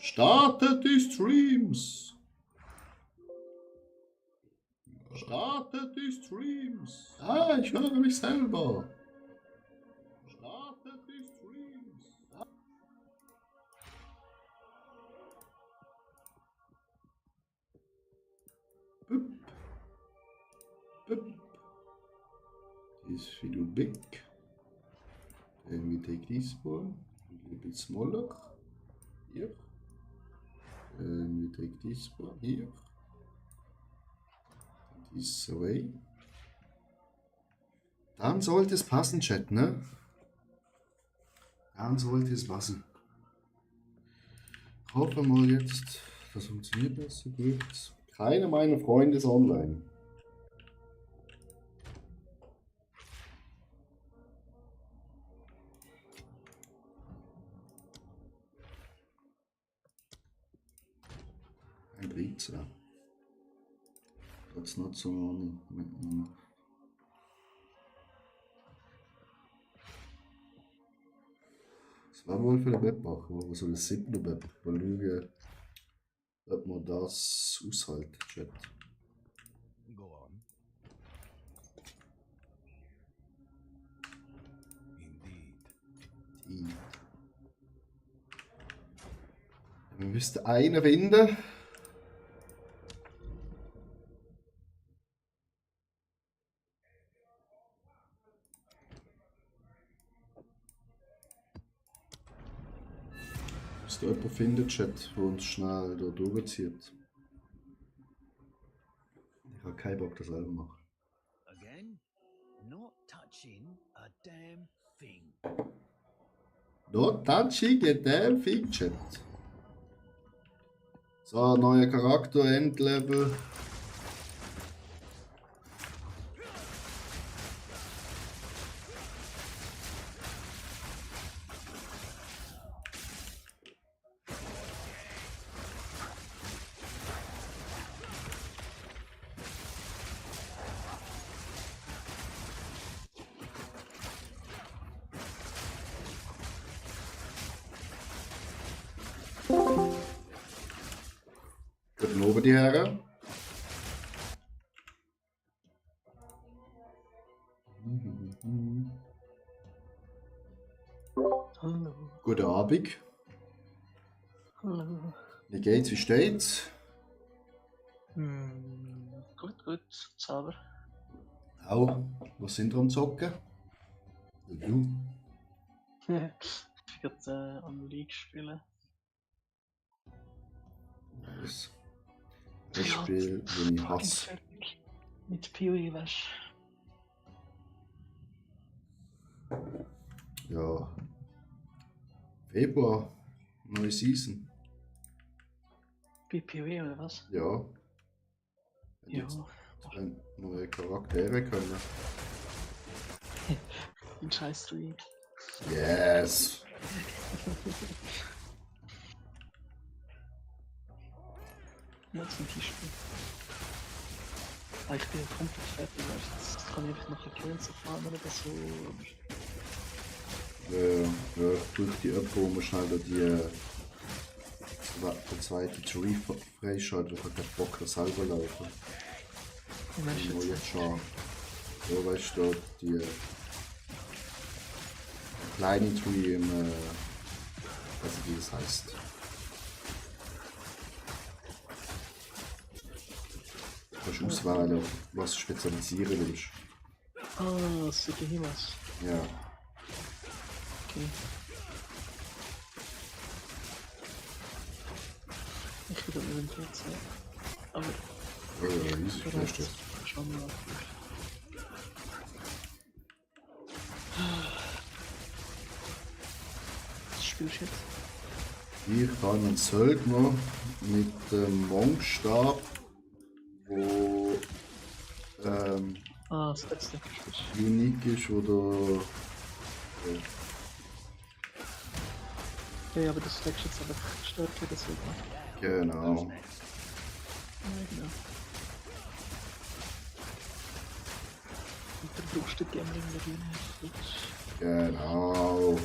Startet die Streams! Startet die Streams! Ah, ich höre mich selber! Startet die Streams! Bup. Bup. Is video big. Then we take this one, a little bit smaller, here. And we take this one here, this away. Dann sollte es passen, Chat, ne? Dann sollte es passen. Ich hoffe mal jetzt, das funktioniert besser, gut. Keiner meiner Freunde ist online. Ein Pizza. That's not so on. Das war wohl für den Webmacher, aber so das 7. Web. Mal schauen, ob man das aushält, Chat. Go on. Indeed. Wir müssten einen finden. Müsste jemand finden, Chat, der uns schnell da durchzieht. Ich habe keinen Bock, das selber zu machen. Again? Not touching a damn thing. Not touching a damn thing, Chat. So, neuer Charakter, Endlevel. Guten Abend, die Herren. Hallo. Guten Abend. Hallo. Wie geht's, wie steht's? Gut, gut. Selber. Auch. Was sind wir am Zocken? Du? Ich werde am League spielen. Nice. Ein Spiel, das ich hasse. Fertig. Mit PoE weißt Ja. Februar. Neue Season. bei PoE oder was? Ja. Wenn Ja. jetzt neue Charaktere können. Ein scheiß Stream. Yes! Jetzt ein T-Spiel. Ich bin komplett fertig, weißt du. Jetzt kann ich einfach noch ein Grenze fahren oder so. Ja, durch die Öpfel, wo man schnell da die zweite Tree freischalten, ich habe keinen Bock, das selber laufen. Und dann ist Ich muss jetzt jetzt schon. Ja, weißt du, die kleine Tree im. Weiß nicht, wie das heißt. Du kannst auswählen, was du spezialisieren willst. Ah, Sukihimas. Ja. Okay. Ich will dann mit dem PC. Aber Ja, easy, bereits verstehst du. schon mal. Was spielst du jetzt? Ich habe einen Söldner mit dem Monkstab, wo Ah, das letzte gespielt. unique ist oder. Ja, aber das wächst jetzt einfach stärker, deswegen. Genau. Ja, genau. Und dann brauchst du die anderen Marine. Genau.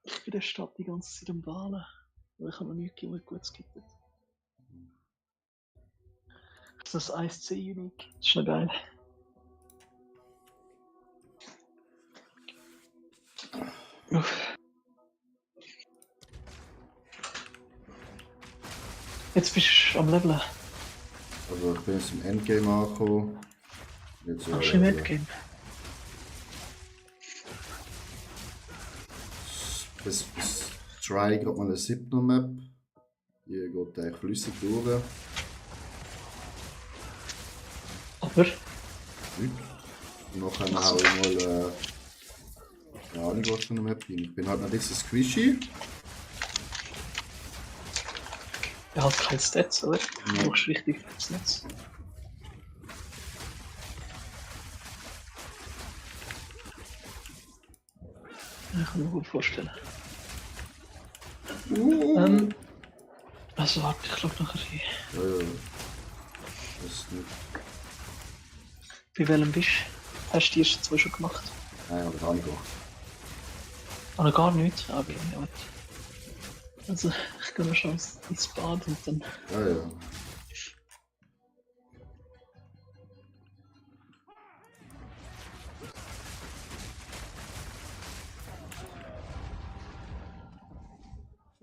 Ich in der Stadt die ganze Zeit am Wahlen. Aber ich habe noch nichts gegeben, was Gutes gibt. Das ist das 1C Unique. Das ist noch geil. Uff. Jetzt bist du am Leveln. Also ich bin jetzt im Endgame angekommen. Jetzt Ach, schon im Endgame. Bis try gerade mal eine 7er Map. Hier geht eigentlich flüssig durch. Aber Und nachher hau ich mal ja, Ahnung, was für eine Map bin. Ich bin halt noch ein bisschen squishy. er hat keine Stats, oder? Du Ja. brauchst richtig fürs Netz. Ja, ich kann mir gut vorstellen. Also warte, ich glaube nachher hier. Ja. Das ist nicht. Bei welchem bist du? Hast du die ersten 2 schon gemacht? Nein, aber gar nicht gemacht. Ah, noch gar nicht? Aber ja, warte. Also, ich gehe noch schon ins Bad und dann. Ja.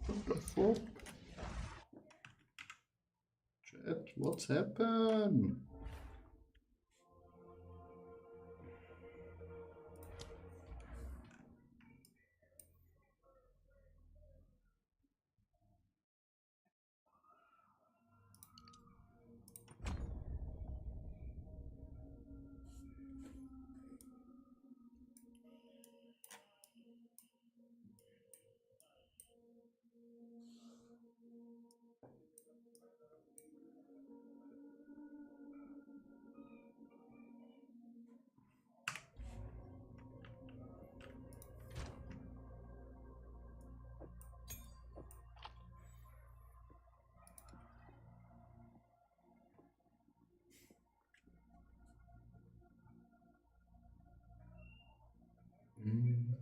What the fuck? Chat, what's happened?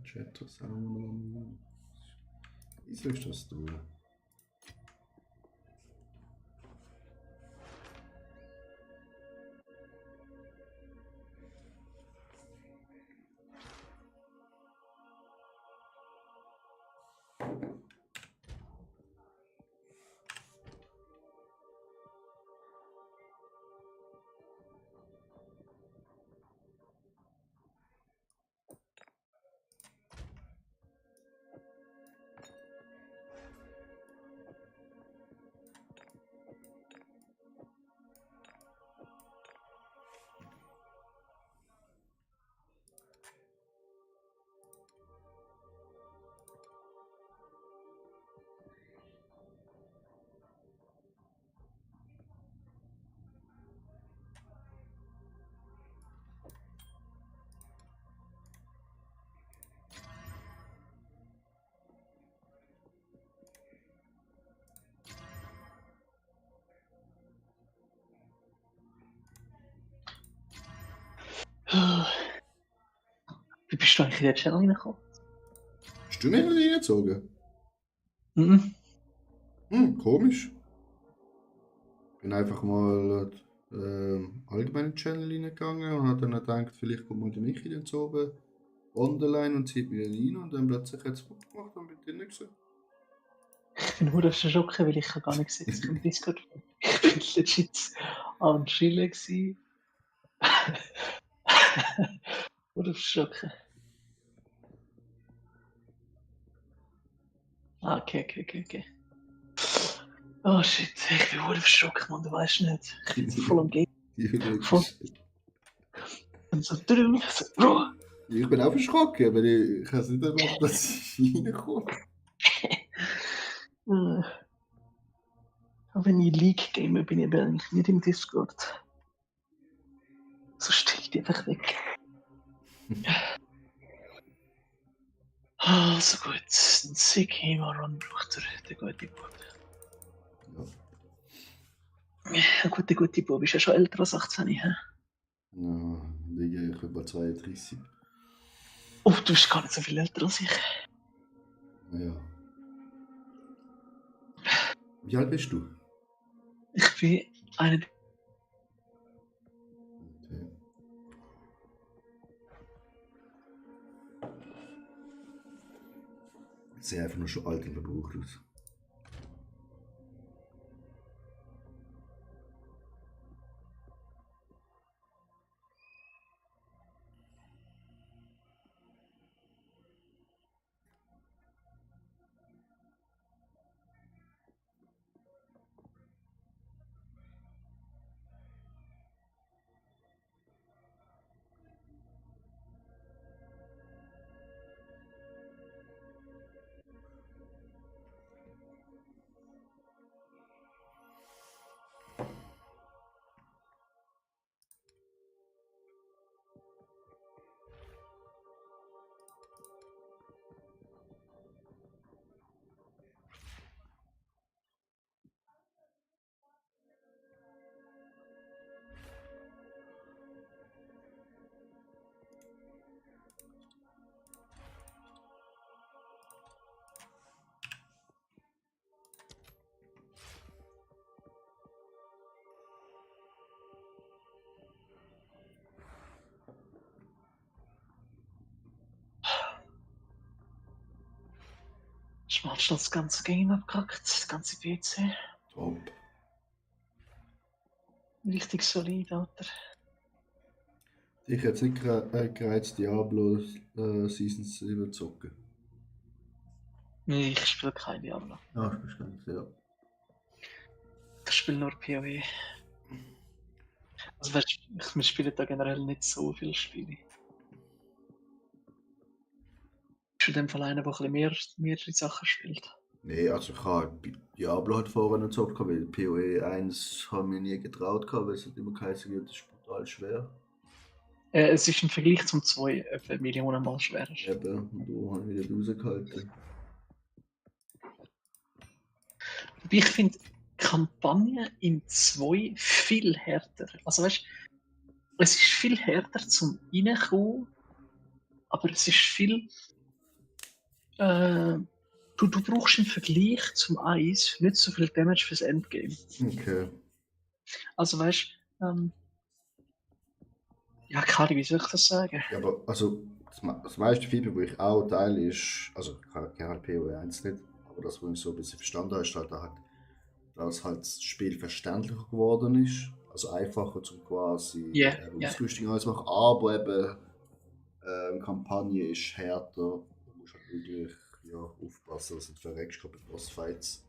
Chat, was haben wir noch? Wieso ist das da? Wie bist du eigentlich in der Channel reingekommen? Hast du mich nicht reingezogen? Mhm. Komisch. Bin einfach mal allgemein in den Channel reingegangen und habe dann gedacht, vielleicht kommt mal der Michi dann zu oben online und zieht mich dann rein und dann plötzlich hat es Foto gemacht und bin drin gewesen. Ich bin nur auf der Schocke, weil ich gar nicht gesehen habe im Discord. Ich bin legit am Chillen gewesen. Nur auf der Schocke. Ah, okay. Oh shit, ich bin wohl auf der Schocke, Mann, du weißt nicht. Ich bin so voll am Game. Voll. Und so drüben, so, Bro. Ich bin auch erschrocken, aber ich habe es nicht erwartet, dass ich reinkomme. Aber wenn ich League game, bin ich aber eigentlich nicht im Discord. So stehe ich einfach weg. Also gut, ein Sick Gamer Run braucht der gute Bub. Ja gut, der gute Bub ist ja schon älter als 18. He? Ja, liege ich über 32. Oh, du bist gar nicht so viel älter als ich. Ja. Wie alt bist du? Ich bin eine. Okay. Sieht einfach nur schon alt und verbraucht aus. Schmal schon das ganze Game abgehackt, das ganze PC. Top. Richtig solid, Alter. Ich hätte sicher gereizt, Diablo Season 7 zocken. Nee, ich spiele kein Diablo. Ah, ich verstehe, ja. Ich spiele nur PoE. Also weißt, wir spielen da generell nicht so viele Spiele. Ich bin in dem Fall einer, der ein bisschen mehrere Sachen spielt. Nee, also ich habe Diablo halt vorher nicht gezockt, weil PoE 1 haben wir nie getraut, weil es hat immer geheißen, das ist brutal schwer. Es ist im Vergleich zum 2 etwa Millionen Mal schwerer. Eben, und da habe ich wieder rausgehalten. Ich finde Kampagne im 2 viel härter. Also weißt, es ist viel härter zum Reinkommen, aber es ist viel. Du brauchst im Vergleich zum 1 nicht so viel Damage fürs Endgame. Okay. Also weißt, ja, Kari, wie soll ich das sagen? Ja, aber also das meiste Feedback, wo ich auch teile, ist, also ich kenne halt PoE 1 nicht, aber das, was ich so ein bisschen verstanden habe, ist halt, dass halt das Spiel verständlicher geworden ist. Also einfacher zum quasi Ja, ja. Ausrüstung alles machen, aber eben Kampagne ist härter. Du musst halt wirklich aufpassen, dass du nicht verreckst bei Bossfights.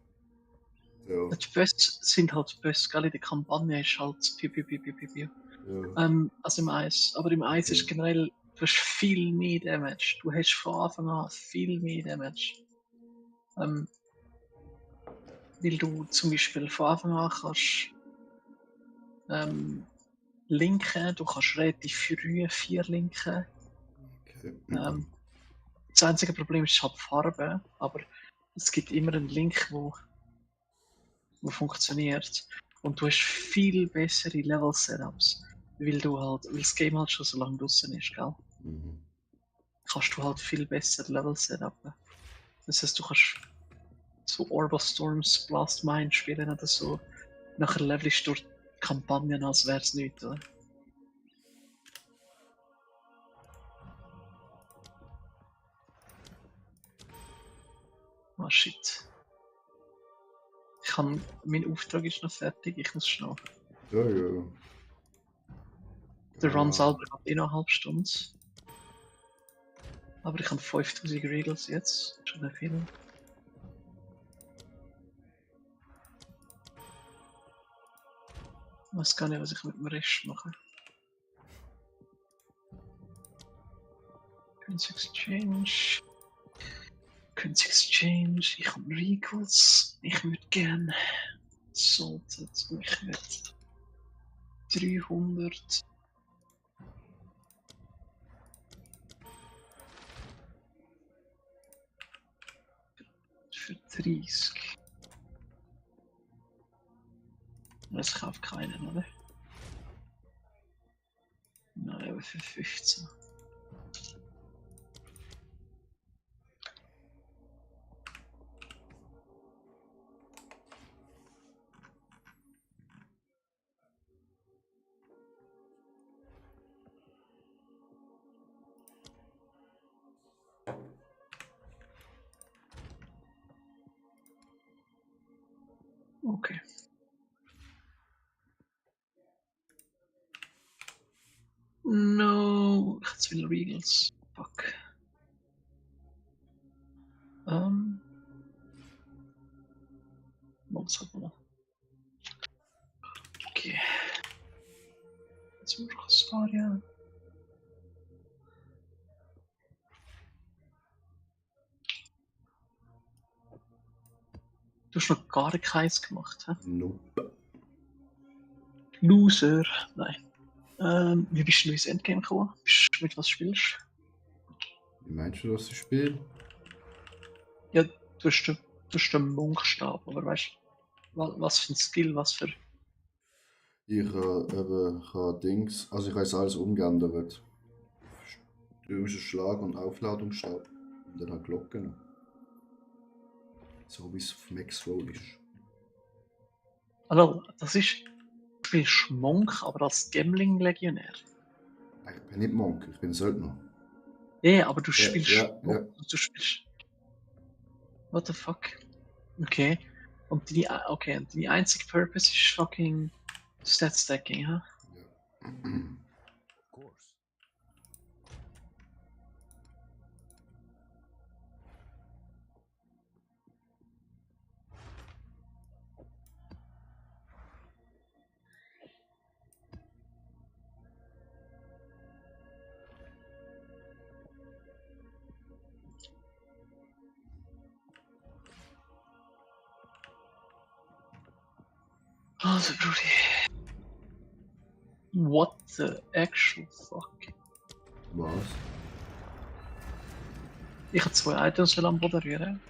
Ja. Die Böss sind halt Böss, gell? In der Kampagne ist halt piu, piu, piu, piu, piu, piu. Ja. Also im Eis. Aber im Eis ist generell, du hast viel mehr Damage. Du hast von Anfang an viel mehr Damage. Weil du zum Beispiel von Anfang an kannst linken, du kannst relativ früh 4 linken. Okay. Das einzige Problem ist halt die Farbe, aber es gibt immer einen Link, wo funktioniert. Und du hast viel bessere Level-Setups, weil das Game halt schon so lange draußen ist, gell? Mhm. Kannst du halt viel besser Level setupen. Das heißt, du kannst so Orb Storms, Blast Mine spielen oder so. Nachher levelst du durch die Kampagnen, als wäre es nichts, oder? Ah, shit. Mein Auftrag ist noch fertig, ich muss schnell. Ja, ja. Der Run selber hat eh noch eine halbe Stunde. Aber ich habe 5000 Regals jetzt. Schon nicht viel. Ich weiß gar nicht, was ich mit dem Rest mache. Currency Exchange. Currency Exchange. Ich habe Regals. Ich würde gerne Salted. Ich würde 300. Für 30. Das kauft keinen, oder? Nein, aber für 15. Okay. No, ich hätte zu viele Regals. Fuck. Was hat man? Okay. Jetzt muss ich Astaria. Du hast noch gar keins gemacht, hä? Nope. Loser. Nein. Wie bist du ins Endgame gekommen? Mit was spielst Wie meinst du, dass ich spiele? du? Ja, du hast den Monkstab, aber weißt du, was für ein Skill, was für. Ich habe Dings, also ich habe es alles umgeändert. Stürmischer Schlag und Aufladungsstab. Und dann halt Glocken. So wie es auf Max Roll ist. Also, das ist. Du spielst Monk, aber als Gambling-Legionär. Ich bin nicht Monk, ich bin Söldner. Ja, aber du Ja, spielst. ja. Du spielst. What the fuck? Okay. Und die einzige Purpose ist fucking Stat Stacking, ha? Ja. Of course. Also, Brudi. What the actual fuck? Was? Ich habe 2 Items am Boden rühren.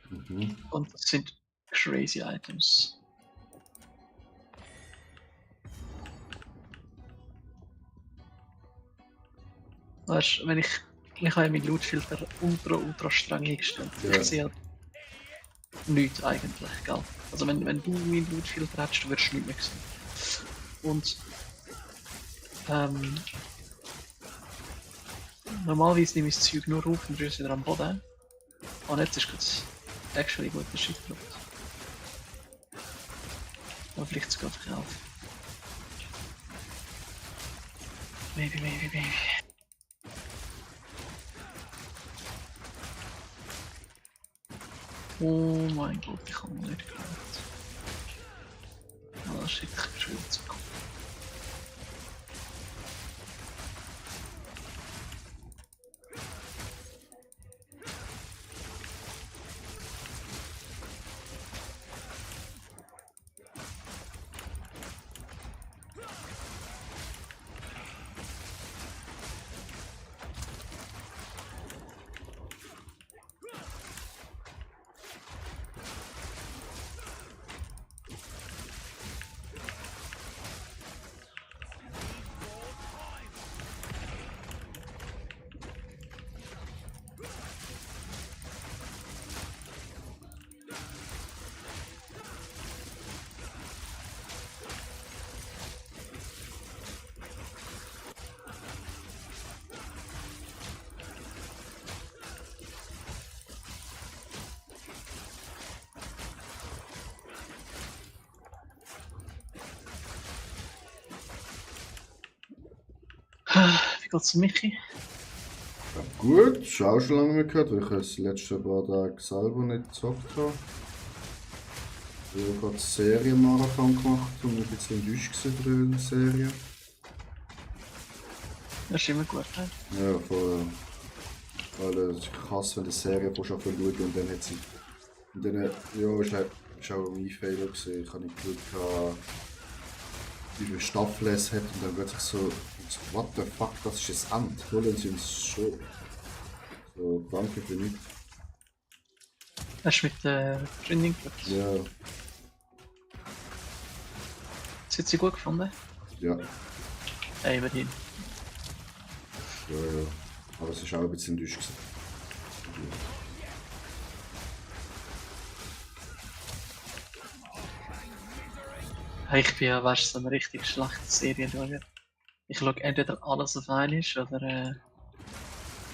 Mhm. Und das sind crazy Items. Weißt du, wenn ich habe meinen Lootfilter ultra streng eingestellt. Ja. Ich sehe halt nichts eigentlich, gell? Also wenn du meinen Lootfilter hättest, du würdest nichts mehr sehen. Und normalerweise nehme ich das Zeug nur auf und rühre es wieder am Boden. Und jetzt ist es actually guter Shit drauf. Oder vielleicht sogar gekauft. Maybe. Oh mein Gott, ich habe noch nicht gehört. Ah, shit, ich bin schon wieder zu kommen. Wie geht's Michi? Ja, gut, ich habe auch schon lange nicht gehört, weil ich das letzte paar Tage selber nicht gezockt habe. Ich habe gerade Serienmarathon gemacht und ein bisschen enttäuscht von der Serie. Das ist immer gut, ne? Ja, voll. Weil ich hasse, wenn die Serie von schon schauen und dann hat sie. Und dann, ja, ist auch mein Fehler gewesen. Ich habe nicht Glück gehabt, wie viele Staffeln es hat und dann plötzlich so, what the fuck, das ist das Ende. Holen sie uns schon. So, danke für nichts. Hast du mit der Trending gehabt? Ja, Das hat sie gut gefunden? ja, Ey, immerhin. ja. Aber es ist auch ein bisschen enttäuscht gewesen. Hey, ich bin ja, weißt du, so eine richtig schlechte Serienschauer. Ich schaue entweder alles auf einmal oder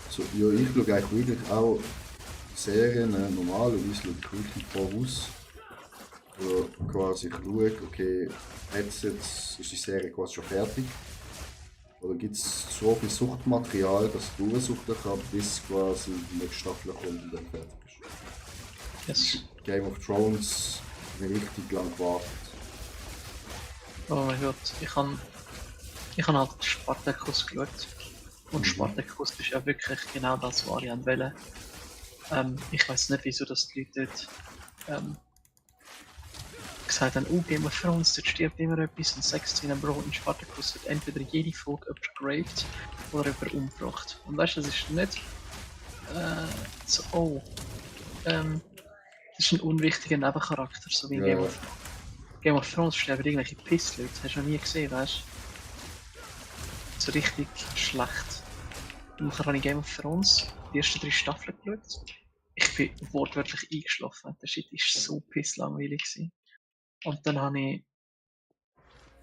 So, ja, ich schaue eigentlich wirklich auch Serien, normalerweise schaue ich wirklich voraus. Also quasi ich schaue, okay, jetzt ist die Serie quasi schon fertig. Oder gibt es so viel Suchtmaterial, dass ich durchsuchen kann, bis quasi die nächste Staffel kommt und dann fertig ist. Yes. Game of Thrones richtig lang gewartet. Oh mein Gott, ich han halt Spartacus geschaut. Und Mhm. Spartacus ist ja wirklich genau das, was ich wollte. Ich weiß nicht, wieso das die Leute dort gesagt haben, oh, Game of Thrones, dort stirbt immer etwas und 6 Bro in Spartacus wird entweder jede Folge jemand graved oder jemand umgebracht. Und weißt du, das ist nicht so, oh, das ist ein unwichtiger Nebencharakter, so wie in Ja, Game of Thrones sterben irgendwelche Pissleute, hast du noch nie gesehen, weißt du? So richtig schlecht. Und nachher habe ich Game of Thrones die ersten 3 Staffeln geschaut. Ich bin wortwörtlich eingeschlafen. Der Shit war so pisslangweilig gewesen. Und dann habe ich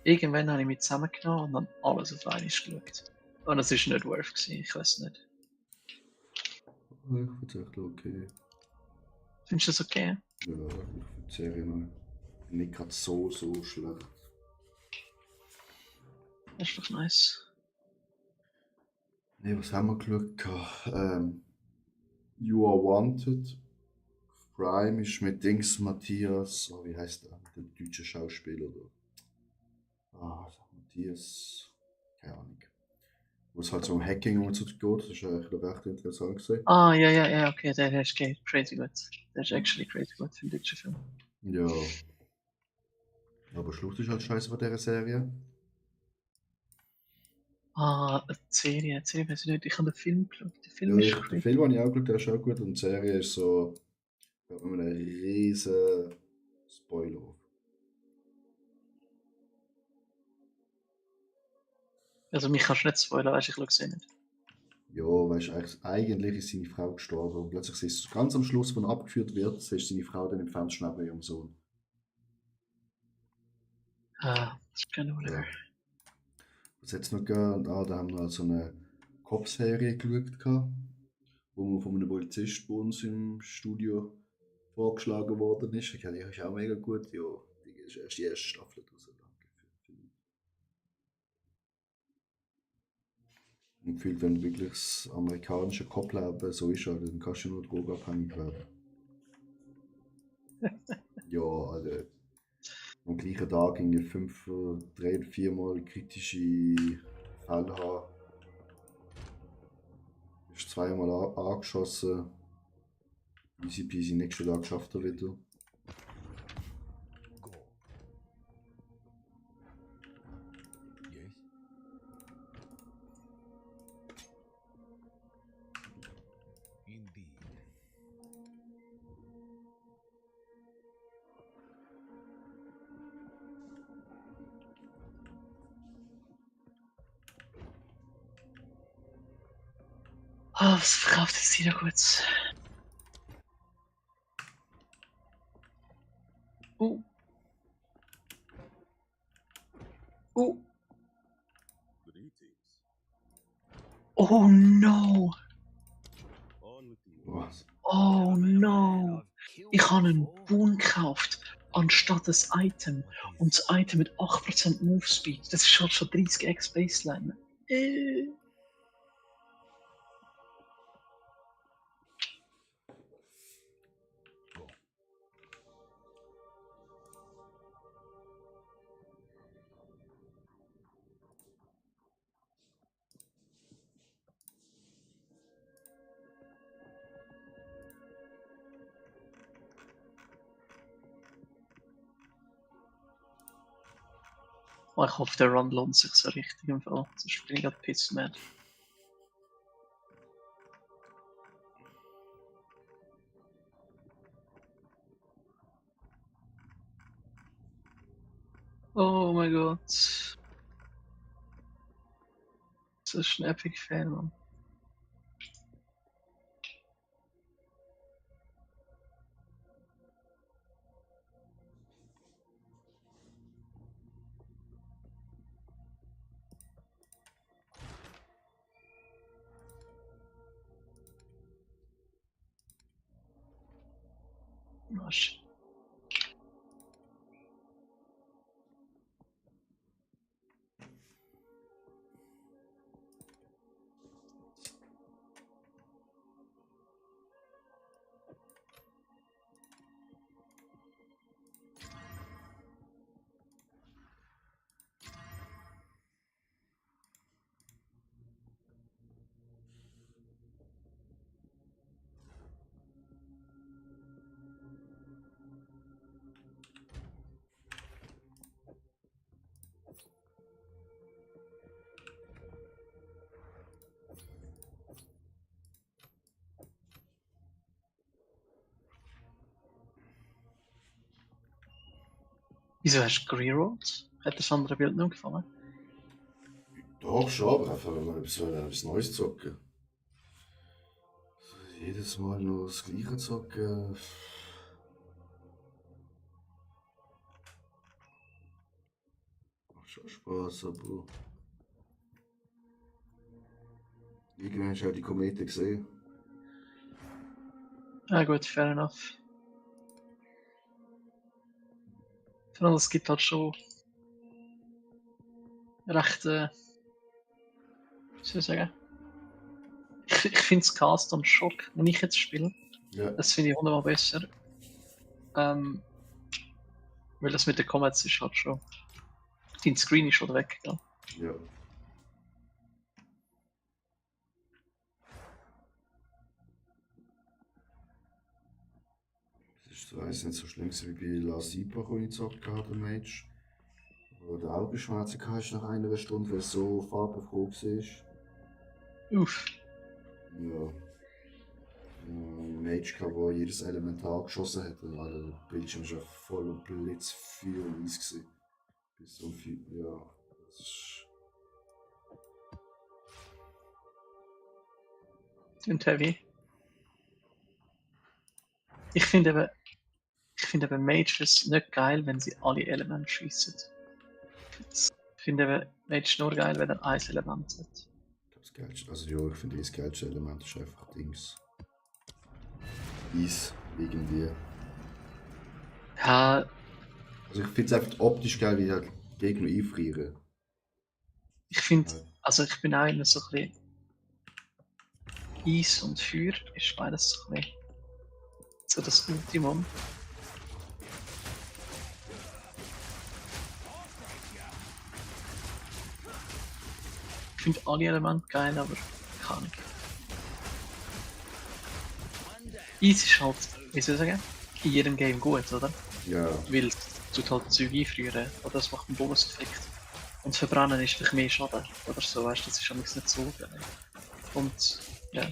irgendwann habe ich mich zusammengenommen und dann alles auf einmal geschaut. Und es war nicht worth gewesen, ich weiß nicht. ich finde es echt okay. Findest du das okay? Ja, ich finde die Serie noch nicht gerade so schlecht. Das ist doch nice. Ne, was haben wir geschaut? You Are Wanted. Prime ist mit Dings Matthias, oh, wie heißt der? Der deutsche Schauspieler da. Matthias, keine Ahnung. Wo es halt so um Hacking und so geht, das ist eigentlich noch recht interessant gewesen. Ah, ja, okay, der ist crazy gut. Der ist actually crazy gut für einen deutschen Film. Ja. Aber Schluss ist halt scheiße bei dieser Serie. Ah, eine Serie weiß ich nicht, ich habe den Film geschaut. Der Film Ja, ist den crazy. Film habe ich auch geschaut, der ist auch gut und die Serie ist so, mit einem riesen Spoiler. Also mich kannst du nicht spoilern, weißt du, ich schaue es eh nicht. Ja, weißt du, eigentlich ist seine Frau gestorben und plötzlich siehst du ganz am Schluss, wenn er abgeführt wird, siehst du seine Frau dann im Fenster neben ihrem Sohn. Ah, das ist kein Oliver. Ja. Was hat es noch gegeben? Da haben wir so eine Cop-Serie geschaut, wo von einem Polizist bei uns im Studio vorgeschlagen worden ist. Die ist auch mega gut. Ja, die ist erst die erste Staffel draus. Danke für den Und gefühlt, wenn wirklich das amerikanische Cop-Leben so ist, dann kannst du nur drogenabhängig werden. Ja, also am gleichen Tag irgendwie 5, 3 oder 4 Mal kritische Fälle haben. Ist zweimal angeschossen. Easy peasy, nächsten Tag schafft er wieder. Goal. Yes. Indeed. Ah, was verkauft jetzt hier noch gut? Oh. Oh. Greetings. Oh no. On with you. Was? Oh no. I've killed Ich habe einen before. Boon gekauft, anstatt das Item. Und das Item mit 8% Move Speed. Das ist schon 30x Baseline. Oh, ich hoffe, der Run lohnt sich so richtig im Fall. Sonst bin ich gerade pissed mad. Oh mein Gott. Das ist ein Epic Fail, Mann. Oh shit. Wieso hast du gerollt? Hat das andere Bild nicht gefallen? Doch schon, aber einfach mal etwas Neues zocken. Jedes Mal nur das gleiche zocken. Macht schon Spaß, aber. Irgendwann hast du auch die Komete gesehen. Ja gut, fair enough. Vor allem, es gibt halt schon recht, wie soll ich sagen? Ich finde das Cast und Schock, wenn ich jetzt spiele, Ja. das finde ich hundertmal besser. Weil das mit den Comets ist halt schon. Dein Screen ist schon weg, ja. Ja. Das war nicht so schlimm wie bei La Sipa, wo ich gezockt habe, der Mage. Wo du Augenschmerzen hast nach einer Stunde, weil es so farbenfroh war. Uff. Ja. Ein Mage, der jedes Elementar geschossen hat, und der Bildschirm war voll blitzfeuer und weiß gewesen. Bis so viel, ja. Das ist. Klingt heavy. Ich finde eben Mages nicht geil, wenn sie alle Elemente schießen. Ich finde eben Mage nur geil, wenn er ein Element hat. Ich glaub, das geilste, also ja, ich finde das geilste Element ist einfach Dings. Eis, irgendwie. Ja, Also ich finde es einfach optisch geil, wie halt Gegner einfrieren. ich finde, also ich bin auch immer so ein bisschen Eis und Feuer ist beides so ein bisschen so das Ultimum. Ich finde alle Elemente geil, aber keine Ahnung. Eis ist halt, wie soll ich sagen, in jedem Game gut, oder? Ja, Weil es tut halt Zeug einfrieren, oder das macht einen Bonus-Effekt. Und verbrennen ist vielleicht mehr Schaden, oder so, weißt du, das ist nicht so geil. Und, ja.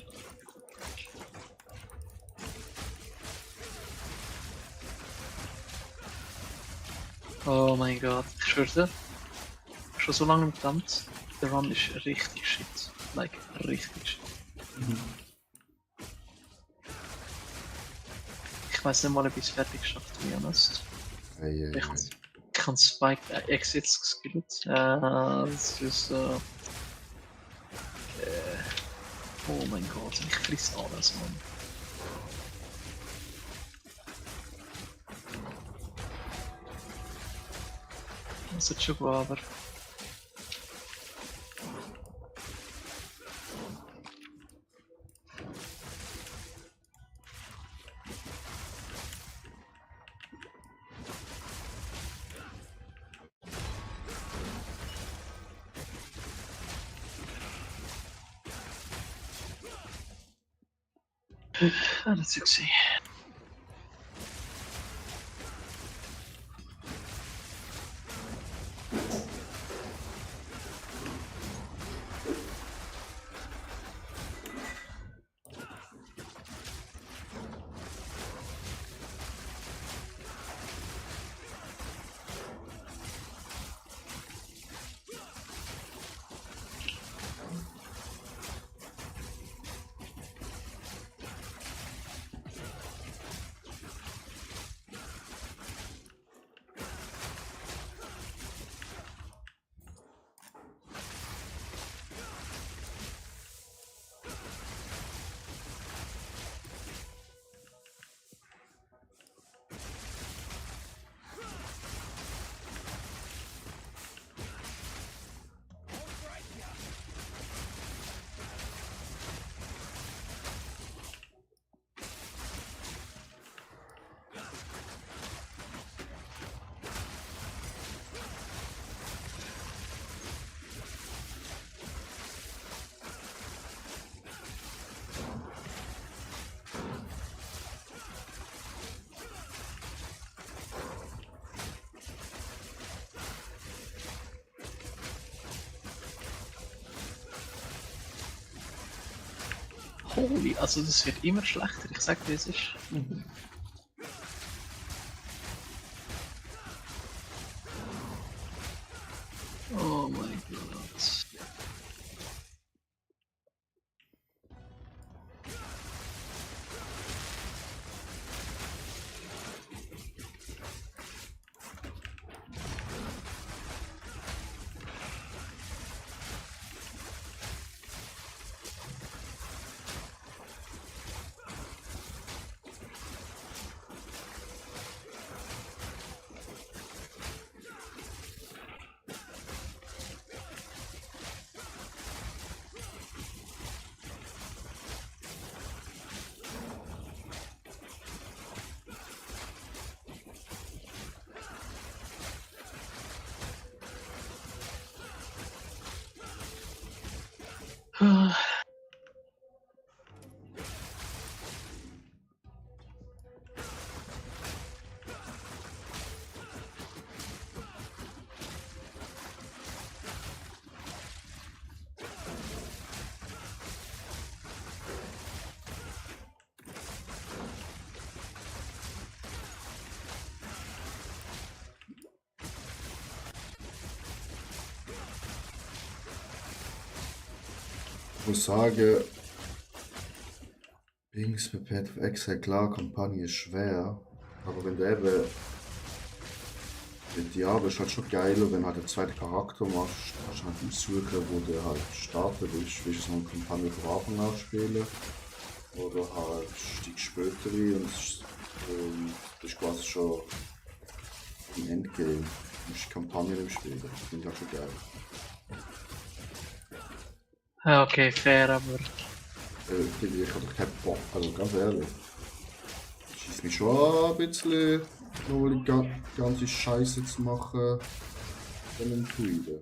Oh mein Gott, ich schwöre dir, schon so lange im Kampf, der Run ist richtig shit. Like, richtig shit. Ich weiß nicht mal, ob ich es fertig geschafft habe, honest. hey. Ich habe Spike Exits geskillt. Das ist oh mein Gott, ich friss alles, Mann. Das ist schon gut, aber. Ah, das ist gesehen. Holy, also das wird immer schlechter, ich sag dir, es ist. muss sagen, Wings mit Path of Exile, klar, Kampagne ist schwer, aber wenn du eben mit Diablo ist halt schon geiler, wenn du halt einen zweiten Charakter machst, kannst du halt aussuchen, wo du halt starten willst. Willst du so eine Kampagne von Anfang an spielen oder halt steigst später rein und das ist quasi schon im Endgame. Du musst die Kampagne im Spielen, das finde ich auch schon geil. Ja, okay, fair, aber Ich habe keinen Bock, also ganz ehrlich. Schießt mich schon ein bisschen, noch die ganze Scheiße zu machen, wenn ich tweete.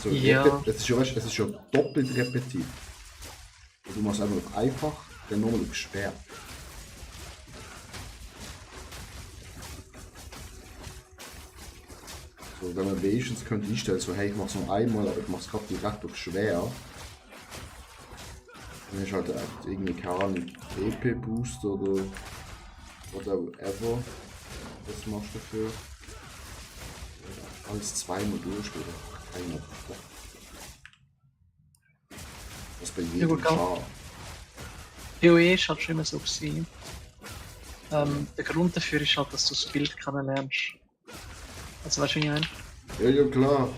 So ja. es ist ja, weißt, es ist ja doppelt repetitiv. Du machst einfach auf einfach, dann nochmal auf schwer. So, wenn man wenigstens könnte einstellen, so hey, ich mach's nur einmal, aber ich mach's gerade direkt auf schwer. Dann ist halt echt irgendwie keine Ahnung, EP-Boost oder whatever. Was machst du dafür? Alles zweimal durchspielen. Keiner Bock. Das bei Ja, jedem gut, Char. PoE ist halt schon immer so gewesen. Der Grund dafür ist halt, dass du das Bild kennenlernst. Also weißt du, wie ich meine? Ja, ja, klar.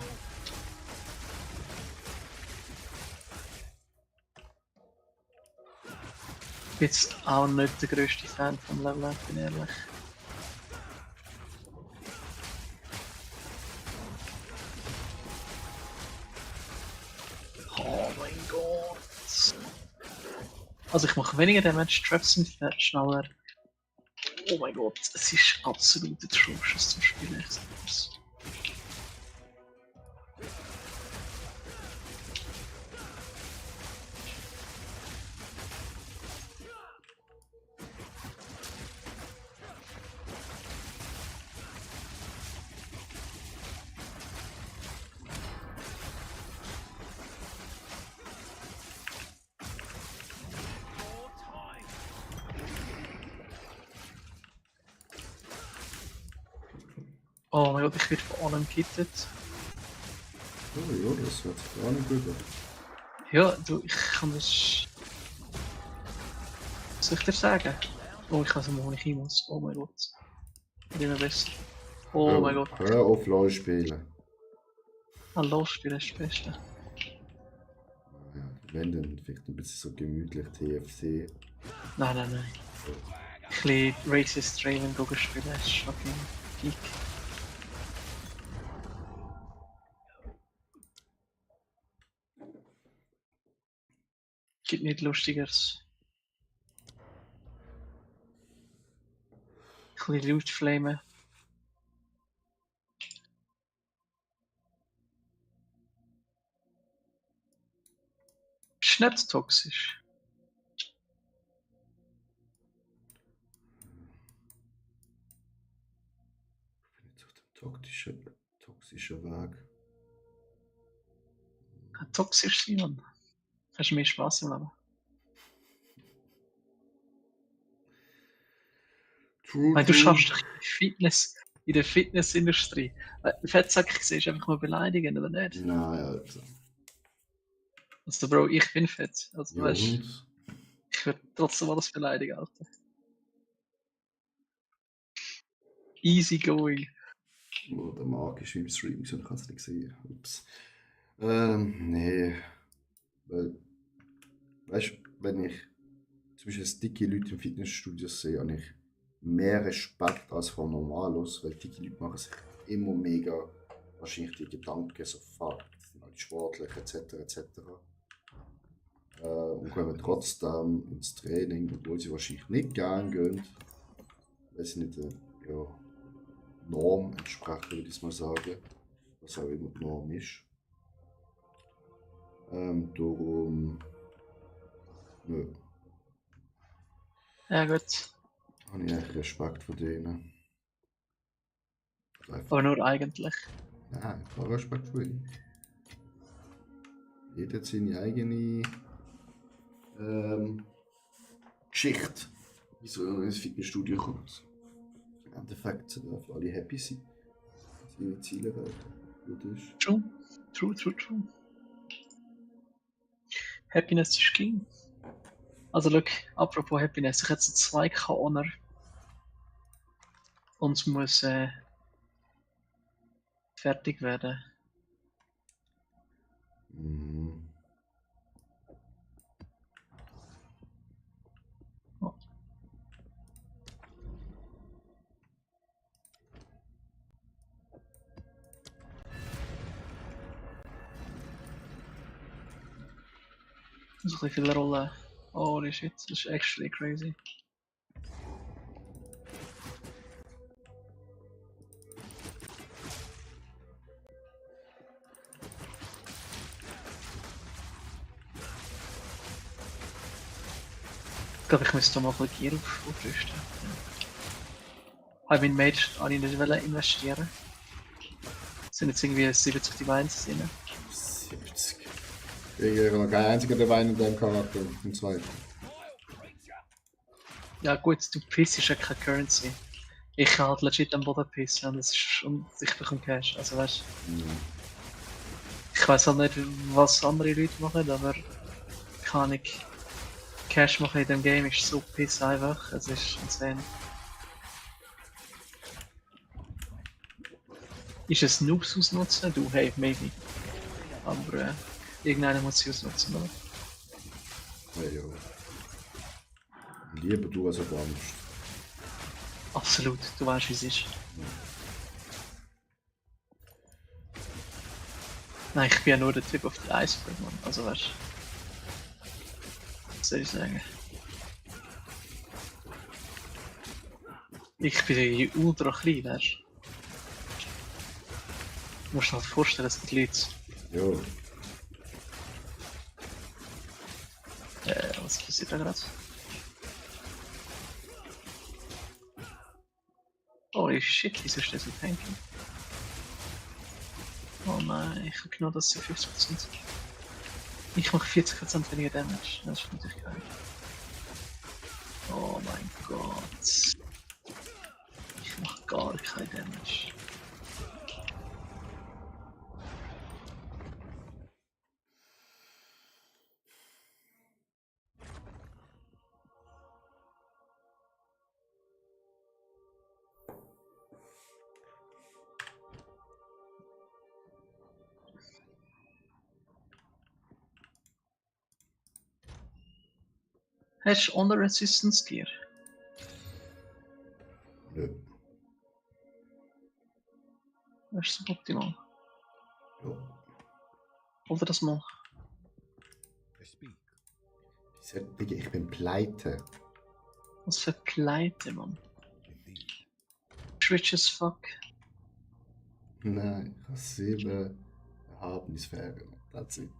Ich bin jetzt auch nicht der grösste Fan vom Level Up, bin ich ehrlich. Oh mein Gott. Also ich mache weniger Damage, Traps sind schneller. Oh mein Gott, es ist absolut atrocious zum Spielen. Ich sag's. Oh mein Gott, ich werde von allem gehittet. Oh ja, das hört sich gar nicht gut an. Ja, du, ich kann das. Was soll ich dir sagen? Oh, ich kann es wo ich hin muss. Oh mein Gott. Wird immer besser. Oh mein Gott. Hör auf LOL spielen. Hallo, Spiel ist das Beste. Ja, wenn dann vielleicht ein bisschen so gemütlich TFC. Nein, nein, nein. Ein bisschen Racist Raven Google spielen ist fucking geek. Gibt nicht lustigeres. Ein bisschen Loot flamen. Ist nicht toxisch. Ich bin jetzt auf dem toxischen Weg. Toxisch sein, Mann. Hast du mehr Spaß im Leben? True, Weil du true. schaffst doch in der Fitnessindustrie. Fettsack siehst du einfach mal beleidigen, oder nicht? Nein, Alter. Also, Bro, ich bin fett. Also, Ja weißt und? ich würde trotzdem alles beleidigen, Alter. Easy going. Oh, der Marc ist im Stream, ich kann es nicht sehen. Ups. Nee. Weil, weißt du, wenn ich zum Beispiel dicke Leute im Fitnessstudio sehe, habe ich mehr Respekt als von Normalos, weil dicke Leute machen sich immer mega wahrscheinlich die Gedanken so, fuck, die sind halt sportlich etc. etc. Und kommen trotzdem ins Training, obwohl sie wahrscheinlich nicht gern gehen, weil sie nicht der Norm entsprechen, würde ich mal sagen, was auch immer die Norm ist. Darum, nö, Ja, gut. habe ich echt Respekt vor denen. Einfach, Aber nur eigentlich. nein, ich habe Respekt vor ihnen. Jeder hat seine eigene Geschichte, wieso er ins Fitnessstudio kommt. Im Endeffekt dürfen alle happy sein, dass ihre Ziele erreichen. Gut ist. True. True, true, true. Happiness ist King. Also, look, apropos Happiness, ich hätte so 2k Honor. Und es muss fertig werden. Mhm. Oh. So viele Rollen. Holy shit, das ist actually crazy. Ich glaube, ich müsste mal ein bisschen Gear aufrüsten. Ich meinen Mage habe ich nicht investieren. Es sind jetzt irgendwie 70 Divines drin. 70. Ich habe noch keinen einzigen Divine in diesem Charakter. Im zweiten. Ja gut, du pissst ja keine Currency. Ich kann halt legit am Boden pissen und das ist unsichtbar im Cash. Also weißt ich weiß halt nicht, was andere Leute machen, aber kann ich Cash machen in dem Game ist so piss einfach. Es ist insane. Ist es Noobs ausnutzen? Du, hey, maybe. Aber irgendeiner muss sie ausnutzen, oder? Ja, ja. Lieber du als jemand anderes. Absolut, du weißt wie es ist. Nein, ich bin ja nur der Typ auf der Iceberg, Mann. Also weißt du. Was soll ich sagen? Ich bin ja ultra klein, weißt du. Du musst dir halt vorstellen, es gibt Leute. Ja. Was passiert da gerade? Holy shit, wieso ist das so tanky? Oh nein, ich habe genau das zu 50%. Ich mache 40% weniger Damage. Das ist natürlich geil. Oh mein Gott. Ich mache gar kein Damage. Hast du Honor Resistance Gear? Nö. Das ist suboptimal. Ja. Oder das mal? I speak. Digga, ich bin pleite. Was für Pleite, Mann. Indeed. Rich as fuck. Nein, ich habe 7 Erhabensfähige. That's it.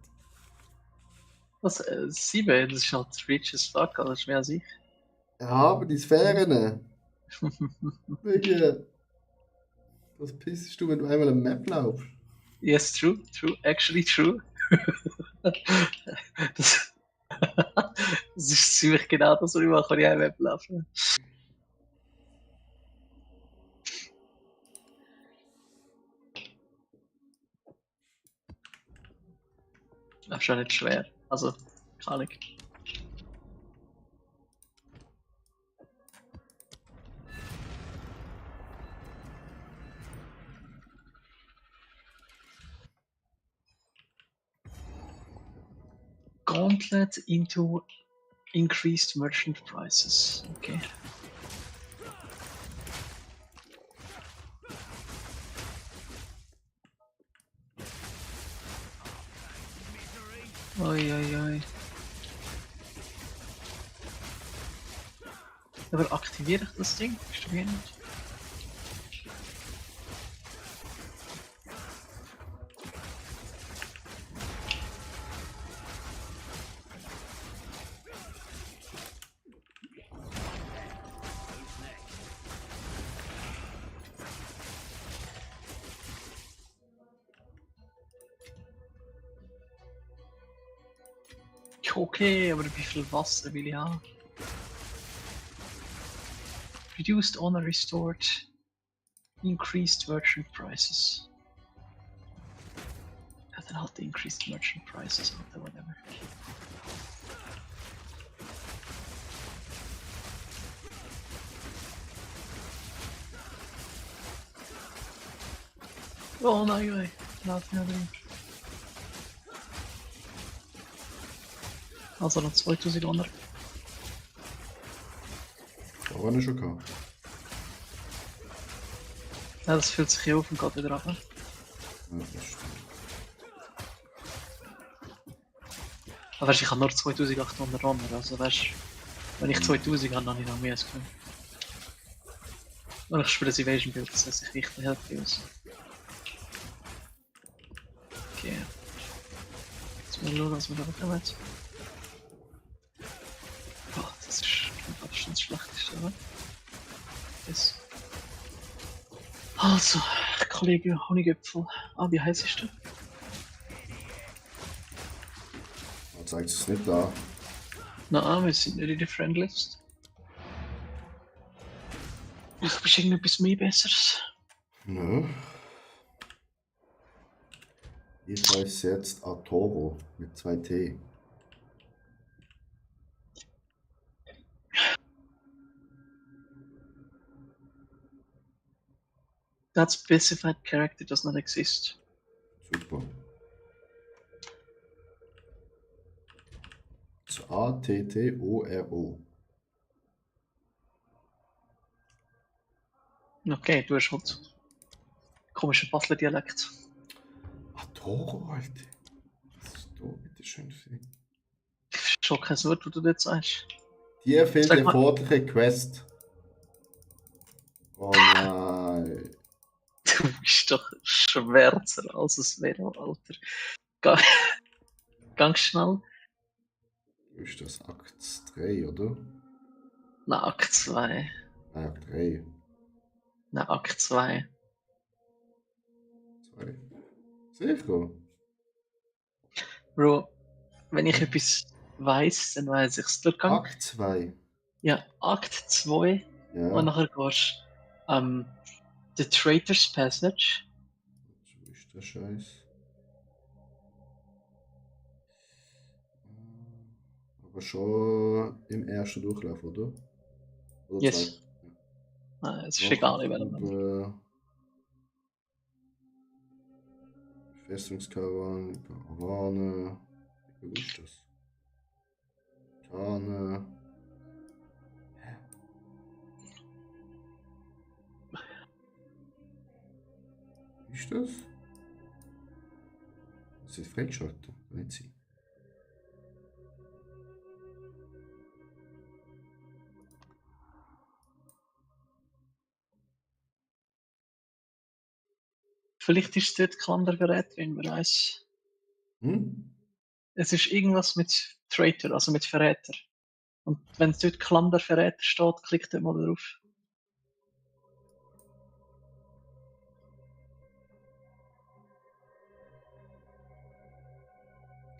Was? 7? Das ist halt rich as fuck, aber das ist mehr als ich. Erhabensfähige? Digga. Was pissest du, wenn du einmal eine Map laufst? Yes, true, actually true. das, das ist ziemlich genau das, was ich mache, wenn ich ein Web laufe. Das ist schon nicht schwer. Also, keine Ahnung. Gauntlet into increased merchant prices. Okay. Oi, oi, oi. Aber aktiviere ich das Ding? Ist doch hier nicht. Okay, aber wie viel Wasser will ich haben? Reduced honor restored. Increased merchant prices. Ja, dann halt increased merchant prices oder whatever. Oh nein, ey. Lass mich drin. Also noch 2000 Honor. Da war ich schon gehabt. Ja, das fühlt sich hier auf und geht wieder ab. Ja, das stimmt. Aber weißt, ich habe nur 2800 Honor, also weißt, wenn ich 2000 habe, dann habe ich noch mehr als genug. Und ich spiele das Evasion Build, das heißt, ich richte Health aus. Okay. Jetzt mal schauen, was wir da bekommen. Oh, das ist mit Abstand das Schlechteste, oder? Yes. Also, Kollege Honigöpfel. Ah, wie heiß ist der? Man zeigt es nicht da. Nein, wir sind nicht in der Friendlist. Ich bist irgendetwas mehr Besseres. Nö. Ich heiße jetzt Artoro mit 2T. That specified character does not exist. Super. Das A-T-T-O-R-O. Okay, du hast halt komischen Basler-Dialekt. Artoro, Alter. Was ist da bitte schön für dich? Ich verstehe kein Wort, was du dort sagst. Dir fehlt Sag die mal. erforderliche Quest. Oh nein. Du bist doch schwärzer als es wäre, Alter. Ga- Ganz schnell. Ist das Akt 3, oder? Na, Akt 2. Nein, Akt 3. Na, Akt 2. 2. Sicher? Bro, wenn ich etwas weiss, dann weiss ich es. Akt 2. Ja, Akt 2. Ja. Und nachher gehst du The Traitor's Passage. So ist der Scheiß. Aber schon im ersten Durchlauf, oder? Oder Yes. zwei? Nein, es ist egal, in welchem. Aber Festungskarawane, Karawane. Wie ist das? Kane. Wie ist das? Das ist freigeschaltet, nicht sie. Vielleicht ist es dort Klandergerät drin, wer weiß. Hm? Es ist irgendwas mit Traitor, also mit Verräter. Und wenn dort Klanderverräter steht, klickt dort mal drauf.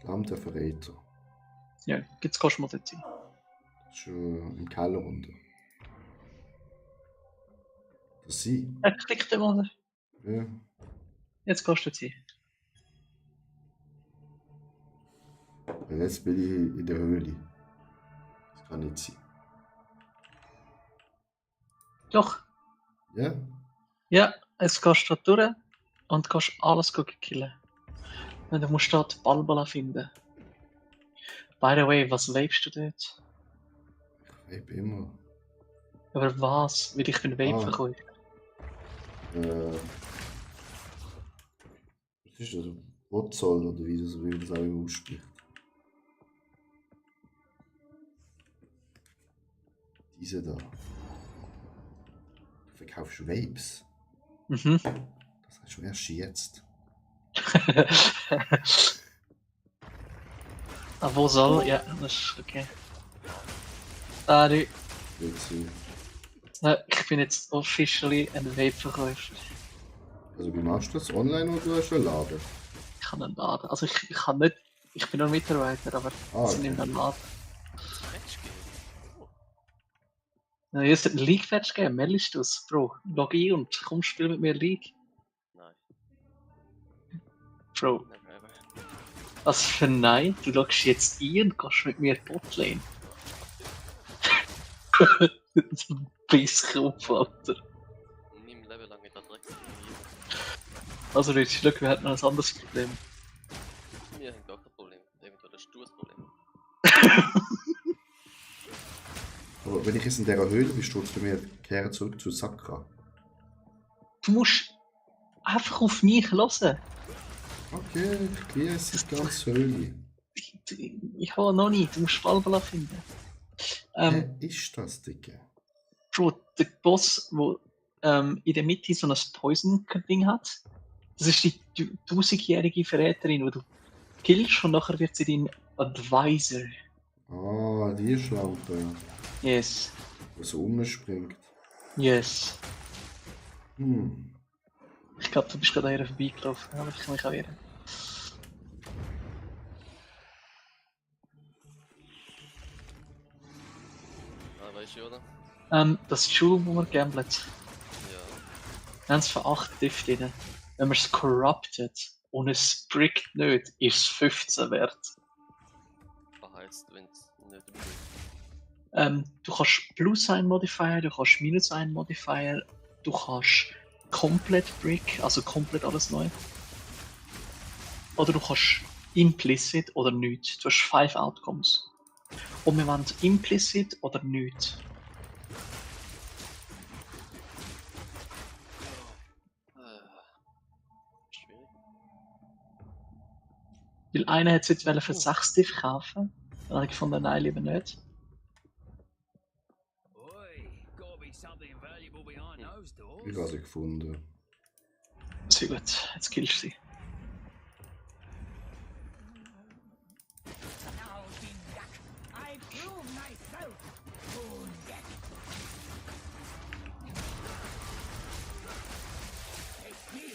Lamm der Verräter. Ja, jetzt kannst du mal dort hin. Das ist schon im Keller runter. Das sie? Ja, klick dort mal. Ja. Jetzt kannst du dort hin. Weil jetzt bin ich in der Höhle. Das kann nicht sein. Doch, Ja? ja, jetzt gehst du da durch und kannst alles killen. Und du musst dort die Balbala finden. By the way, was vapest du dort? Ich vape immer. Aber was? Weil ich bin Vape-Verkäufer. Was ist das? Wotzoll oder wie man das auch immer ausspricht. Diese da. Du verkaufst Vapes. Mhm. Das hast du erst jetzt. Ah, wo soll? Ja, das ist okay. Ah, du. Ich bin jetzt officially ein Vape-Verkäufer. Also wie machst du das? Online oder hast du einen Laden? Ich habe einen Laden. Also ich kann nicht. Ich bin nur Mitarbeiter, aber Ah, sind in okay. einem Laden. Match geben. Oh, Ja, jetzt hat ein League-Match gegeben. Meldest du es, Bro? Log ein und komm, spiel mit mir League. nein, Bro, never ever. was für nein? Du logst jetzt ein und gehst mit mir Botlane. Bis auf, Alter. Nie im Leben lang mit der Dreck. Also Leute, schau, wir hatten noch ein anderes Problem. Wir haben gar kein Problem. Eventuell hast du ein Problem. Aber wenn ich jetzt in dieser Höhle bin, stürzt bei mir kehren zurück zu Sakra. Du musst einfach auf mich hören. Okay, hier ist die ganze Höhle. Ich habe noch nicht, du musst Valvala finden. Wer ist das, Dicke? Bro, der Boss, der in der Mitte so ein Poison-Ding hat, das ist die 1000-jährige Verräterin, die du killst und nachher wird sie dein Advisor. Ah, die Schlampe, Yes, die so rumspringt. yes. Hm. Ich glaube, du bist gerade an ihr vorbeigelaufen, aber ich kann mich auch wehren. Ah, weißt du, oder? Das ist die Schule, wo wir gambelt. Ja. Wir haben es für 8 Diff drin. Wenn man es corrupted und es brickt nicht, ist es 15 wert. Was heisst, wenn es nicht übrig ist? Du kannst Plus ein Modifier, du kannst Minus ein Modifier, du kannst komplett Brick, also komplett alles neu. Oder du kannst Implicit oder nichts. Du hast 5 Outcomes. Und wir wollen Implicit oder nichts. Schwierig. Weil einer hat es jetzt für 6 Diff kaufen. Dann habe ich gefunden, nein, lieber nicht. Oi, gotta be something valuable behind those doors. Ich habe sie gefunden. Sehr gut, jetzt killst du sie. Now, King Duck, I prove myself. Wounded. Take me.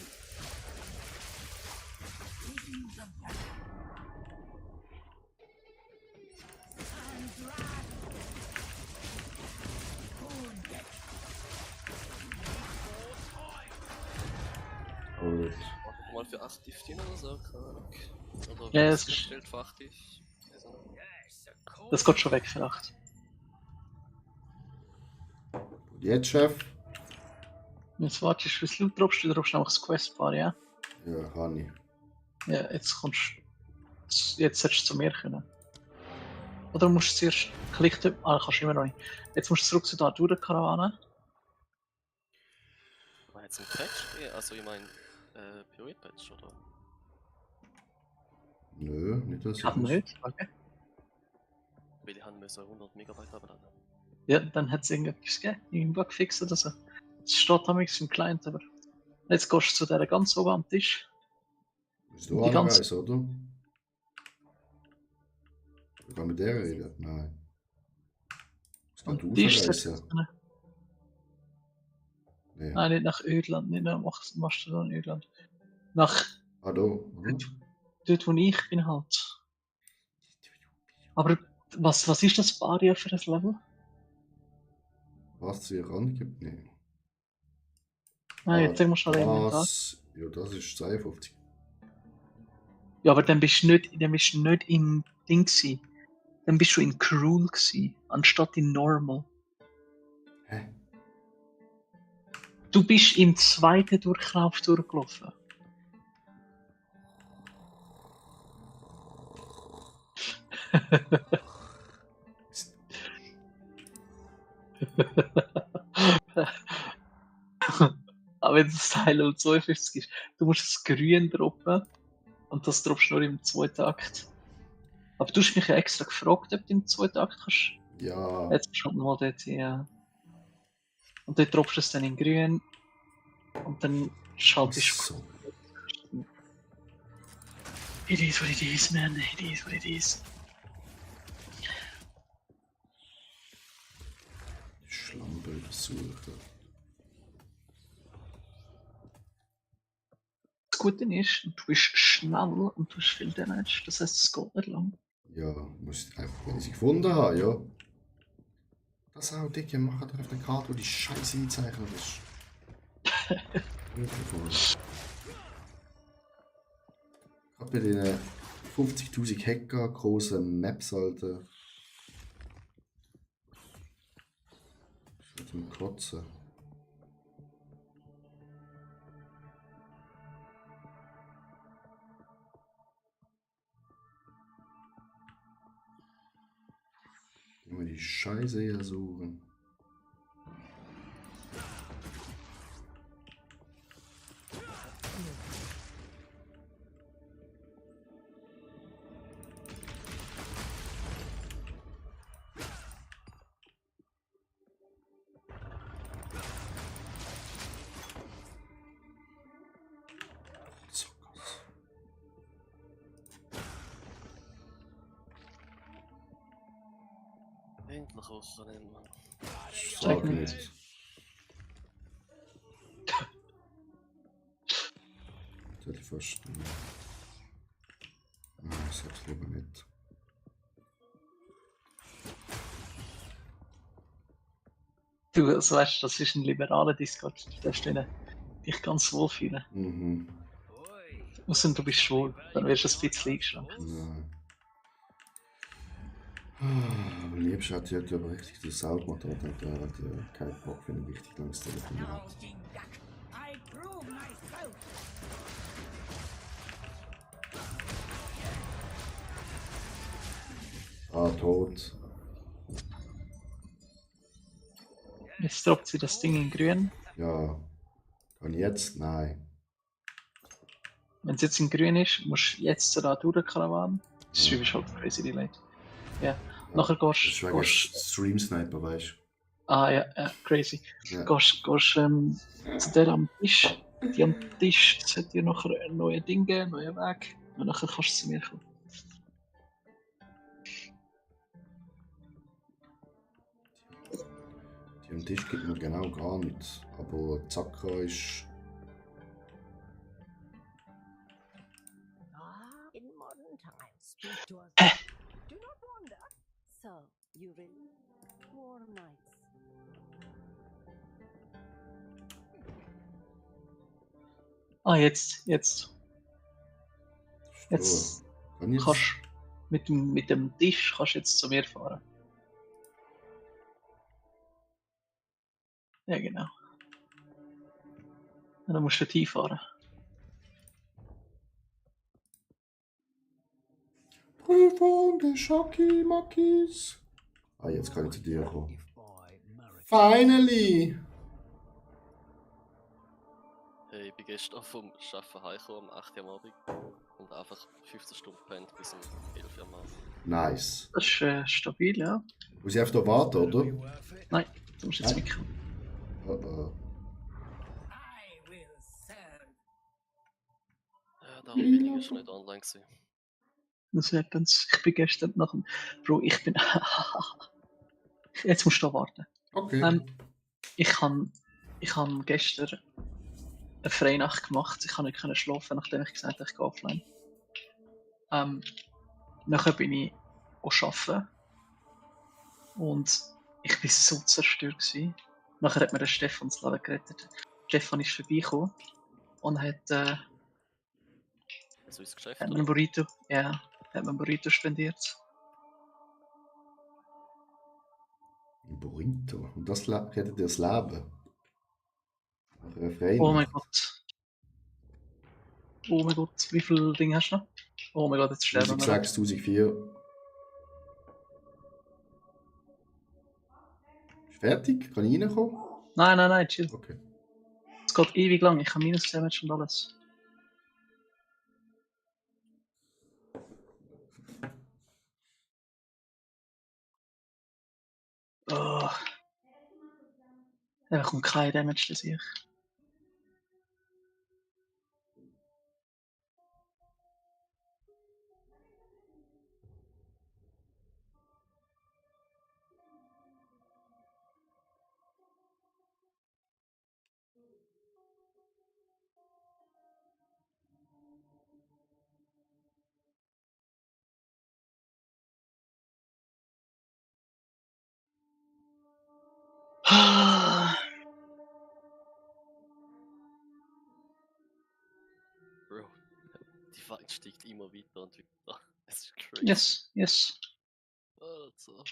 Visions of death. And wrath. Wounded. Gut. Machen wir mal für 8 Diff drin oder so? Keine Ahnung. Oder Ja, was das ist- gestellt für 8 Diff? Weiß auch nicht. Yes, of course. Das geht schon weg für 8. Und jetzt, Chef? Jetzt wartest du, bis du droppst, du droppst einfach das Questbar, ja? Ja, Hani. Ja, jetzt kommst jetzt solltest du zu mir können. Oder musst du zuerst klicken? Ah, kannst du immer noch nicht. Jetzt musst du zurück zu der Durden-Karawane. War jetzt ein Patch? Ja, also ich meine, PoE-Patch, oder? Nö, nicht das. Ich hab nicht. Okay. Weil ich haben müssen 100 Megabyte abladen. Ja, dann hat es irgendetwas gegeben. Irgendein Bug fix oder so. Es steht damals im Client, aber. Jetzt gehst du zu der ganz oben am Tisch. Bist du Die ganze- anreisen, oder? Ich kann mit der reden? Nein. Musst Am du Tisch aufreisen? setzt du. Nee. Nein, nicht nach Ödland, nicht nach Mastodon Ödland. Nach Ah, da, oder? dort, wo ich bin halt. Aber was ist das Barrier für das Level? Was es hier angibt? Nee. Nein, jetzt sehen wir schon Inventar. das, ja, das ist 52. Ja, aber dann bist du nicht im Ding gsi. Dann bist du in Cruel gsi, anstatt in Normal. Hä? Du bist im zweiten Durchlauf durchgelaufen. Aber wenn das Teil um 52 ist, du musst das Grün droppen und das droppst du nur im zweiten Akt. Aber du hast mich ja extra gefragt, ob du im zweiten Akt kannst. Ja. Jetzt schon mal dort, ja. Und dort droppst du es dann in grün und dann schaltest du. So. It is what it is, man. It is what it is. Die Schlammböden suchen. Das Gute ist, du bist schnell und du hast viel Damage. Das heißt, es geht nicht lang. Ja, muss ich einfach, wenn ich sie gefunden habe, ja. Das auch dicke machen auf der Karte, wo die Scheiße eingezeichnet ist. Gerade bei den 50.000 Hektar großen Maps, Alter. Ich will zum Kotzen. die Scheiße hier suchen. Endlich Wochenende, Mann. Sag nicht. Das hätte ich fast. Nein, ich sag's lieber nicht. Du, also weißt, das ist ein liberaler Discord. Du darfst dich ganz wohl fühlen. Mhm. Oi. Außer du bist schwul, dann wirst du ein bisschen eingeschränkt. Nein. Am liebsten hat die aber richtig die Sau gemacht, aber dann hat die keinen Bock, wenn er richtig langes Telefon hat. Lousing duck. I prove myself. Ah, tot. Jetzt droppt sie das Ding in grün. Ja. Kann ich jetzt? Nein. Wenn es jetzt in grün ist, musst du jetzt da durchkarawan. Das ist halt crazy delayed. Ja. Nachher Das ist gehst wegen du. Stream Sniper, weißt Ah ja, crazy. du? Ja. Gehst zu der am Tisch. Die am Tisch, das hat dir nachher ein neues Ding geben, einen neuen Weg. Und nachher kannst du zu mir kommen. Die am Tisch gibt mir genau gar nichts. Aber Zakra ist. Ah, in modern times, speak to us. Do not wander. So, you really? War Knights. Ah, jetzt. Jetzt So. Kann ich kannst du mit dem Tisch kannst du jetzt zu mir fahren. Ja, genau. Und dann musst du dort hinfahren. Prüfung des Schocki-Mockis. Ah, jetzt kann ich zu dir kommen. If by miracle. Finally! Hey, ich bin gestern vom Arbeiten heimgekommen, um 8 Uhr am Abend. Und einfach 15 Stunden gepennt bis um 11 Uhr am Abend. Nice. Das ist stabil, ja. Muss ich einfach da warten, oder? Be worth it. Nein, du musst jetzt Nein. mitkommen. Oh, oh. I will serve. Ja, der Anbindung ist nicht online gewesen. Das wird dann, ich bin gestern nach dem. Bro, ich bin. Jetzt musst du da warten. Okay. Ich han gestern eine Freinacht gemacht. Ich konnte nicht schlafen, nachdem ich gesagt habe, ich gehe offline. Nachher bin ich arbeiten. Und ich war so zerstört gewesen. Nachher hat mir der Stefan das Leben gerettet. Stefan ist vorbeigekommen und hat Also ins Geschäft. mir einen Burrito, ja, hat mir einen Burrito spendiert. Ein Burrito. Und das rettet dir das Leben. Nach einer Freien. Oh mein Gott. Oh mein Gott, wie viele Dinge hast du noch? Oh mein Gott, jetzt sterben wir. 1006, 1004. Ist fertig? Kann ich reinkommen? Nein, chill. Okay. Es geht ewig lang, ich habe minus Damage und alles. Oh. Da kommt kein Damage, das ich. Bro, die Fight steigt immer weiter und weiter. Es ist crazy. Yes. Also.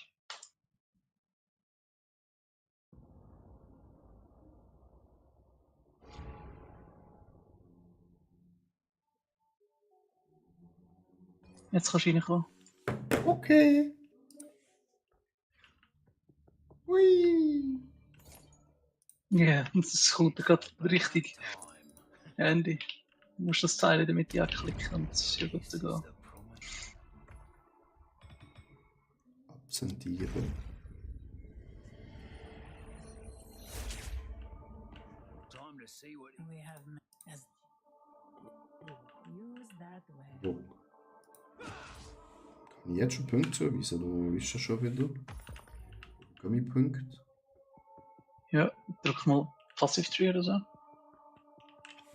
Jetzt kannst du reinkommen. Okay. Hui! Ja, das kommt gerade richtig Handy. Du musst das Teil damit ja klicken und es ist ja gut zu gehen. Absentieren. Time to see what We have as use that way. Wo? Kann ich jetzt schon Punkte zuweisen? Du ist das schon wieder? Gummipunkt. Ja, drück mal Passive Tree oder so.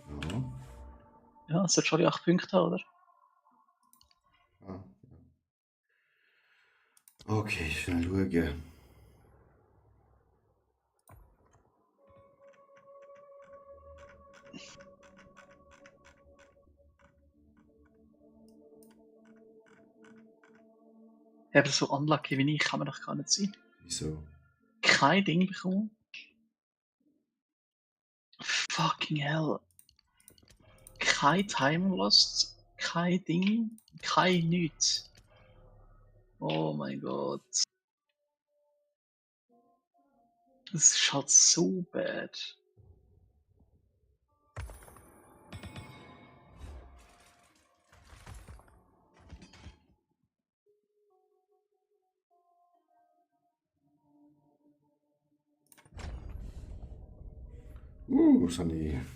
Ja. Ja, es hat schon die 8 Punkte haben, oder? Ah, ja. Okay, schnell schauen. Ja, aber so unlucky wie ich kann man doch gar nicht sein. Wieso? Kein Ding bekommen. Fucking hell. Kein Time Lost, kein Ding, kein nichts. Oh mein Gott. Das ist halt so bad. Was habe ich? Gerade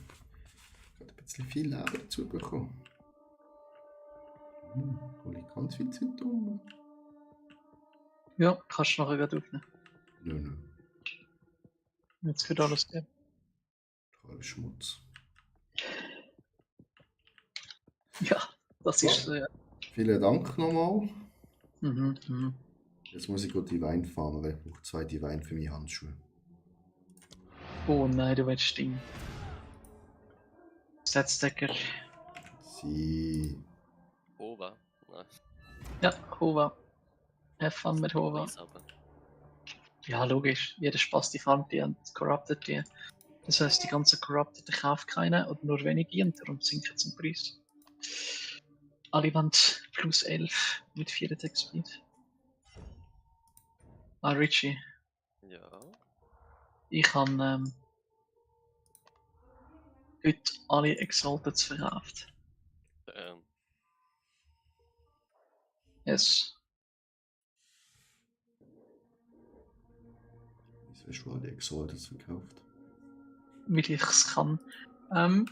ein bisschen viel Leben dazu bekommen. Hol ich ganz viel Zeit um. Ja, kannst du nachher gerade aufnehmen. Nein. Jetzt wird alles gehen. Total Schmutz. Ja, das ist so, ja. Vielen Dank nochmal. Mhm. Jetzt muss ich gut die Wein fahren, weil ich brauche 2 Wein für meine Handschuhe. Oh nein, du willst Ding. Statstacker. Sie. Hova. Nein, Ja, Hova. Have fun mit Hova. Preis aber. Ja, logisch. Jeder Spaß die farmt die und corrupted die. Das heißt, die ganzen Corrupted kauft keiner oder nur wenige und darum sinken zum Preis. Alle Wand plus 11 mit 4 Attack Speed. Ah, Richie. Ja. Ich habe heute alle Exalted verkauft. Yes. Wieso hast du alle Exalted verkauft? Weil ich es kann. Okay.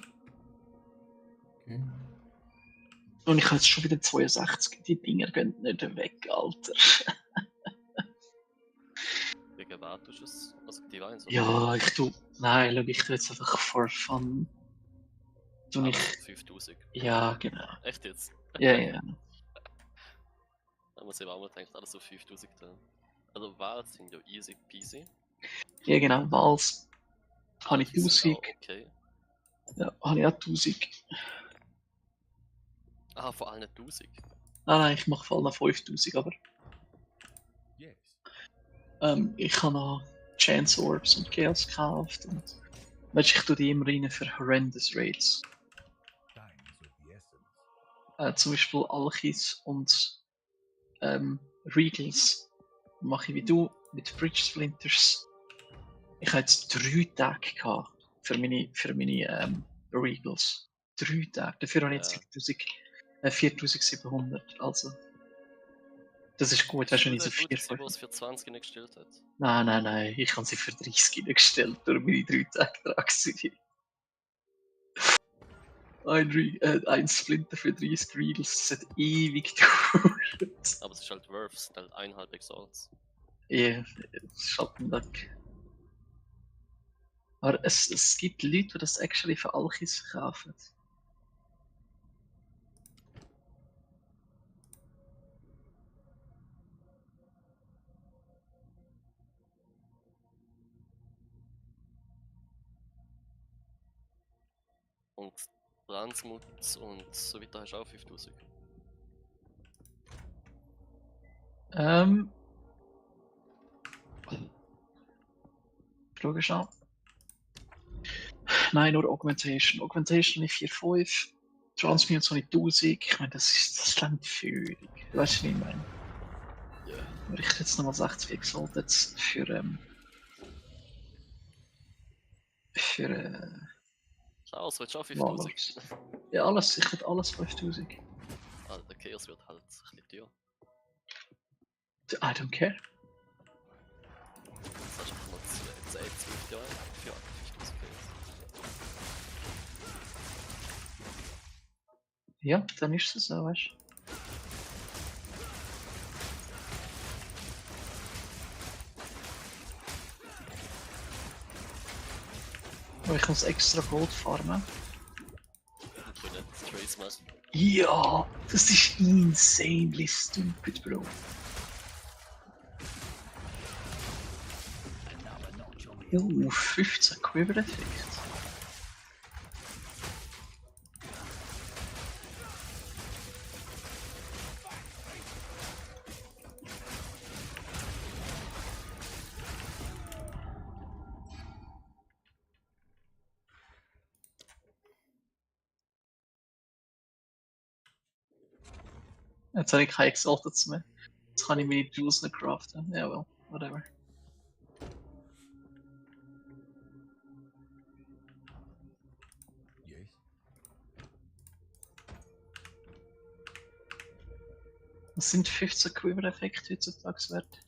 Und ich habe jetzt schon wieder 62. Die Dinger gehen nicht weg, Alter. Wegen wer tust du es? Also die Weins? Ja, ich tu. Nein, schau, ich tu jetzt einfach for fun. Tu ich. 5000. Ja, genau. Echt jetzt? Ja. Da muss ich auch mal denken, alles so 5000 da. Also Wals sind ja easy peasy. Ja, genau. Wals. Habe ich Alphys sind 1000. auch okay. Ja, habe ich auch 1000. Ah, vor allem 1000. Nein, ich mache vor allem 5000, aber. yes. Ich habe noch Chance Orbs und Chaos gekauft. Und weißt, ich tue die immer rein für horrendous Raids. Time is of the essence. Zum Beispiel Alchis und Regals mache ich wie du mit Bridge Splinters. Ich hatte jetzt 3 Tage gehabt für meine Regals. 3 Tage. Dafür habe ich jetzt 4700. Also, das ist gut, weißt du, wenn ich so 4, 5. Was für 20 nicht gestellt hat. Nein, ich habe sie für 30 gestellt, durch meine 3 Tage dran gewesen. Ein Splinter für 30 Regals, das hat ewig gedauert. Aber es ist halt Worth, es sind halt 1,5 Exalts. Ja, Schattendeck. Aber es gibt Leute, die das actually für Alchis verkaufen. Und Transmut und so weiter hast du auch 5000. Schau ich an. Nein, nur Augmentation. Augmentation habe ich 4,5. Transmute habe ich 1000. Ich meine, das ist viel. Du weißt, wie ich meine. Ja. Aber ich hätte jetzt nochmal 60 Exalted für für Schau, es wird schon Warlords. 5000. Ja, alles, ich hätte alles 5000. Ah, der Chaos wird halt ein bisschen teuer. I don't care. Jetzt hast du einfach noch 12 Jahre für 5000 Chaos. Ja, dann ist es so, weißt du. Aber ich muss extra Gold farmen. Und können Trace machen. Ja, das ist insanely stupid, Bro. Another notch on the 15 Quiver-Effekt. Jetzt habe ich keine Exalted mehr. Jetzt kann ich meine Juice nicht craften. Ja, well, whatever. Yes. Was sind 15 Quiver-Effekte heutzutage wert?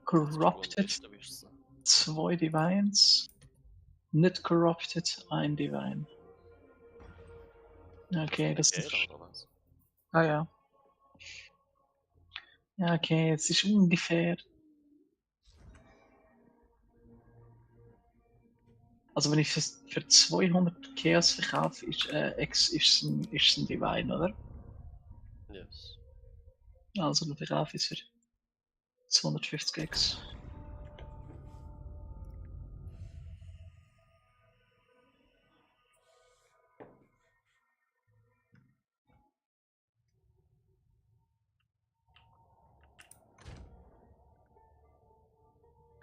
Corrupted, 2 Divines. Nicht Corrupted, 1 Divine. Okay, das ist... Jeder, oder was? Ah ja. Ja, okay, es ist ungefähr... Also wenn ich für 200 Chaos verkaufe, ist ist ein Divine, oder? Yes. Also dann verkaufe ich es für 250 X.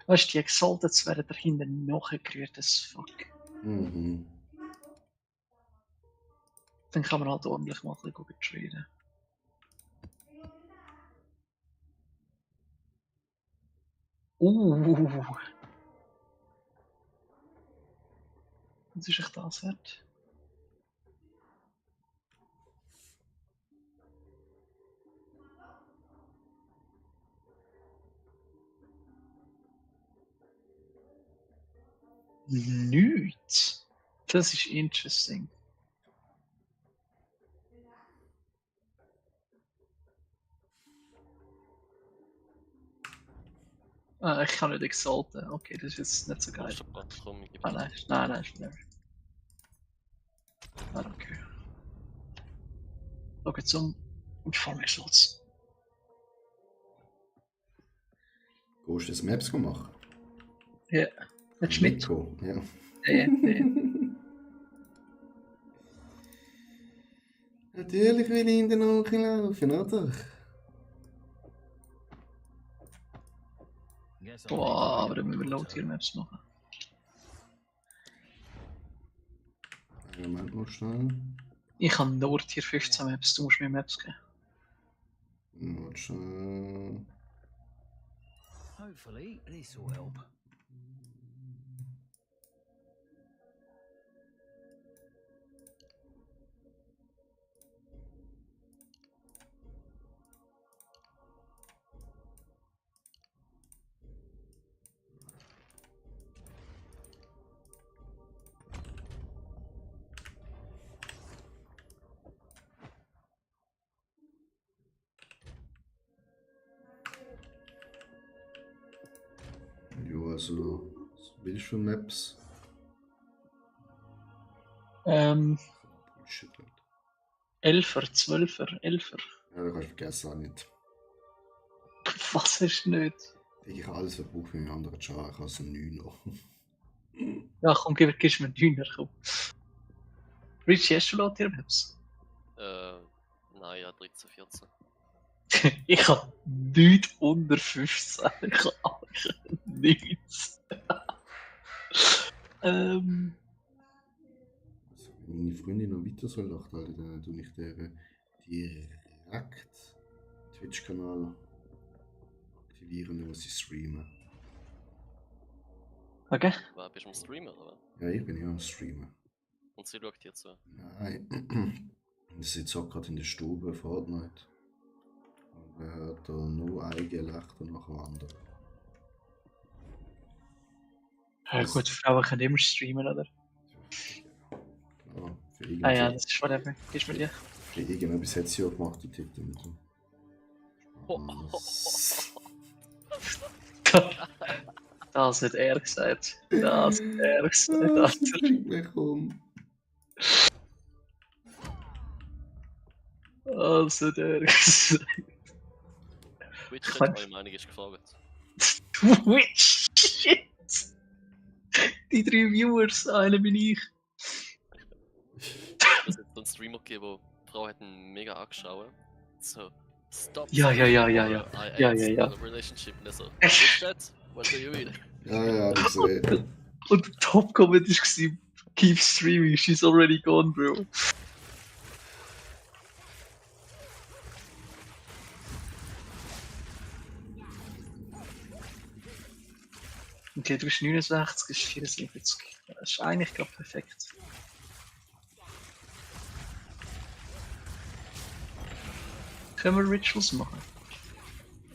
Weißt du, die Exalteds werden dahinter nachgerührt as fuck. Mhm. Dann kann man halt ordentlich mal ein bisschen traden. Was ist echt das wert? Nichts. Das ist interesting. Ah, ich kann nicht exalten. Okay, das ist jetzt nicht so geil. Brauchst du ein paar Krumme, gib Ah, dir. nein, whatever. I don't care. Schau jetzt und fahr mich los. Gehst du das Maps machen? Ja, willst du mit? Nico, ja. Ja. Natürlich will ich in den Nachen laufen, oder? Guess I'll Boah, need to aber read dann up müssen wir on Low Tier Maps machen. Moment mal schnell. Ich habe nur Tier 15 Maps, du musst mir Maps geben. Mal schnell. Hopefully, this will help. Ja, also, was willst du für Maps? Bullshit halt. 11er, 12er, 11er. Ja, da kannst du vergessen, auch nicht. Was ist nicht? Ich habe alles verbraucht für einen anderen Char, ich habe so 9 noch. Ja, komm, gibst mir 9er, komm. Richie, hast du Low Tier Maps? Nein, ja, 13, 14. Ich habe nichts unter 15. Ich habe nichts. Also, wenn meine Freundin noch weiter soll, dachte, Alter, dann tue ich der direkt Twitch-Kanal aktivieren, dann muss ich streamen. Okay. Wer bist du am Streamer, oder? Ja, ich bin ja am Streamen. Und sie schaut dir zu. Nein. Ich sitze auch gerade in der Stube, Fortnite. Und er hört da nur ein Gelächter nach dem anderen. Ja gut, Frauen können immer streamen, oder? Klar, für Ah ja, irgendetwas, das ist whatever. Gehst mit dir. für irgendetwas hat sie ja gemacht, die Titel und so. Das hat er gesagt. Das hat er gesagt. Das Alter. bringt mich um. Das hat er gesagt. Twitch Kann- hat eure Meinung ist gefragt. Twitch, shit! Die 3 Viewers, einer bin ich. Es hat so einen Streamer gegeben, wo die Frau hat ihn mega angeschaut. So, stop. Ja, ja, ja, ja, or ja. I Ja, end ja, ja. the relationship. Und er so, what's that? What do you mean? Ja, das gesehen. Und der Top-Comment war, keep streaming, she's already gone, bro. Okay, du bist 69, ist 74. Das ist eigentlich gerade perfekt. Können wir Rituals machen?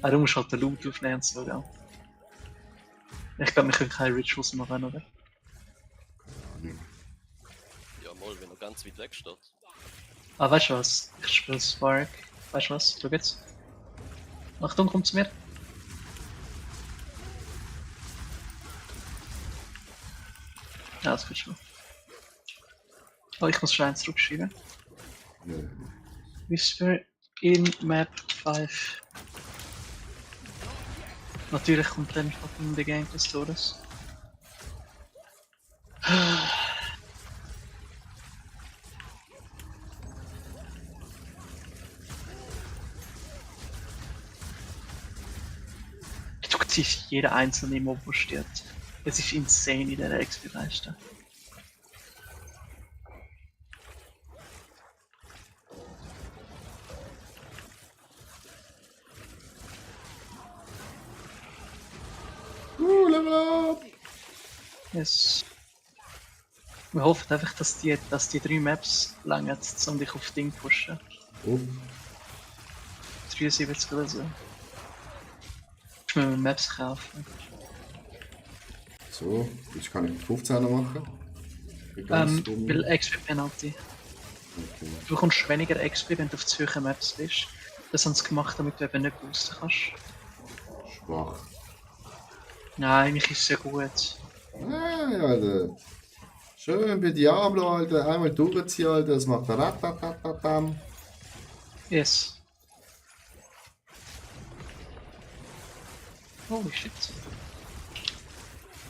Ah, du musst halt den Loot aufnehmen und so, gell? Ich glaube, wir können keine Rituals machen, oder? Ja, mal, wenn er ganz weit weg steht. Ah, weißt du was? Ich spiele Spark. Weißt du was? Schau jetzt. Achtung, kommt zu mir. Ja, das geht schon. Oh, ich muss schon eins zurückschreiben. Ja. Whisper in Map 5. Natürlich kommt dann fucking der Game des Todes. Du siehst jeder einzelne Mob, der stirbt. Es ist insane in der XP-Leiste. Level up! Yes. Wir hoffen einfach, dass die 3 Maps langen, um dich auf Ding zu pushen. Uff. 73 oder so. Ich muss mir Maps kaufen. So, jetzt kann ich 15er machen. Wie ganz dumm. Weil XP Penalty. Okay. Du bekommst weniger XP, wenn du auf zu hohen Maps bist. Das haben sie gemacht, damit du eben nicht boosten kannst. Schwach. Nein, eigentlich ist es sehr gut. Nein, Alter. Schön bei Diablo, Alter. Einmal durchziehen, Alter. Das macht ratatatam. Yes. Holy shit.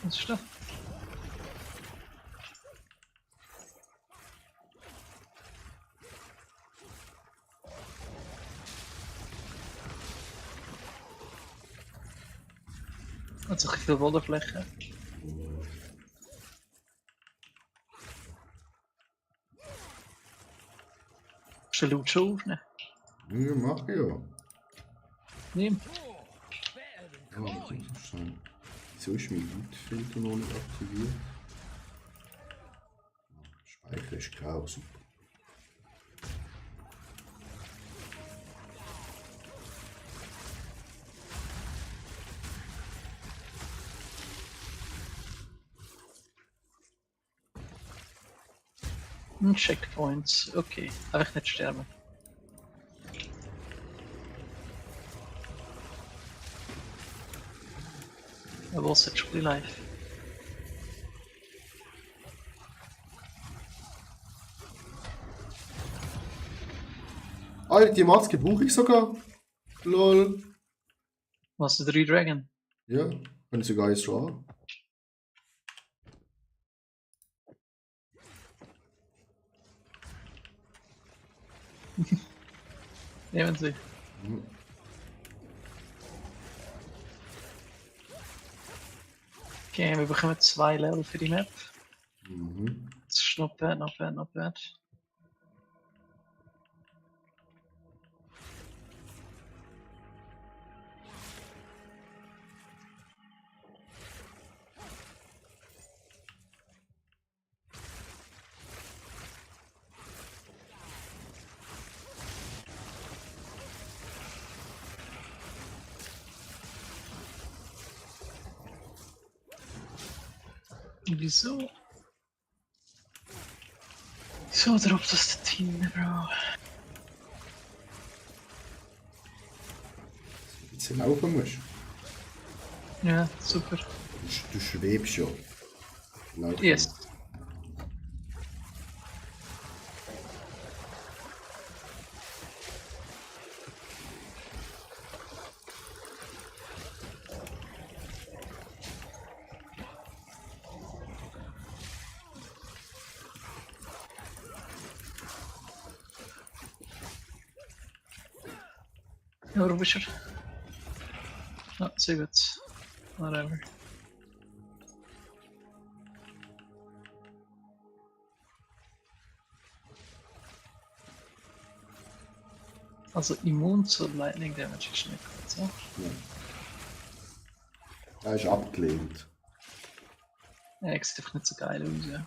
Was ist da? Hat so viel Bodenfläche. Kannst du den Loot schon aufnehmen? Ja, mach ich ja. Nimm. Ja, das ist schon. Wieso ist mein Loot-Filter noch nicht aktiviert? Speicher ist Chaos. Super. Checkpoints. Okay, einfach nicht sterben. Er was jetzt schon live. Alter, die Maske brauche ich sogar. Lol. Was, der 3 Dragon? Ja, kann ich sogar jetzt schon an. Nehmen Sie. Mhm. Okay, wir bekommen 2 Level für die Map. Mhm. Das ist not bad, not bad, not bad. Wieso? So droppt das der Team, Bro. Jetzt laufen musst. Ja, super. Du schwebst ja. Lauf. Yes. Ja, wo bist du? Ah, sehr gut. Whatever. Also immun zu Lightning Damage ist nicht gut, so? Er ist abgelehnt. Ja, sieht einfach nicht so geil aus, ja.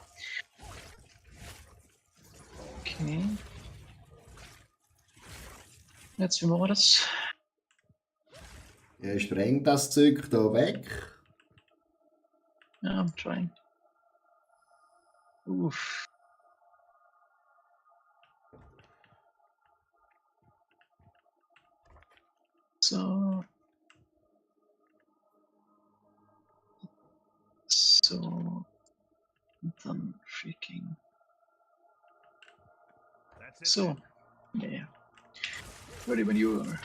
Okay. Jetzt wie machen wir das? Er sprengt das Zeug da weg. Ja, I'm trying. Uff. So. So. Und dann freaking. That's it. So. Yeah. Ready when you are.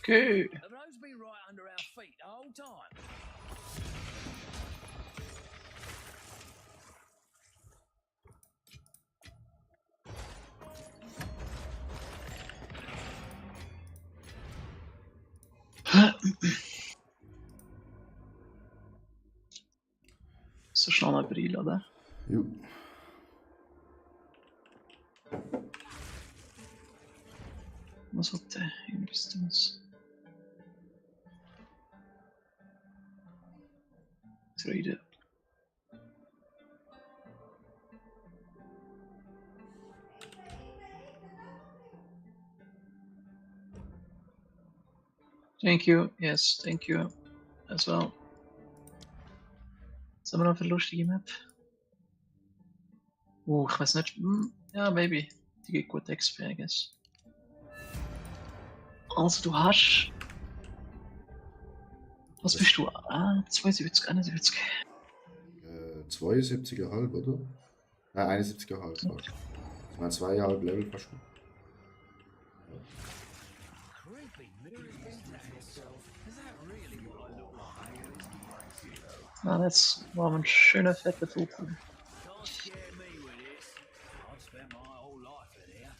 Okay. Have those been right under our feet the whole time? So schnell mal Brille, oder? Jo. Was hat der Instance? 3D. Thank you, yes, thank you as well. Was haben wir noch für lustige Map? Ich weiß nicht. Ja, maybe. Die geht gut XP, I guess. Also, du hast. Was bist du? 72, 71. 72,5, oder? Nein, 71,5. fast. Ich meine 2,5 Level fast. Creepy mirrors intact. Is that really what I look like? Na, jetzt war ein schöner fetter Vogel. Can't scare me with this. I've spent my whole life in here.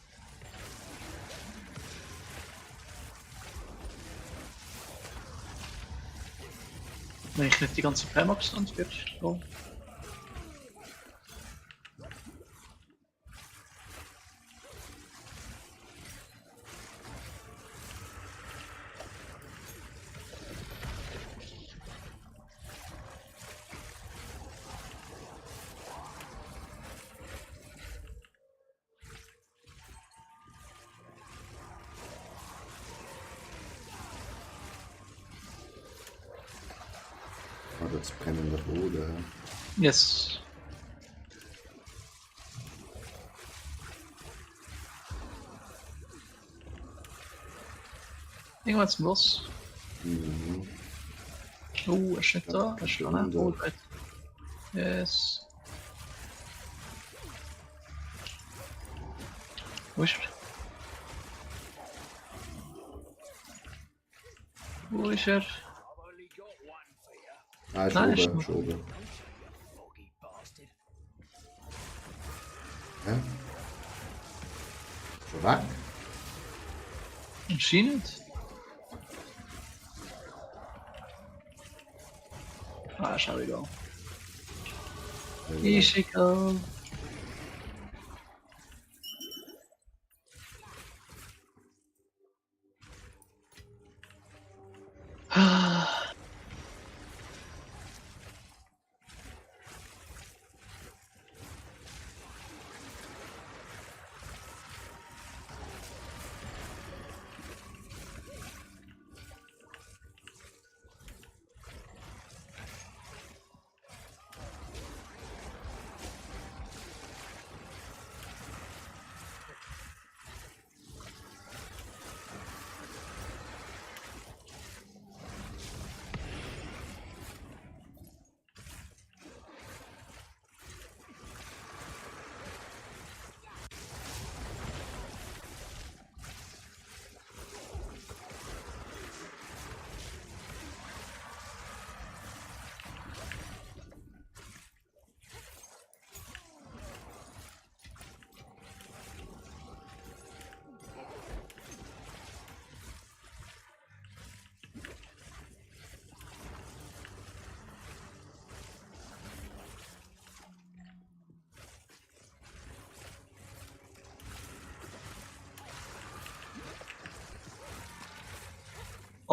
Wenn ich nicht die ganze Permax wird. Oh. Aber das brennende Boden. Yes. Irgendwas los. Mhm. Er ist nicht da. Er ist schon da. Oh, right. Yes. Wo ist er? Wo ist er? I've only got one for you. Ah, ist Nein, oben, ist ist oben. Foggy bastard. Hä? Schon weg? Anscheinend. Ah, schau egal. Ist egal.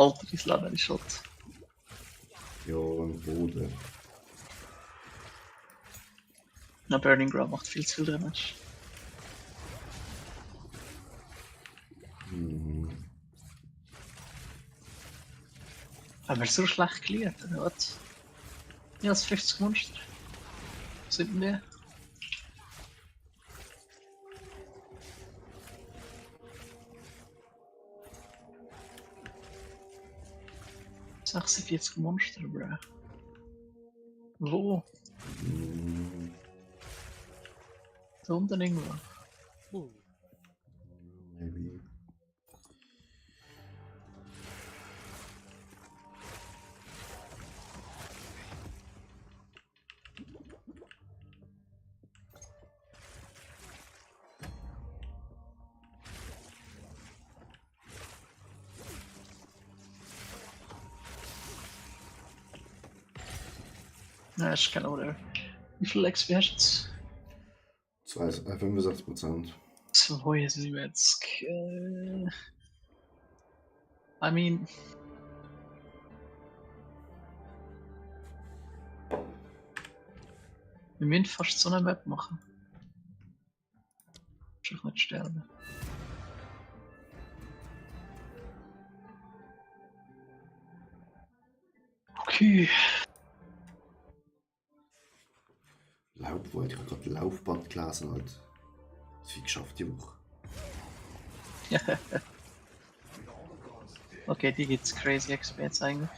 Alter, dein Leben ist halt. Ja, im Boden. Na, Burning Ground macht viel zu viel Damage. Mhm. Haben wir so schlecht geliefert, oder was? Ja, das 50 Monster. Sind wir? ...46 Monster, bro. Wo? Mhm. Da unten irgendwo. Maybe. Ja, ist kein oder. Wie viel XP hast du jetzt? 65%. 72. I mean. Wir müssen fast so eine Map machen. Ich nicht sterben. Okay. Laubwald, ich habe gerade Laufband gelesen, halt. Das viel geschafft die Woche. Okay, die gibt's crazy XP jetzt eigentlich.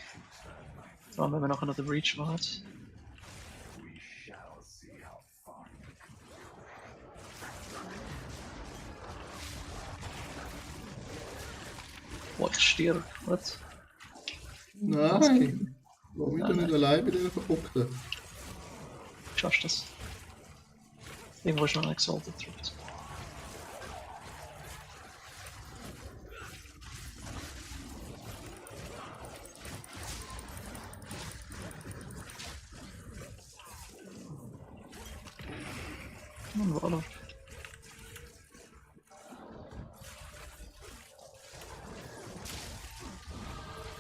Vor allem, wenn wir nachher noch den Breach machen. Boah, ich stirb. Was? Nein! Warum bin ich Nein, nicht allein bei den Verrückten? Schaffst du das? Irgendwo ist noch ein Exalted Truth. Und voilà.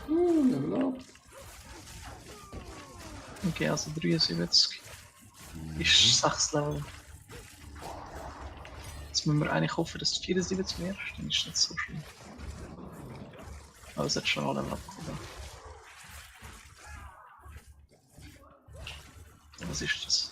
Level up. Okay, also 73. Ist 6 Level. Jetzt müssen wir eigentlich hoffen, dass du 74 mehr ist, dann ist es nicht so schlimm. Aber es hat schon alle abgekommen. Was ist das?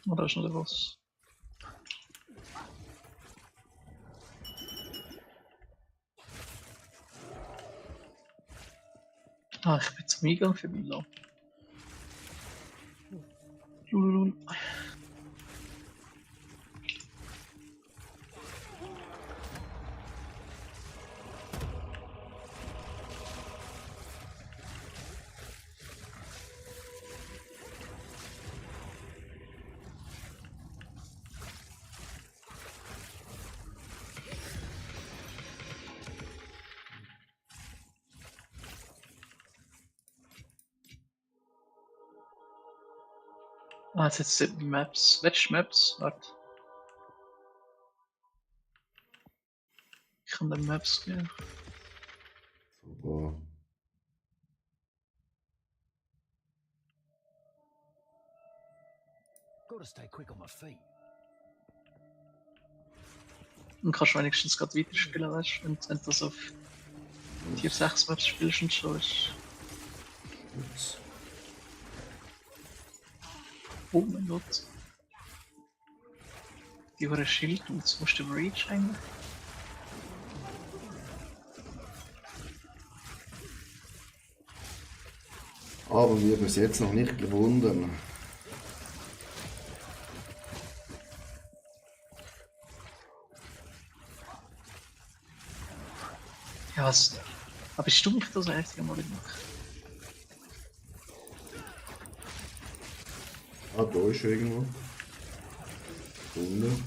Oh, da ist noch der Boss. Ah, ich bin zum Eingang für Milo. Lululul. Ah, jetzt sind die Maps. Welche Maps? Warte. Ich kann den Maps gehen. Super. Gotta stay quick on my feet. Dann kannst du wenigstens gerade weiterspielen, weißt du? Wenn du das auf Tier 6 Maps spielst und so ist. Ups. Oh mein Gott. Die war ein Schild und jetzt musst du Reach eigentlich. Aber wir bis jetzt noch nicht gewonnen. Ja, was? Aber bist du mich das einzige Mal gemacht? Ah, da ist er irgendwo. Unten.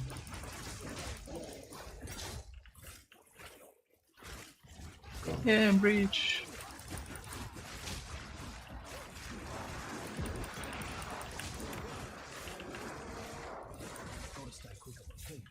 Yeah, im Breach. Gotta stay quick on my feet.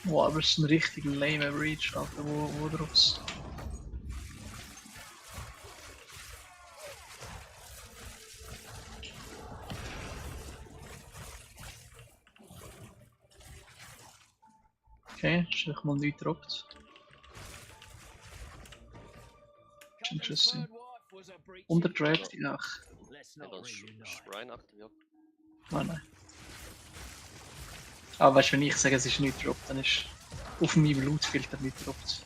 Boah, aber es ist ein richtig lame Breach, Alter, wo drauf's. Okay, ist einfach mal nichts gedroppt. Interesting. Untertrackt, ja. Let's Ja, not dann reunite. Shrine aktiviert. Nein. Aber weißt du, wenn ich sage, es ist nicht gedroppt, dann ist auf meinem Lootfilter nicht gedroppt.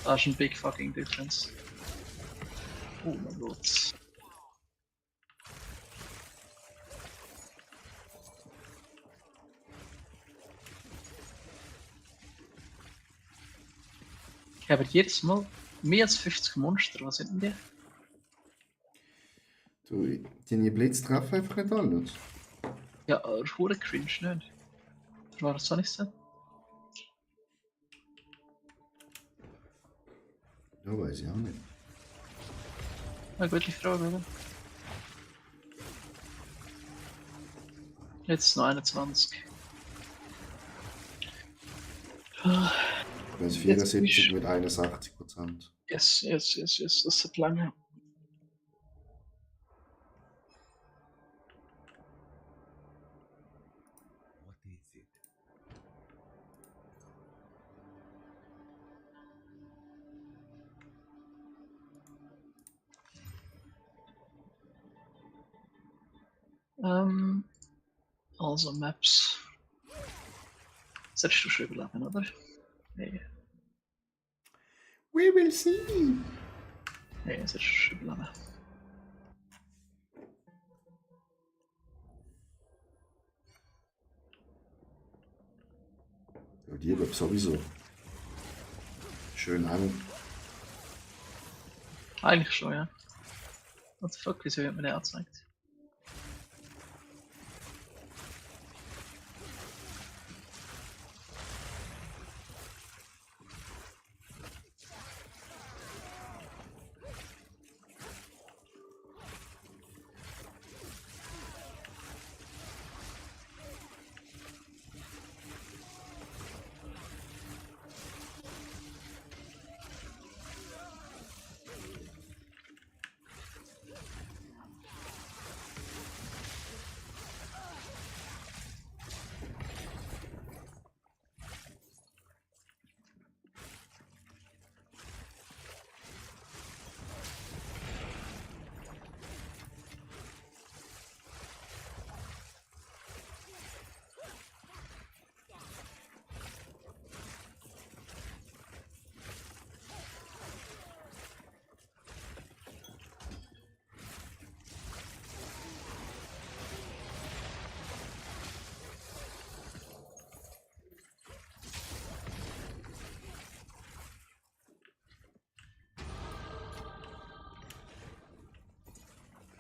Da ist ein big fucking difference. Oh mein Gott. Ich habe jedes Mal mehr als 50 Monster, was sind denn die? Du, deine Blitz treffen einfach nicht alles. Ja, hure cringe nicht. Was soll ich sagen? Ja, weiß ich auch nicht. Eine gute Frage, oder? Jetzt noch 21. Das ist Jetzt 74 bist- mit 61%. Yes, das hat lange. What is it? Also Maps. Solltest du schon überleben, oder? Nee, We will see! solltest du schon überleben. Ja, die glaube sowieso. Schön an. Eigentlich schon, ja. What the fuck, wieso wird mir der angezeigt?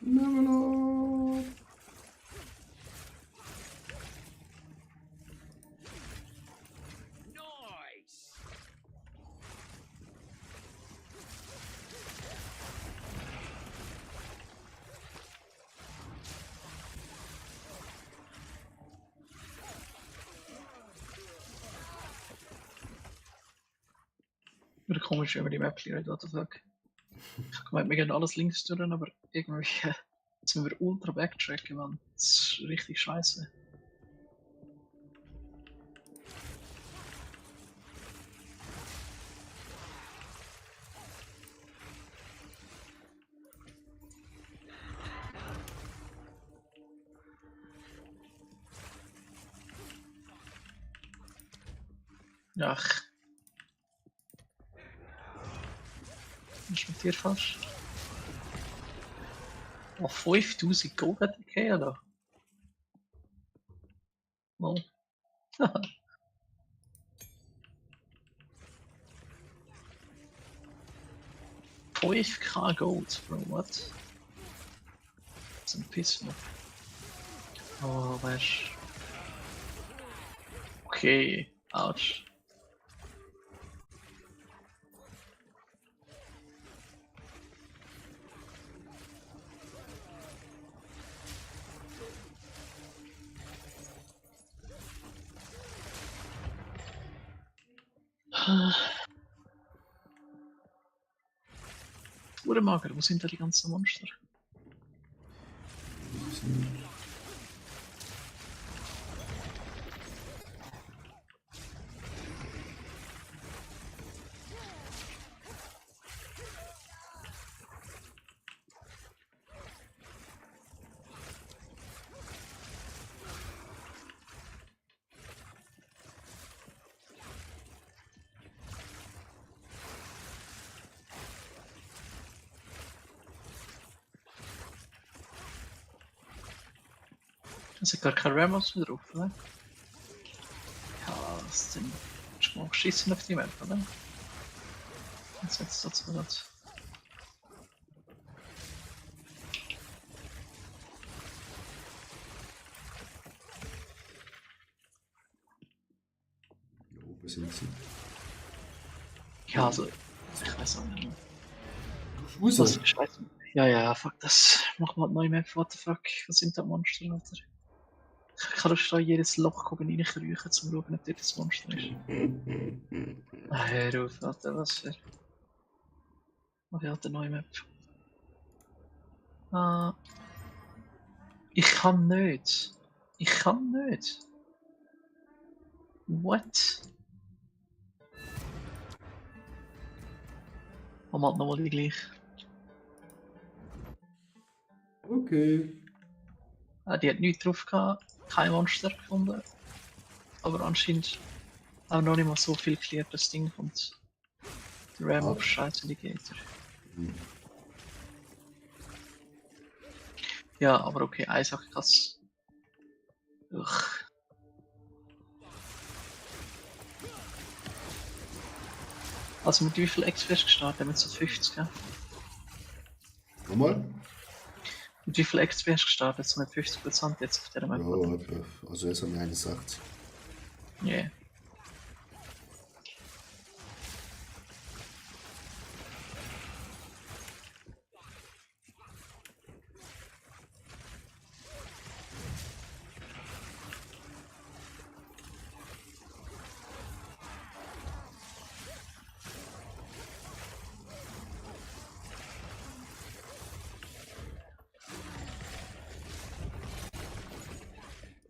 Level up! Nice! Wieder komisch, wenn man die Map clearet, what the fuck. Ich hab gemeint, wir gehen alles links durch, aber irgendwie jetzt müssen wir ultra backtracken, man. Das ist richtig scheiße. Ach. Was ist mit dir falsch? Oh, 5000 Gold hat okay, oder? No. 5k Gold, bro, what? Das ist ein Pissen. Oh, weißt. Okay, ouch. Mager, wo sind da die ganzen Monster? Das ist gar kein Ramos mehr drauf, oder? Ja, das sind schon mal geschissen auf die Map, oder? Jetzt wird's dazu das. Hier oben sind sie. Ja, also, ich weiß auch nicht. Raus! Was ist Scheiße? Ja, fuck das. Mach mal eine neue Map, what the fuck? Was sind da Monster, Alter? Ich kann da jedes Loch reinkriechen, um zu schauen, ob dort das Monster ist. Ah, hör auf, Alter, was für... Mach ich halt eine neue Map. Ah... Ich kann nicht. Ich kann nicht. What? Machen wir halt nochmal die gleiche. Okay. Ah, die hat nichts drauf gehabt, kein Monster gefunden. Aber anscheinend auch noch nicht mal so viel geklärt, das Ding kommt. Der Ram auf Scheiße Alligator. Ja, aber okay, eine Sache krass. Ugh. Also mit wie viel XP hast du gestartet? Mit so 50, ja? Nochmal? Mit wie viel XP hast du gestartet? So mit 50% jetzt auf der Map? Ja, also jetzt haben wir 61. Yeah.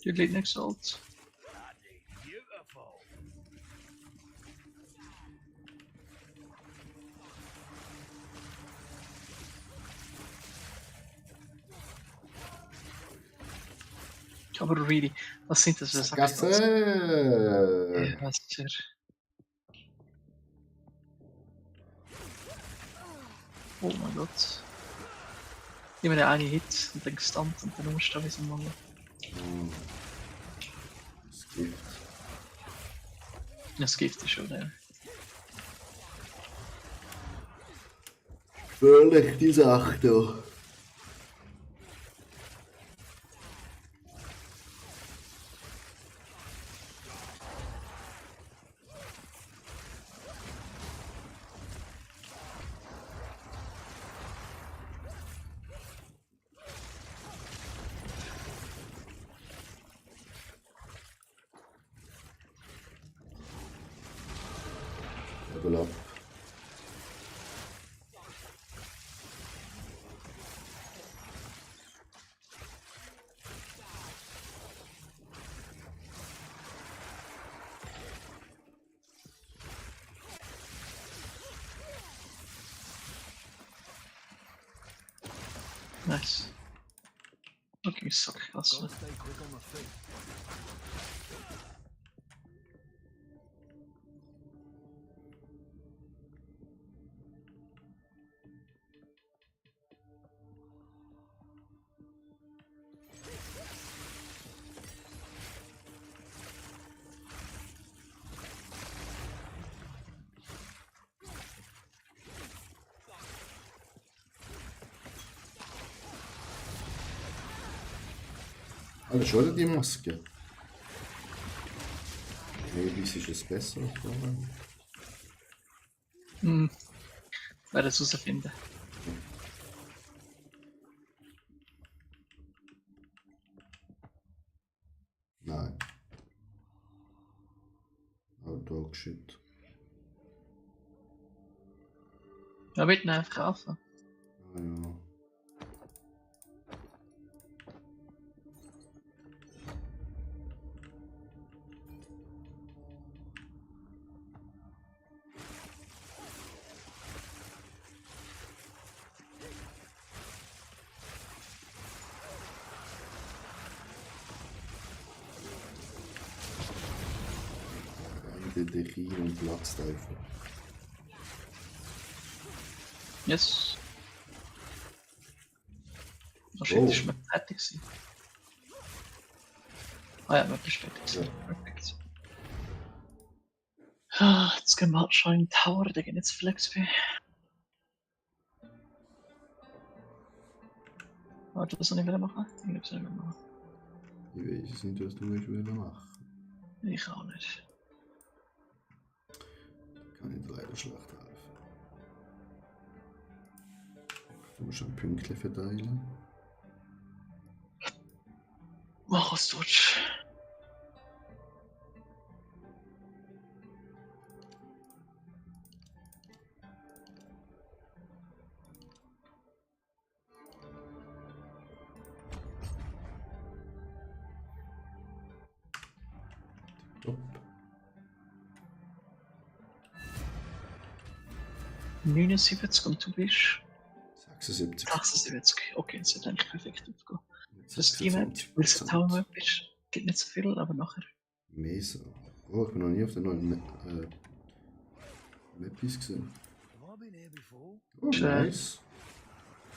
You lead next ult. Beautiful. Aber really, was sind das für Sachen? Gasse! Ja, was für... Oh mein Gott. Immer der eine Hit und dann gestunt und dann umstehen wie so ein Mann. Das Gift. Das Gift ist schon, ja. Völlig die Sache da. Level up. Nice. Okay, so krass. Gotta stay quick on my feet. Alles schon die Maske. Babys ist es besser als vorher. Hm. Werde es herausfinden. Nein. Oh, Dog Shit. Ja, bitte einfach kaufen. Ah, ja. Der China und platzt einfach. Yes. Wahrscheinlich ist man fertig gewesen. Ah ja, man ist fertig gewesen. Ja. Perfekt. Ah, jetzt gehen wir halt schon in den Tower, da gehen jetzt Flex bei. Warte, was soll ich wieder machen? Ich glaube, was soll ich wieder machen? Ich weiß es nicht, was du willst machen. Ich auch nicht. Kann ich dir leider schlecht helfen. Du musst ein Pünktchen verteilen. Mach was du willst. Hopp. 79 und du bist 76. 76. Okay, das wird eigentlich perfekt aufgehen. Das ist die Map, weil es eine Tower Map ist, gibt nicht so viel, aber nachher. Mesa. Oh, ich bin noch nie auf der neuen Mappies gesehen. Have I been here before? Oh, Schön. nice.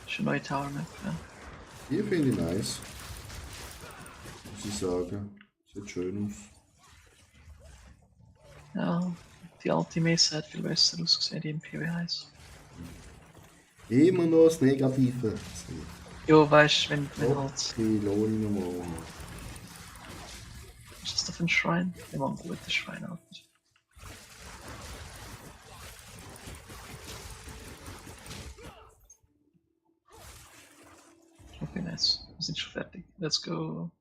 Das ist eine neue Tower Map, ja. Hier finde ich nice. Muss ich sagen. Sieht schön aus. Ja, die alte Messe hat viel besser ausgesehen, die Imperial heißt. Immer noch das Negative. Jo, weißt du, wenn halt. Okay, lohne ich nochmal. Was ist das da für ein Schrein? Immer ein guter Schrein, Alter. Okay, nice. Wir sind schon fertig. Let's go.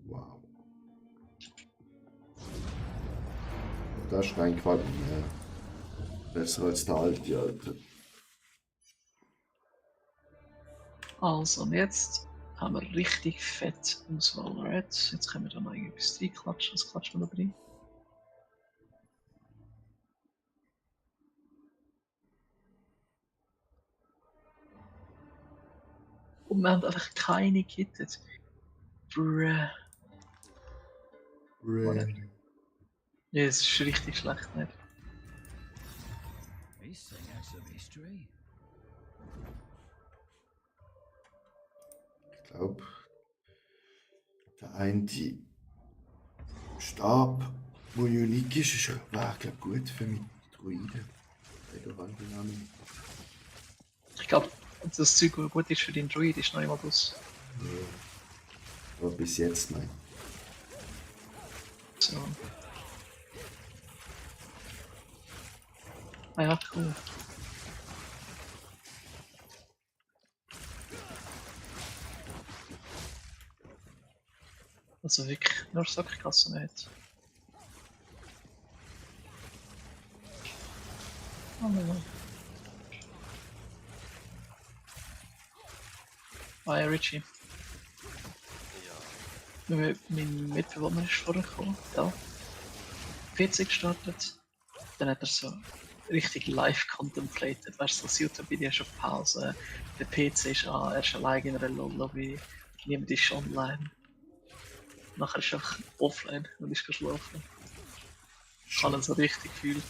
Wow. Der Schrein gefällt mir mehr. Besser als der alte, Alter. Also, und jetzt haben wir richtig fett Auswahl, right? Jetzt können wir da noch irgendwas reinklatschen. Was klatschen wir da rein? Und wir haben einfach keine gekittet. Bruh. Ja, es ist richtig schlecht, nicht? This thing has some history. Ich glaube, der eine Stab, wo unique ist, wäre glaub, gut für mich Druiden. Ich glaube, das Zeug, das gut ist für den Druid, ist noch immer das. Aber bis jetzt nein. So. Ah ja, cool. Also wirklich nur Sackgassen nicht. Oh nein. Ah ja, Richie. Ja. Mein Mitbewohner ist vorher gekommen, da. PC gestartet. Dann hat er so richtig live contemplated, weißt du, das YouTube-Video ist auf Pause, der PC ist an, er ist allein in einer Lobby, niemand ist online. Nachher ist er einfach offline und ist geschlafen. Ich habe ihn so richtig gefühlt.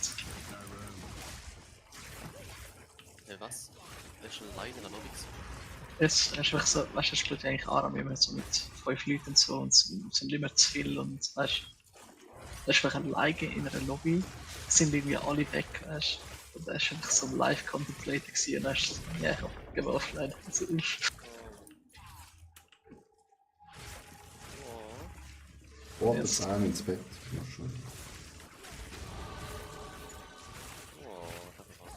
Was? Er ist alleine in der Lobby gewesen. Jetzt, er ist einfach so, weißt du, er spielt eigentlich Aram immer so mit 5 Leuten und so und es sind immer zu viel und weißt du, er ist einfach alleine in einer Lobby, sind irgendwie alle weg, weißt du. Und er ist einfach so live contemplated gewesen und er ist so, ja, ich hab offline. So, Oh, Oder Yes. 10 ins Bett. Ja, schon. Oh, das war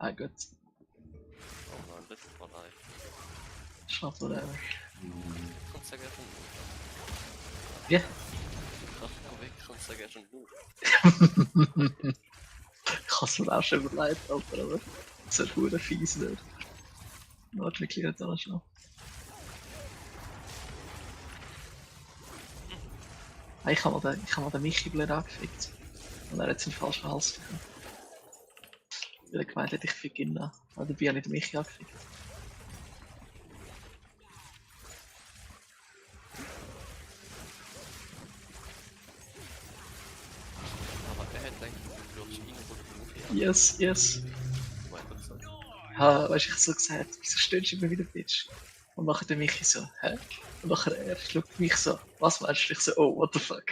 Ah gut, Oh nein, das war live. schaut whatever. Kannst du sagen, schon nur. Ja. Kannst du weg, kannst du sagen, schon nur. Ich hab's mir auch schon überlegt, Alter, aber das ist verdammt fies nicht. Warte, wir klären da noch schnell. Ah, ich hab mal den Michi blöd angefickt. Und er hat seinen falschen Hals bekommen. Weil er gemeint hat, ich fick ihn an. Aber dabei habe ich den Michi angefickt. Aber er hat gedacht, du würdest ihn von der Mund her. Yes, yes. Mein Gott, so. Ja, weißt du, ich so gesagt, wieso stöhnst du immer wieder, Bitch? Und nachher der Michi so, hä? Und nachher er schaut mich so, was meinst du? Ich so, oh, what the fuck?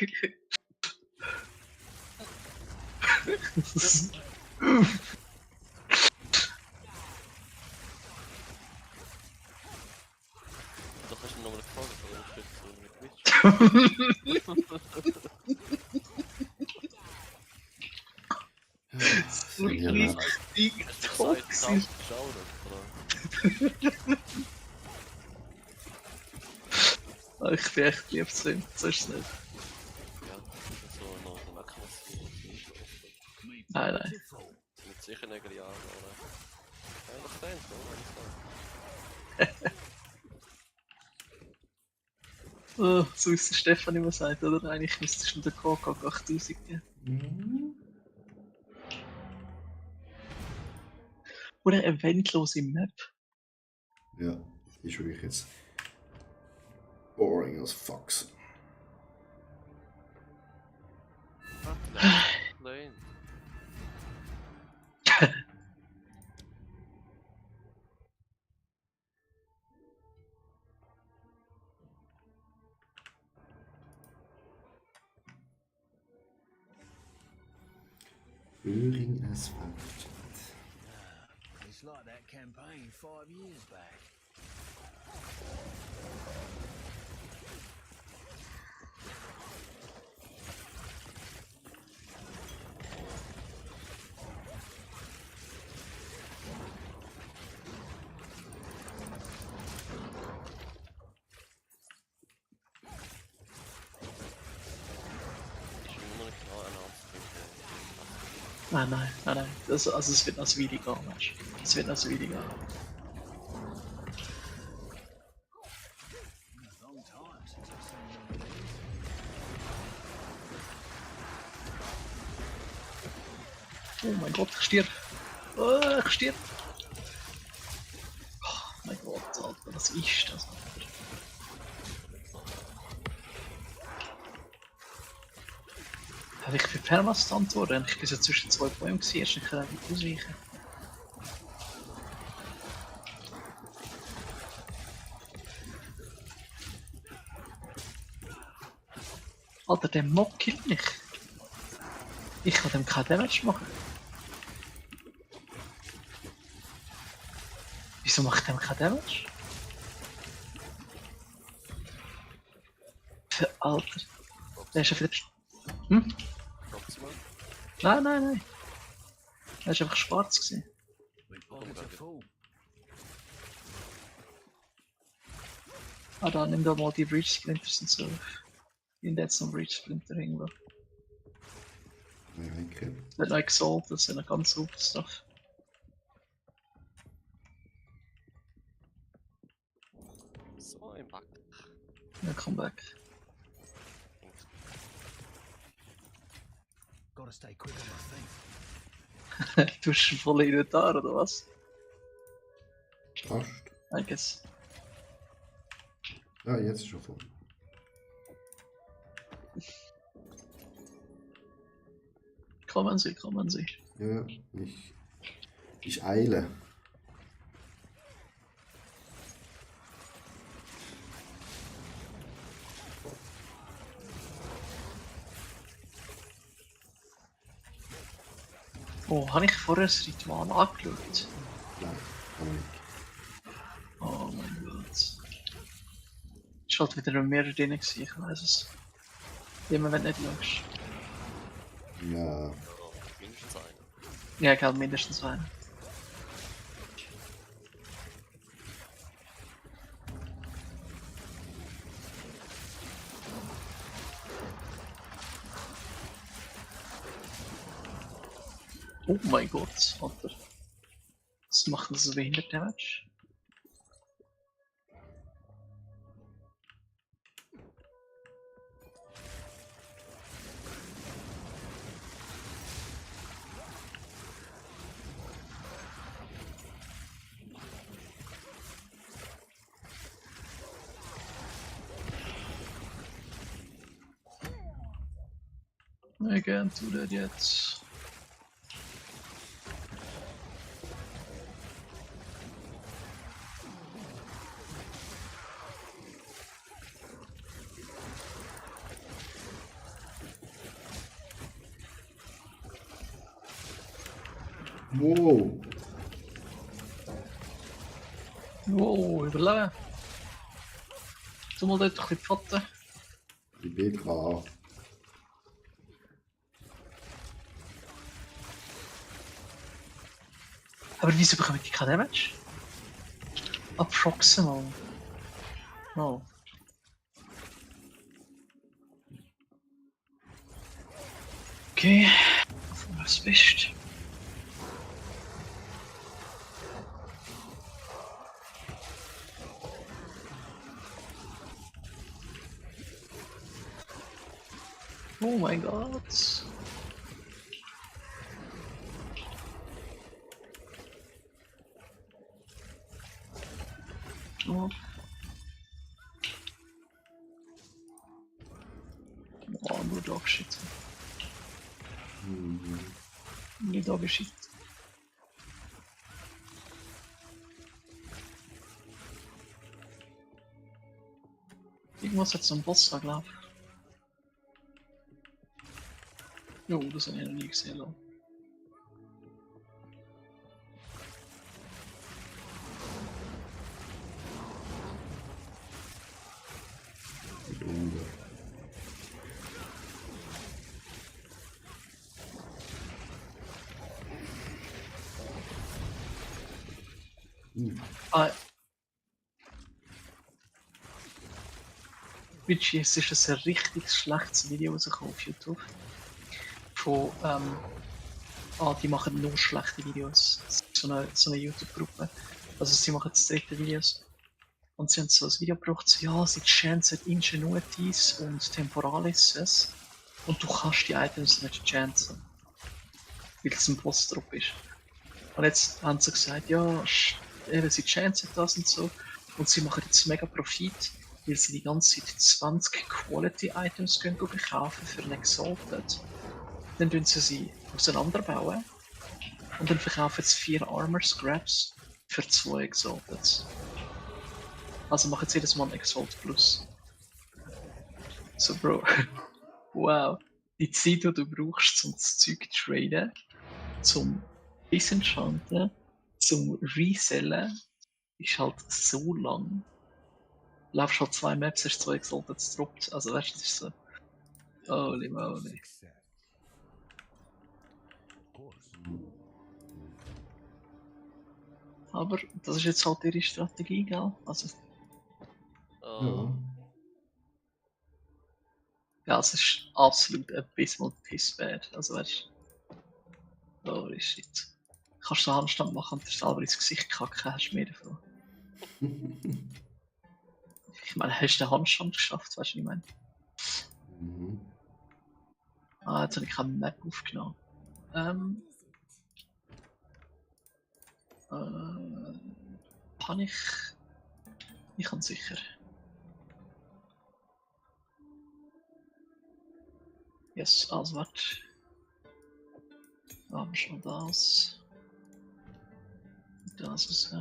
Doch hast du mir nochmal gefragt, warum steht so mit Twitch? So Ja, richtig Hast du toxisch. gesagt, schau oder? Ah, ich bin echt lieb zu ihm, so ist es nicht. Ja, so noch so Nackenmassiv. Nein, nein. Mit sicher Nägel Jahren, oder? Einfach den, so, So wie es der Stefan immer sagt, oder? Eigentlich müsstest du den KK 8000 geben. Oder eine eventlose Map. Ja, ist wirklich jetzt boring as fucks. Lane. Boring as fuck. It's like that campaign 5 years back. Ist immer noch nicht genau announced. Nein. Das, also es wird noch ein Video gehen, weißt du. Es wird noch ein Video gehen. A long time since I've seen one of these. Oh mein Gott, ich stirb. Oh, ich stirb. Oh mein Gott, Alter, was ist das, Alter? Habe ich für Permastand worden? Ich bin so zwischen zwei Bäumen gewesen, erst nicht weit ausweichen. Alter, der Mob killt mich. Ich kann dem kein Damage machen. Wieso macht dem kein Damage? Alter. Der ist ja wieder... Hm? Proximal. Nein. Der ist einfach schwarz gewesen. With bombs are full. Ah, dann nimm doch mal die Breach Splinters und so. In der jetzt noch Breach Splinter irgendwo. Ja, okay. Der hat noch Exalt, das ist ja noch ganz super Stuff. So im Back. Ja, come back. Gotta stay quick on my feet. Du hast schon voll Inventar, oder was? Fast. I guess. Ja, jetzt ist schon voll. Kommen Sie. Ja, ich eile. Oh, habe ich vorher das Ritual angeschaut? Nein, kann man nicht. Oh mein Gott. Ist halt wieder mehr drin gewesen, ich weiß es. Immer wenn du nicht schaust. Ja. Ja, mindestens einer. Ja, ich glaube mindestens einen. Oh mein Gott, Alter. Was macht das so behindert Damage? Again, tu das jetzt. Wow. Wow, überleben. Tu mal dort ein bisschen Pfoten. Die BK. Aber wieso bekommen die kein Damage? Approximal. Oh. Okay. Was bist Oh mein Gott. Oh. Oh, nur Dogshit. Mhm. Nur Dogshit. Irgendwas hat so ein Boss da, glaub ich. Jo, das habe ich noch nie gesehen. Lo. Die Hunde. Ah. Witchy, es ist ein richtig schlechtes Video rausgekommen auf YouTube. Von, die machen nur schlechte Videos. Das ist so eine YouTube-Gruppe. Also sie machen das dritte Videos. Und sie haben so ein Video gebracht, so, ja, sie chancen Ingenuities und Temporalises. Und du kannst die Items nicht chancen. Weil es ein Boss drauf ist. Und jetzt haben sie gesagt, ja, eben, sie chancen das und so. Und sie machen jetzt mega Profit, weil sie die ganze Zeit 20 Quality Items können kaufen für einen Exalted. Dann tun sie auseinanderbauen. Und dann verkaufen sie 4 Armor Scraps für 2 Exalteds. Also machen sie jedes Mal ein Exalt Plus. So, Bro. Wow. Die Zeit, die du brauchst, um das Zeug zu traden, zum Disenchanten, zum Resellen, ist halt so lang. Du laufst halt 2 Maps, hast 2 Exalteds gedroppt. Also weißt du, das ist so. Holy moly. Success. Of course. Aber das ist jetzt halt ihre Strategie, gell? Also, Ja. ja, es ist absolut abysmal pissbad. Also weißt du, holy shit. Kannst du einen Handstand machen und dir selber ins Gesicht kacken, hast du mehr davon. Ich meine, hast du den Handstand geschafft, weißt du, was ich meine? Mhm. Ah, jetzt habe ich keine Map aufgenommen. Kann ich? Ich kann sicher. Yes, also warte. Da haben wir schon das. Das ist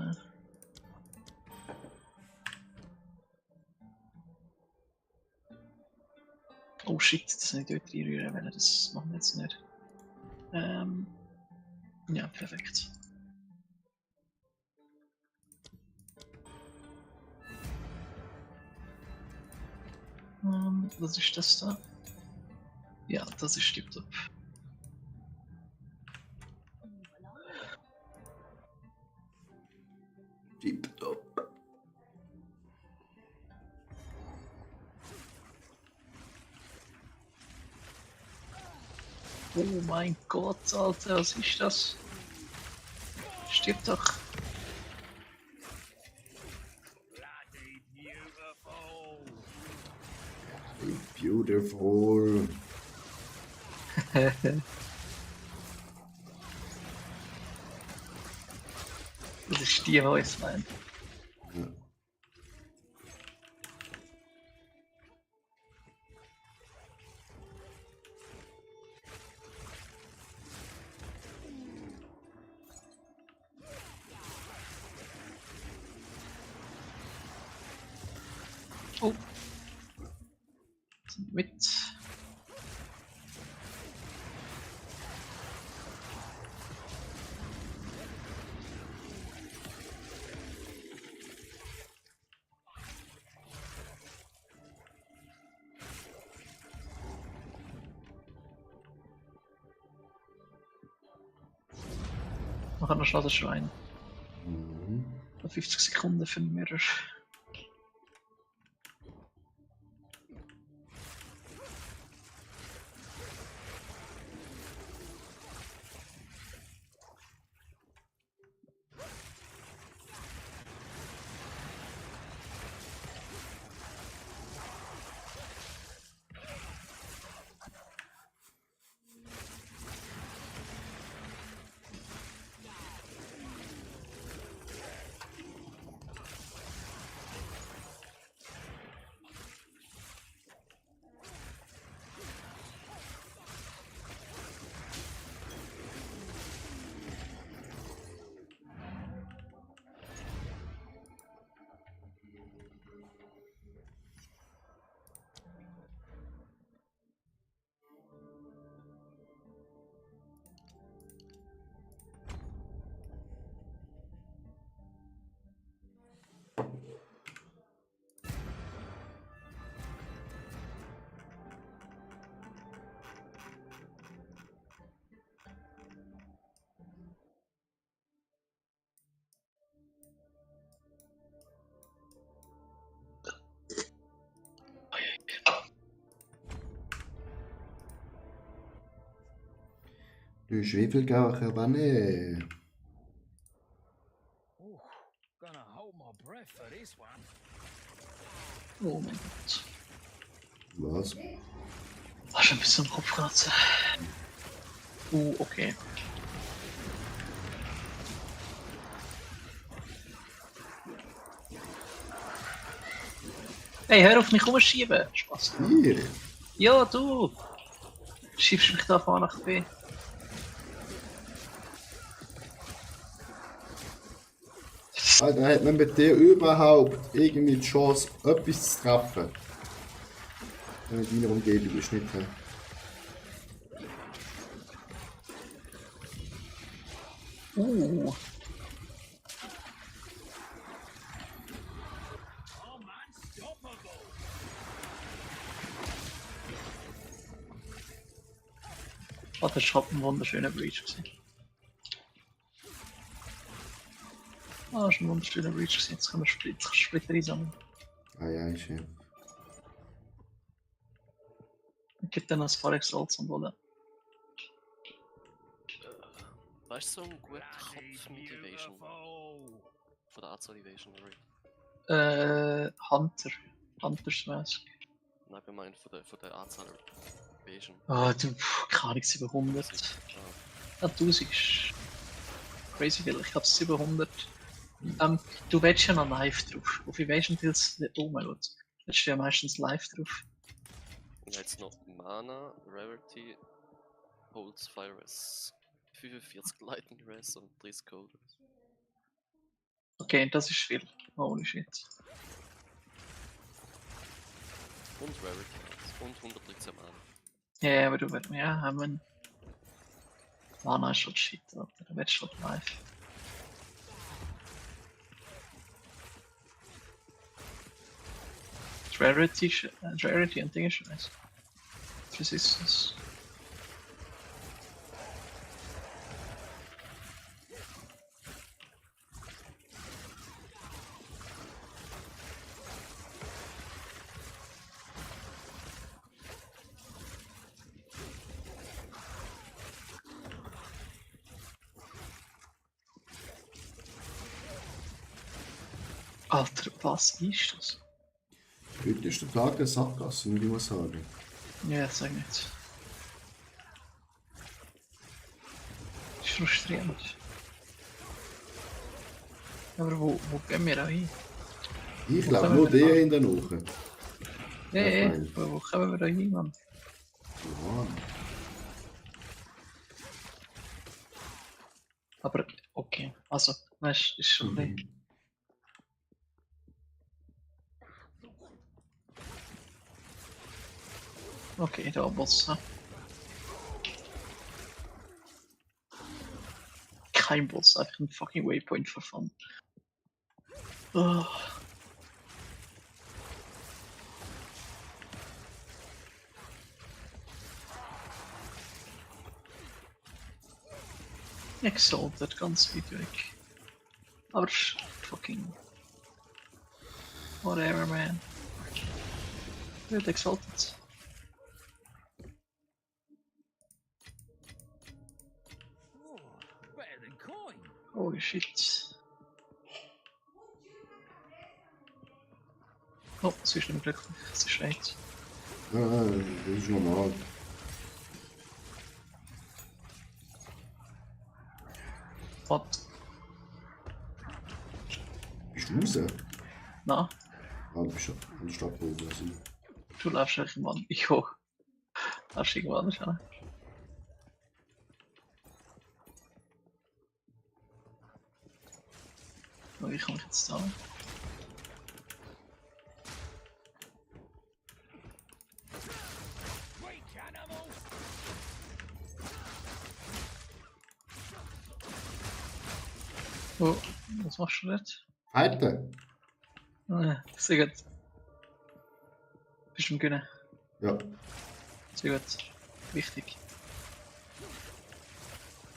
Oh shit, das habe ich dort reinrühren wollen, das machen wir jetzt nicht. Ja, perfekt. Was ist das da? Ja, das ist tipptopp. Tipptopp. Oh mein Gott, Alter, was ist das? Stirb doch. Beautiful. Das ist die Häuslein. Ja. Oh. Sind mit. Man kann noch schnell das Schwein. Mhm. 50 Sekunden für den Mirror. Du Schwefelgauer, Wanne. Ooh, gonna hold my breath for this one. Oh mein Gott. Was? War schon ein bisschen im Kopfkratzer. Okay. Hey, hör auf mich rumschieben! Spaß. Hier? Ja, du! Schiebst mich da von A nach B. Alter, hat man mit dir überhaupt irgendwie die Chance, etwas zu treffen? Wenn du in deiner Umgebung bist, nicht? Hä? Oh, das war ein wunderschöner Breach. Ah, das ist ein wunderschöner Breach. Jetzt können wir Splitter einsammeln. Ah ja, schön. Und gibt dann als Forex Rolls und Wolle. Weißt du, so ein guter Kopf mit Evasion? Von der Azor Evasion Rate? Hunter. Hunters Mask. Nein, ich meine von der Azor Evasion. Ah, du, keine Ahnung, 700. Ah, 1000 ist crazy viel. Ich habe 700. Du willst ja noch live drauf. Auf Evasion Pills nicht rumschaut. Willst du ja meistens live drauf. Und jetzt noch Mana, Rarity, Holds, Fire Res, 45 Lightning Res und 30 Cold Res. Okay, das ist viel. Holy shit. Und Rarity und 113 Mana. Ja, aber du willst, ja, haben Mana ist schon shit, Alter. Du willst schon live. Rarity und Dinge scheiße. Resistance. Alter, was ist das? Heute ist der Tag der Sackgassen, würde ich mal sagen. Ja, sag nicht. Das ist frustrierend. Aber wo gehen wir auch hin? Ich Wo glaube kommen nur wir die in den Uchen. Ja, fein. wo kommen wir da hin, Mann? Ja. Aber, okay. Also, weißt du, ist schon ein bisschen. Okay, da Boss. Ne? Kein Boss, einfach ein fucking Waypoint for fun. Oh. Exalted, ganz weit weg. Aber fucking. Whatever, man. Wird Exalted. Oh, better than coin. Holy shit. Oh, es ist nicht mehr glücklich. Es ist echt. Das ist normal. What? Bist du raus? Na, Ah, du bist an der Stadtpause. Also. du läufst irgendwann. Ich hoch. Läufst irgendwann nicht, ne? Oh, wie komme ich jetzt da? Wait, animal. Oh, was machst du jetzt? Heute? Sehr gut. Bist du im Gönnen? Ja. Sehr gut. Wichtig.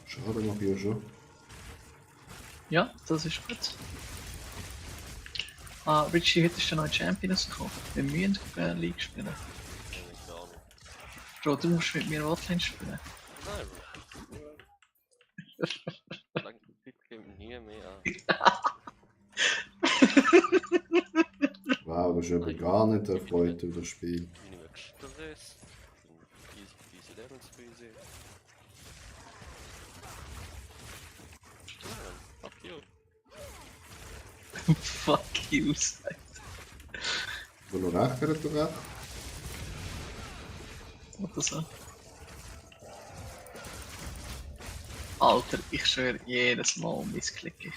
Schade, mach ich ja schon. Ja, das ist gut. Ah, Richie, heute ist der neue Champion rausgekommen. Wir müssen League spielen. Kenn ich gar nicht. Bro, du musst mit mir Botlane spielen. Nein, Bro. Lang geht nie mehr an. Wow, das ist eben gar nicht erfreut über das Spiel. Wie nicht mehr gestresst. Easy Lemons für easy. Ja, fuck you. Fuck you, sagt. Wo noch recht, hat er recht? Oder so. Alter, ich schwöre, jedes Mal missklicke ich.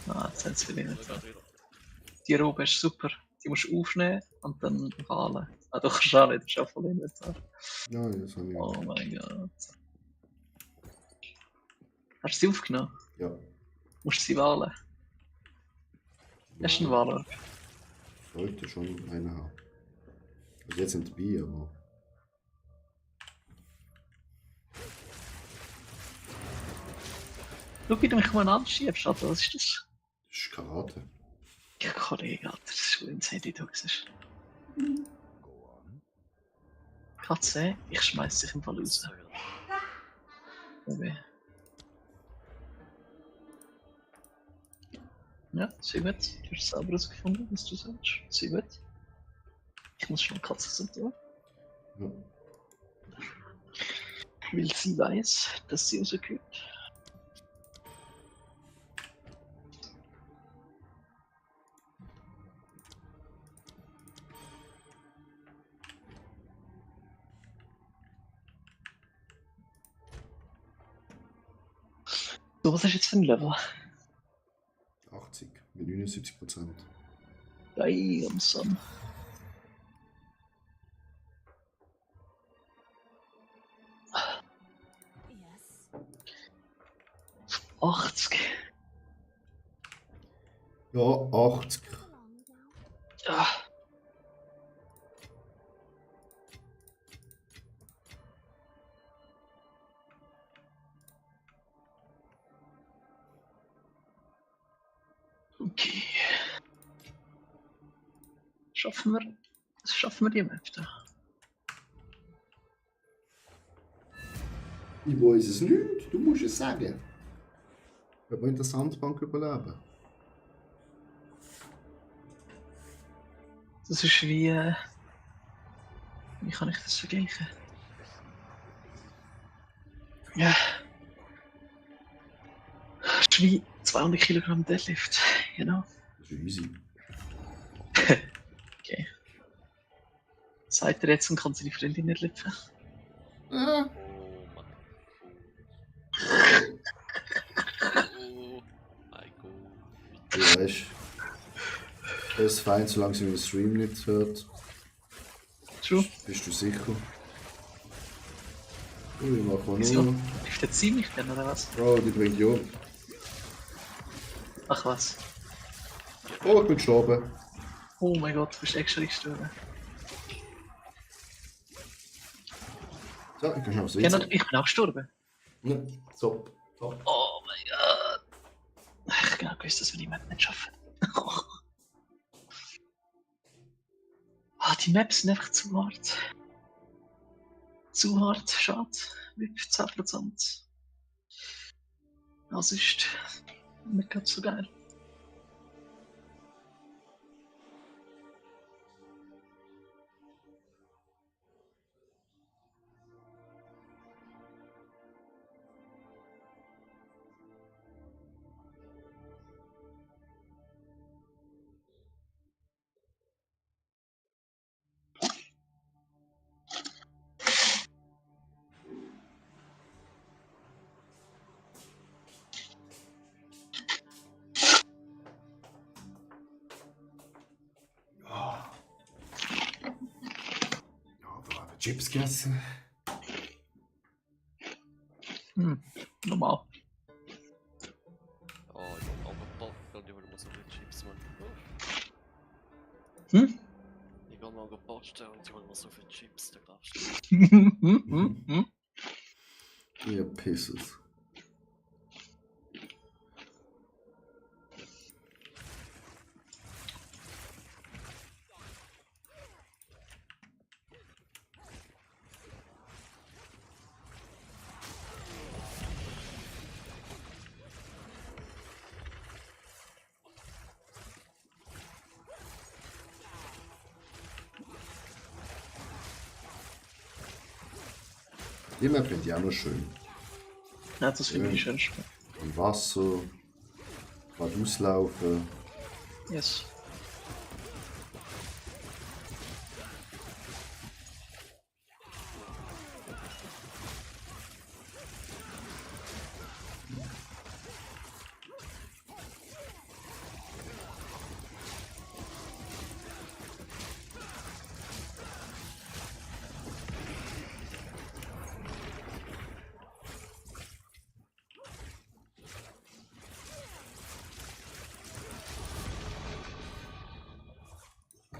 Ah, jetzt haben sie viele nicht da. Die Robe ist super. Die musst du aufnehmen und dann wahlen. Ah, du kannst auch nicht, das ist auch voll Inventar. Ja, das habe ich. Oh mein Gott. Hast du sie aufgenommen? Ja. Musst du sie wählen? Hast du einen Wahler? Sollte schon einen haben. Also jetzt sind dabei, aber. Schau, wie du mich mal anschiebst, Alter, was ist das? Das ist Karate. Ja, Kollege, Alter, das ist insane, wie du siehst. Go on. Katze, ich schmeiß dich im Fall raus. Okay. Ja, sehr gut. Du hast selber herausgefunden, was du sagst. Sehr gut. Ich muss schon Katze so tun, Ja. weil sie weiß, dass sie rausgehört. So, was ist jetzt für ein Level? 80 mit 79%. Damn, son. Yes. 80. Ja, 80. Ja. Okay. Schaffen wir die Map da? Ich weiß es nicht, du musst es sagen. Wenn wir in der Sandbank überleben. Das ist wie kann ich das vergleichen? Ja. Das ist wie 200 Kilogramm Deadlift, genau. Das ist easy. Okay. Sagt er jetzt und kann seine Freundin nicht lüpfen? Ah, Oh Mann. Oh mein Gott. du weißt. Es ist fein, solange sie im Stream nicht hört. True. Bist du sicher? Ui, mach mal Wieso? nur. Ist der ziemlich gern, oder was? Bro, die bringt ja um. Ach was. Oh, ich bin gestorben. Oh mein Gott, du bist extra gestorben. So, ich kann schon aufs Genau, WC. ich bin auch gestorben. Ja, top. Top. Oh mein Gott. Ich genau gewusst, dass wir die Map nicht schaffen. Ah, die Maps sind einfach zu hart. Zu hart, schade. Mit 10%. Das ist nicht ganz so geil. Ja, da haben wir Chips gegessen. Normal. Oh, ich hab auch einen Bock und ich will immer so viele Chips, Mann. Hm? Ich will mal posten und ich will immer so viele Chips, da glaubst du. Ihr Pisses. Die Map finde ich auch noch schön. Ja, das finde ich schön. Am Wasser, gerade auslaufen. Yes.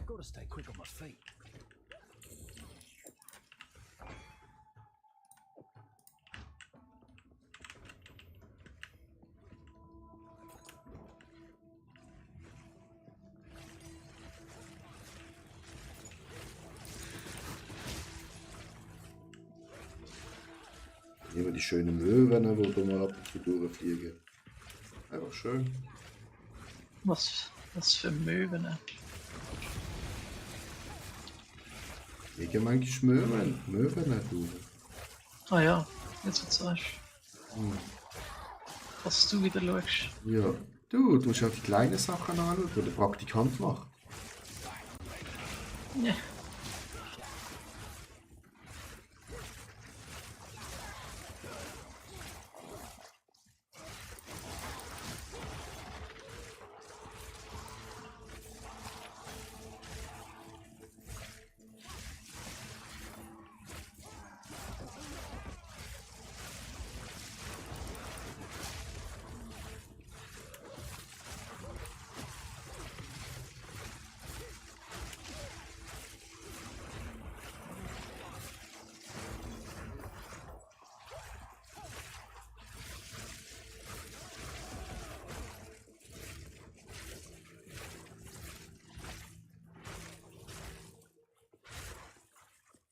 Gotta stay quick on my feet. Immer die schönen Möwen, die da mal ab und zu durchfliegen. Einfach schön. Was für Möwen. Fliegen manchmal Möwen durch. Ah ja, jetzt wird's sagst. Hm. Was du wieder schaust. Ja. Du musst auch die kleinen Sachen anschauen, die der Praktikant macht. Ja.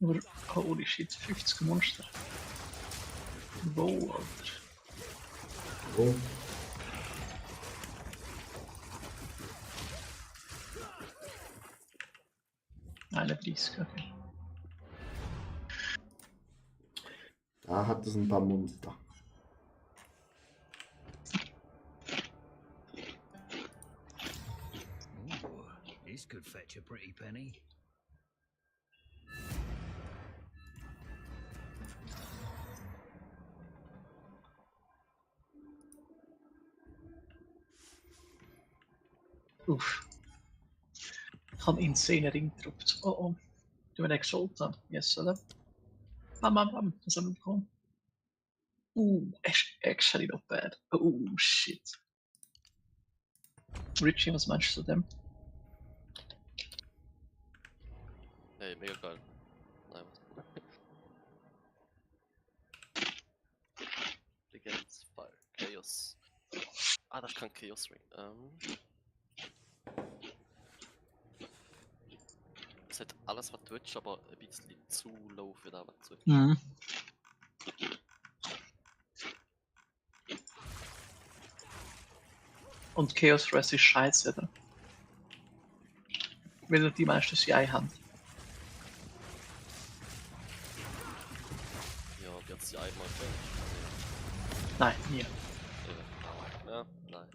Nur, holy shit, 50 Monster. Wow, Alter. Oh. Eine 30, okay. Da hat es ein paar Monster. Ooh, this could fetch a pretty penny. Uff. Ich habe insane Ring gedroppt. Oh oh. Du einen Exalta? Yes, oder? Bam, bam, bam. Was haben wir bekommen? Actually not bad. Oh shit. Richie, was meinst du zu dem? Ey, mega geil. Nein, was? Legends, Fire, Chaos. Ah, das kann Chaos Ring. Das hat alles, was du willst, aber ein bisschen zu low für das, was du willst. Mhm. Und Chaos Rest ist scheiße, oder? Weil die meisten CI haben. Ja, wird sie einmal fällt. Nein, nie. Ja, nein.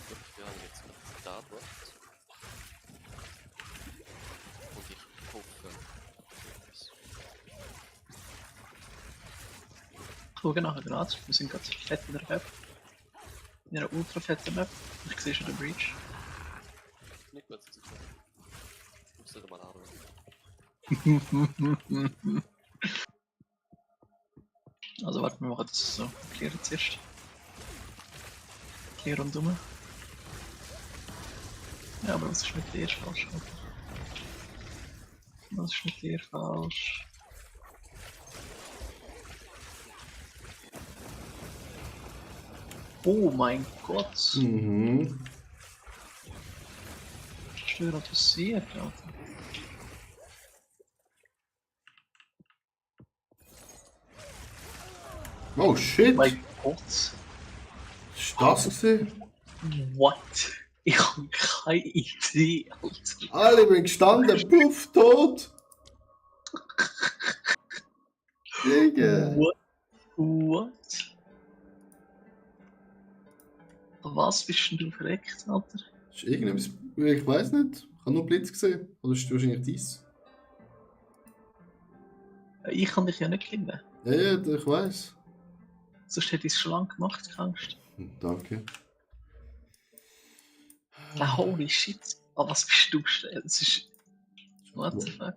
Gut, wir haben jetzt noch da dort. Und ich hoffe. Ich schaue nachher gerade. Wir sind gerade fett in der Map. In einer ultra fetten Map. Ich sehe schon den Breach. Nicht gut, zu tun. Ich muss nicht mal arbeiten. Also warte, wir machen das so. Klären zuerst. Klären rundum. Ja, aber was ist mit dir falsch? Alter? Was ist mit dir falsch? Oh mein Gott! Mhm. Was ist denn gerade passiert, Alter? Oh shit! Mein Gott! Was ist das gewesen? What? Ich habe keine Idee, Alter. Alle bin gestanden, puff, tot! Digga! What? What? Was bist denn du verreckt, Alter? Ist irgendetwas, ich weiß nicht. Ich habe nur Blitz gesehen. Oder ist es wahrscheinlich dies? Ich kann dich ja nicht kennen. Ja, ja, ich weiß. Sonst hätte ich es schon lange gemacht, keine Angst. Danke. Ah, holy shit. Oh, was bist du schnell? Das ist. What the fuck?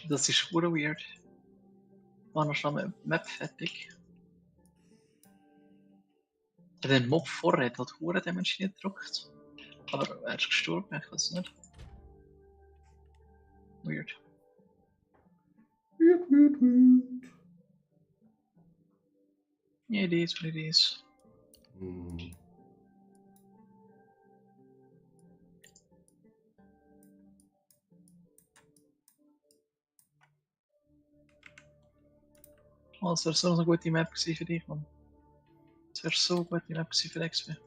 Das ist super weird. War noch schon mal Map fertig. Der Mob vorher hat halt Huren Damage nicht gedrückt. Aber er ist gestorben, ich weiß nicht. Weird. Weird. Yeah, it is what it is. Hm. Oh, das wäre so eine gute Map gewesen für dich, Mann. Das wäre so eine gute Map gewesen für XP.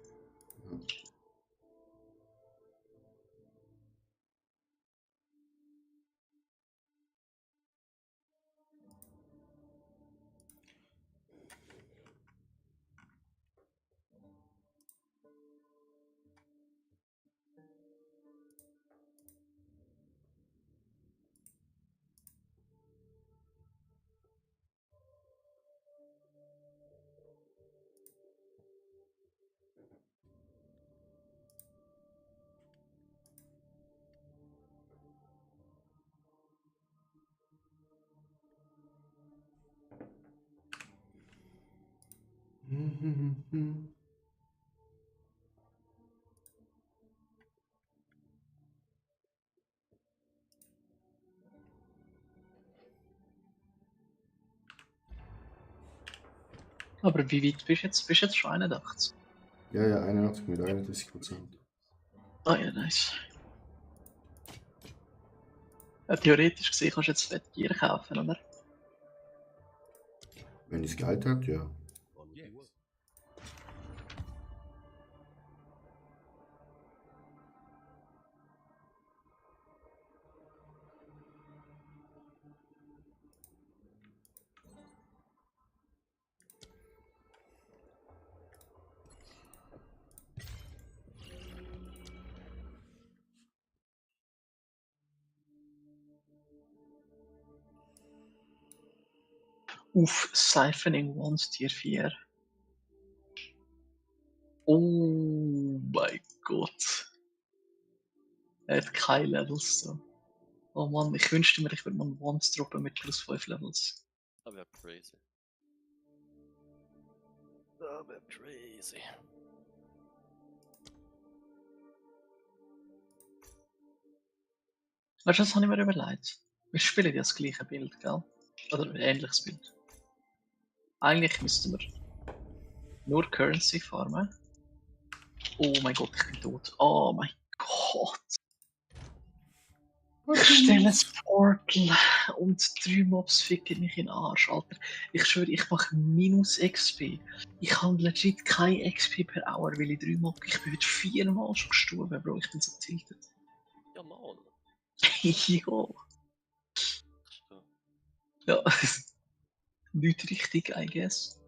Aber wie weit bist du jetzt? Bist du jetzt schon 81? Ja, ja, 81 mit 31%. Ah ja, nice. Ja, theoretisch gesehen kannst du jetzt Fett Gear kaufen, oder? Wenn ich das Geld habe, ja. Uff, Siphoning Wands Tier 4. Oh mein Gott. Er hat keine Levels so. Oh Mann, ich wünschte mir, ich würde mal einen Wands droppen mit plus 5 Levels. Das wäre crazy. Das wäre crazy. Weißt du, was habe ich mir überlegt? Wir spielen ja das gleiche Bild, gell? Oder ein ähnliches Bild. Eigentlich müssten wir nur Currency farmen. Oh mein Gott, ich bin tot. Oh mein Gott. Ich stelle ein Portal und 3 Mobs ficken mich in den Arsch, Alter. Ich schwöre, ich mache minus XP. Ich habe legit kein XP per Hour, weil ich 3 Mobs. Ich bin heute 4-mal schon gestorben, Bro. Ich bin so tilted. Ja, mal. Jo. Stimmt. Ja. Nicht richtig, I guess.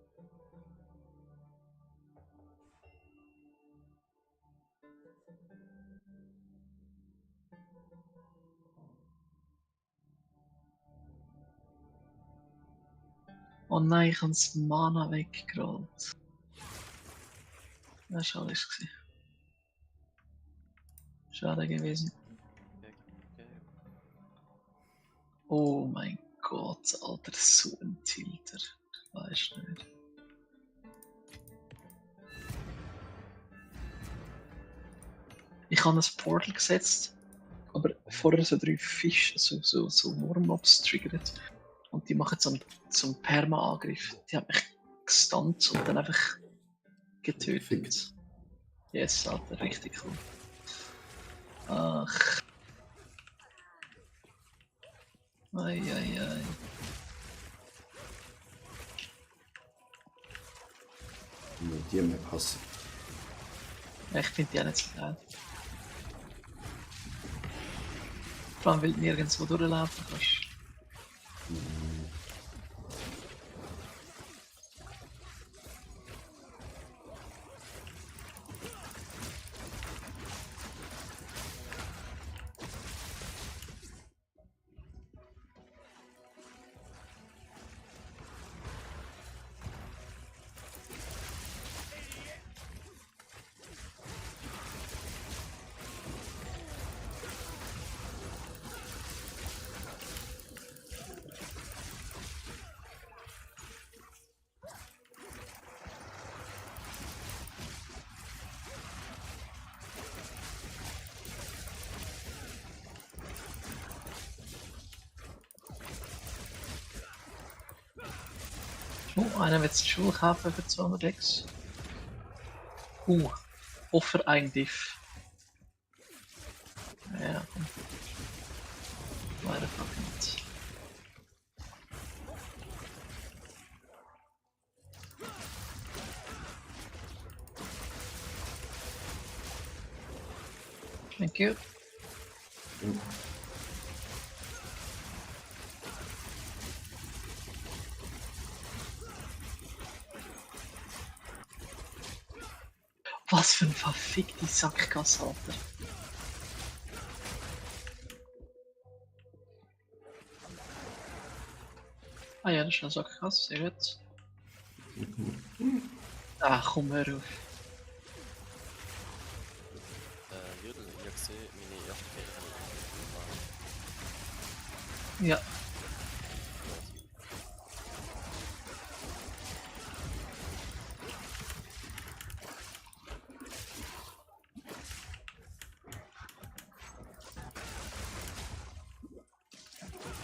Oh nein, ich habe das Mana weggerollt. Das war alles gewesen. Schade gewesen. Okay. Oh mein Gott, Alter, so ein Tilter. Weißt du nicht. Ich habe ein Portal gesetzt, aber vorher so 3 Fische, so Wurmlobs triggert. Und die machen so einen Perma-Angriff. Die haben mich gestunt und dann einfach getötet. Gefickt. Yes, Alter, richtig cool. Ach. Ei. Mit dir mehr passen. Ich finde die auch nicht so geil. Vor allem, weil du nirgendwo durchlaufen kannst. Oh, einer wird die Schule kaufen für 200 X. Offer ein Diff. Ja, komm. Weiter fucking nicht. Thank you. Was für ein verfickte Sackgasse, Alter. Ah ja, das ist eine Sackgasse, sehr gut. Ach, komm, hör auf. Jodel, ich habe gesehen, meine erste Fähigkeit Ja.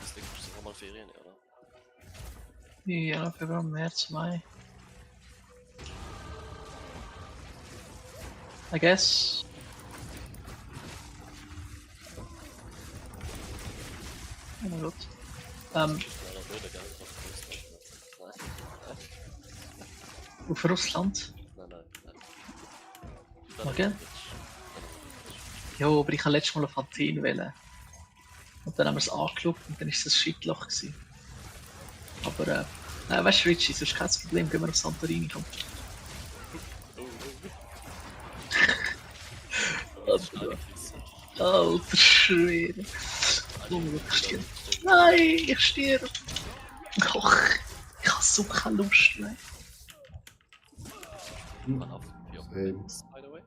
Deswegen ist es nochmal Ferien, oder? Ja, Februar, März, Mai. I guess. Oh mein Gott. Ja, dann würde ich einfach Russland. Nein, Auf Russland? nein. Okay. Ja, aber ich habe letztes Mal auf Athen wählen. Und dann haben wir es angeschaut und dann war es ein Shitloch gewesen. Aber, weißt du, Richie, sonst kein Problem, gehen wir auf Santorini. Komm. Alter Schwede. Oh mein Gott, ich sterbe. Nein, ich sterbe. Och, ich habe so keine Lust mehr. Man auf 4 Same. Maps, by the way.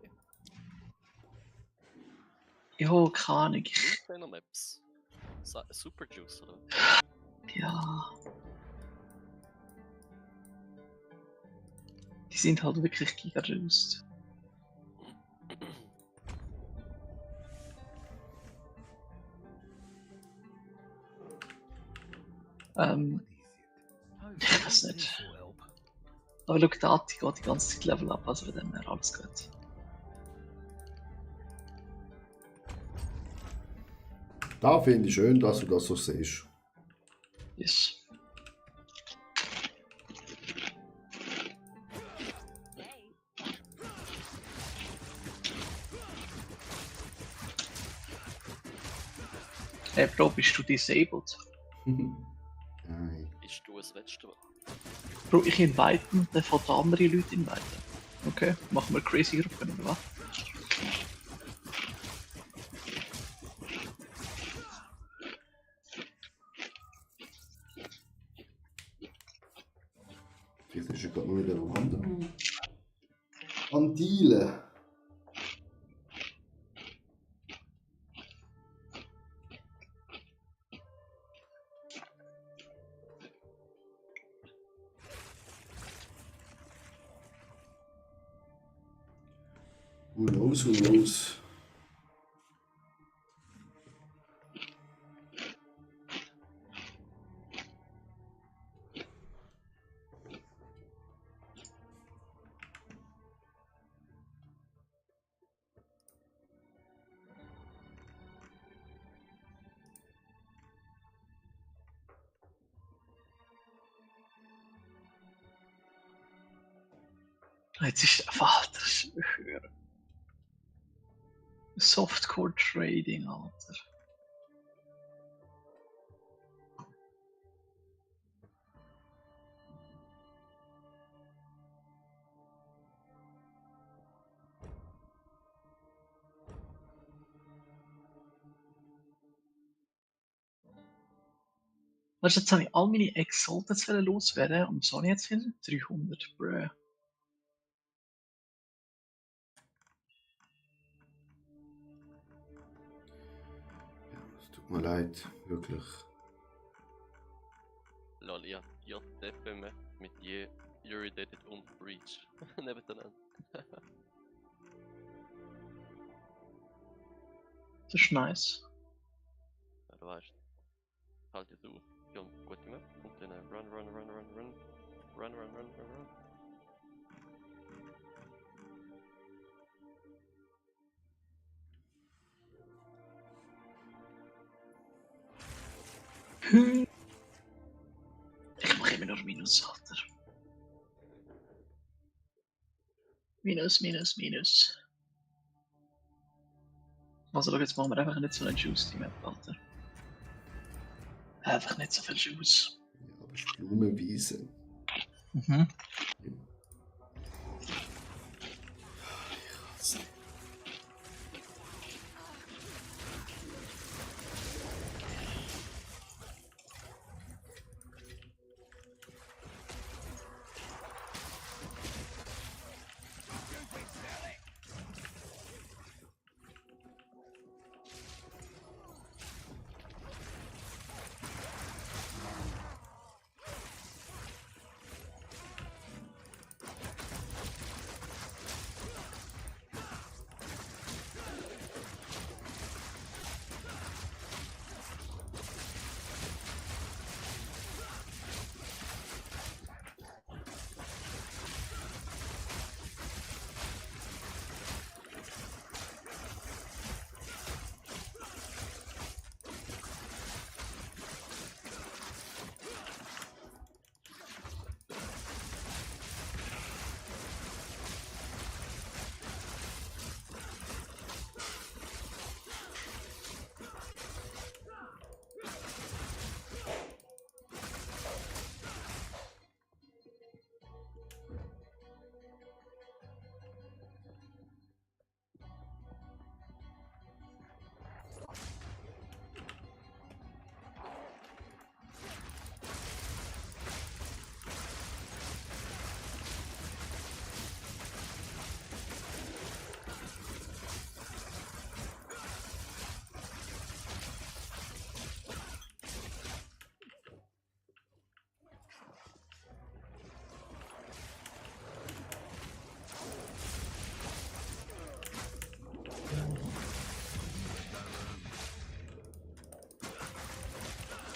Jo, keine Ahnung. Trainer Maps. Super Juice, oder? Ja. Die sind halt wirklich giga-juiced. Ich weiß nicht. Aber schau, der Atti geht die ganze Zeit Level up, also von dem her alles gut. Da finde ich schön, dass du das so siehst. Yes. Hey Bro, bist du disabled? Nein. Bist du das letzte Mal? Bro, ich invite ihn, dann fängt andere Leute inviten. Okay, machen wir crazy Gruppen, oder was? Vielleicht ist er gerade nur wieder wandern. Antillen. Who knows, who knows? Jetzt ist einfach das höher. Softcore Trading, Alter. Weißt du, jetzt habe ich all meine Exalteds loswerden und so jetzt wieder 300, bruh. Es tut mir leid, wirklich. Lol, ihr Deppe mit je Irritated und Breach. Nebeneinander. Das ist nice. Ja, du weißt. Halt jetzt auf. Ja, gute Map. Und dann run. Ich mache immer noch Minus, Alter. Minus. Also schau, jetzt machen wir einfach nicht so eine Juice, Map, Alter. Einfach nicht so viel Juice. Ja, aber es ist Blumenwiese. Mhm.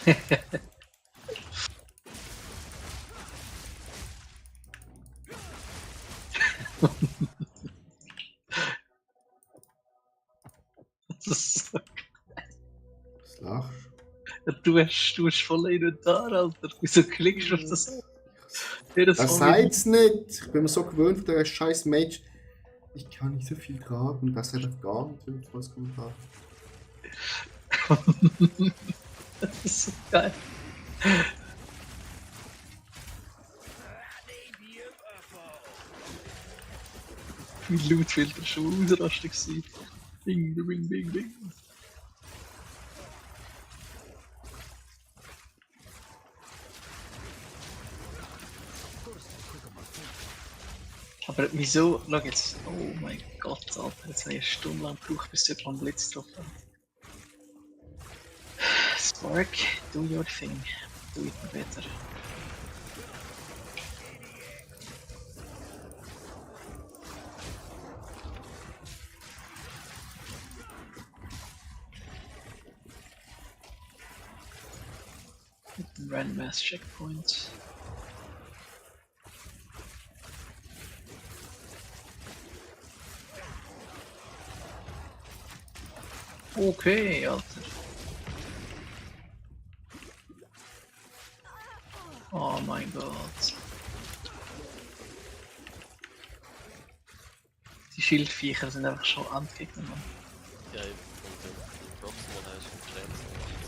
Das ist so. Was lachst Du hast voll Inventar, Alter. Wieso klickst du auf das? Jedes Das Mal sagt's nicht. Ich bin mir so gewöhnt von der scheiß Mage. Ich kann nicht so viel tragen. Das hat er gar nicht für als Kommentar. wieder- Das ist so geil. Mein Lootfilter schon ausrastig gewesen. Bing, bing, bing, bing. Aber wieso? Schau jetzt. Oh mein Gott, Alter. Jetzt habe ich eine Stunde lang gebraucht, bis ich einen Blitz drauf habe. Spark, do your thing. Do it better. Random mass checkpoint. Okay, Alter. Oh mein Gott. Die Schildviecher sind einfach schon Endgegner, Mann. Ja, eben. Und den Proximon hast du im Trends gemacht.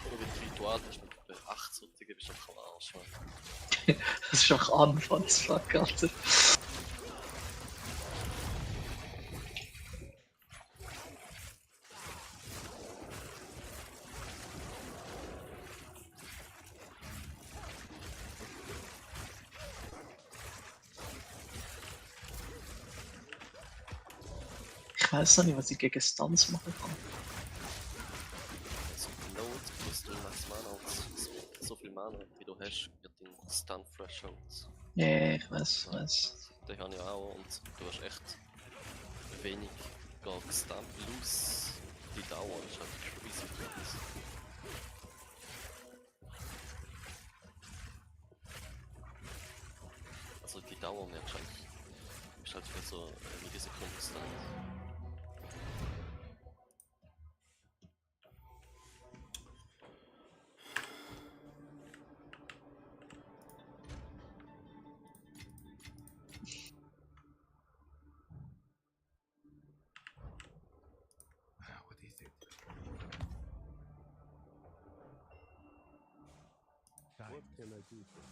Oder wie die Ritual hast mit 8 Sottigen bist du einfach am Arsch, Mann. Das ist auch Anfangsfuck, Alter. Ich weiß noch nicht, was ich gegen Stunts machen kann. Also Note plus du max Mana und so viel Mana wie du hast, wird dein Stun Threshold. Ja, ich weiß. Den habe ich auch und du hast echt wenig gestunt. Plus die Dauer ist halt crazy groß. Also die Dauer merkst du halt, ist halt für so eine Millisekunde gestunt. What do you think? What can I do for you?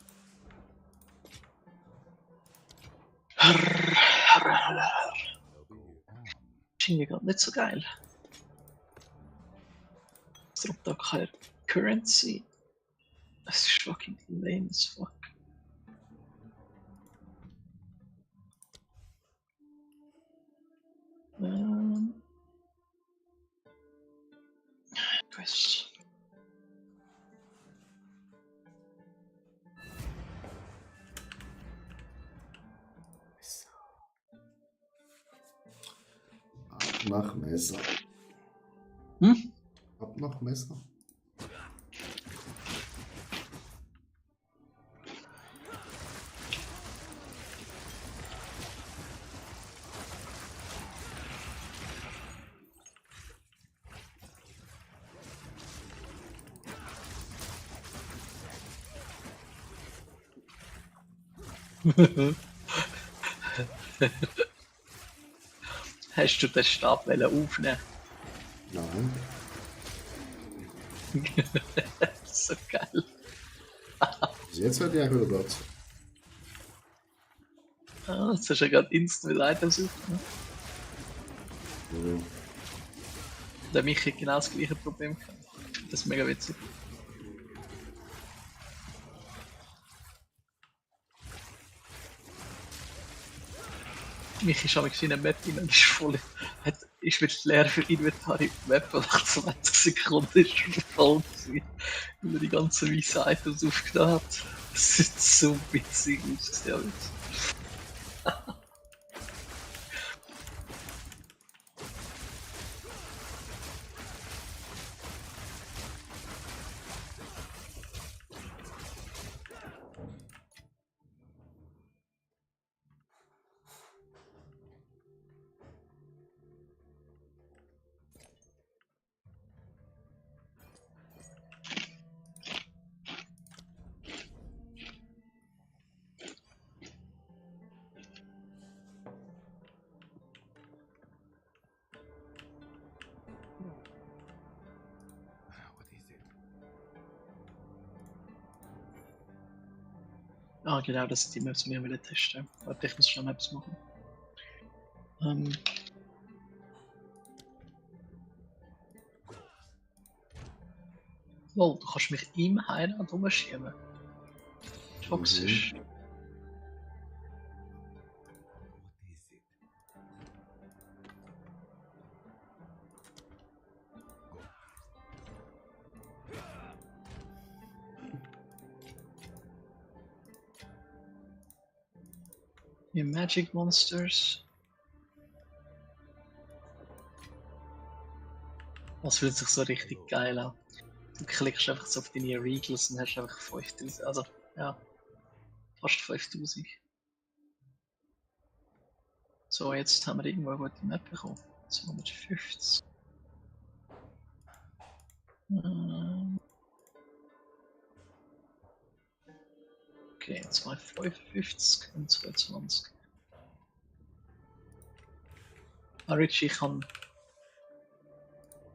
I'll be here. Schien gerade nicht so geil. Es droppt da keine Currency. Das ist fucking lame as fuck. Quest. Ab nach Messer. Hm? Ab nach Messer. Hast du den Stab aufnehmen? Nein. So geil. Bis jetzt hat die eigentlich wieder Platz. Ah, jetzt hast du ja gerade instant wieder Items aufgenommen. Ja. Der Michi hat genau das gleiche Problem gehabt. Das ist mega witzig. Michi ist aber in einer Map rein und ist voll. Ist wieder leer für Inventar in der Map und nach 20 Sekunden ist er voll gewesen, weil er die ganzen weißen Items aufgenommen hat. Das sieht so witzig aus, ja. Ah, genau, das sind die Maps, die wir wieder testen. Warte, ich muss schon Maps machen. Lol, du kannst mich im Heiland rumschieben. Toxisch. Die Magic Monsters. Das fühlt sich so richtig geil an. Du klickst einfach so auf deine Regals und hast einfach 5000, also ja, fast 5000. So, jetzt haben wir irgendwo eine gute Map bekommen. 250. Okay, 255 und 220. Ah, Richie,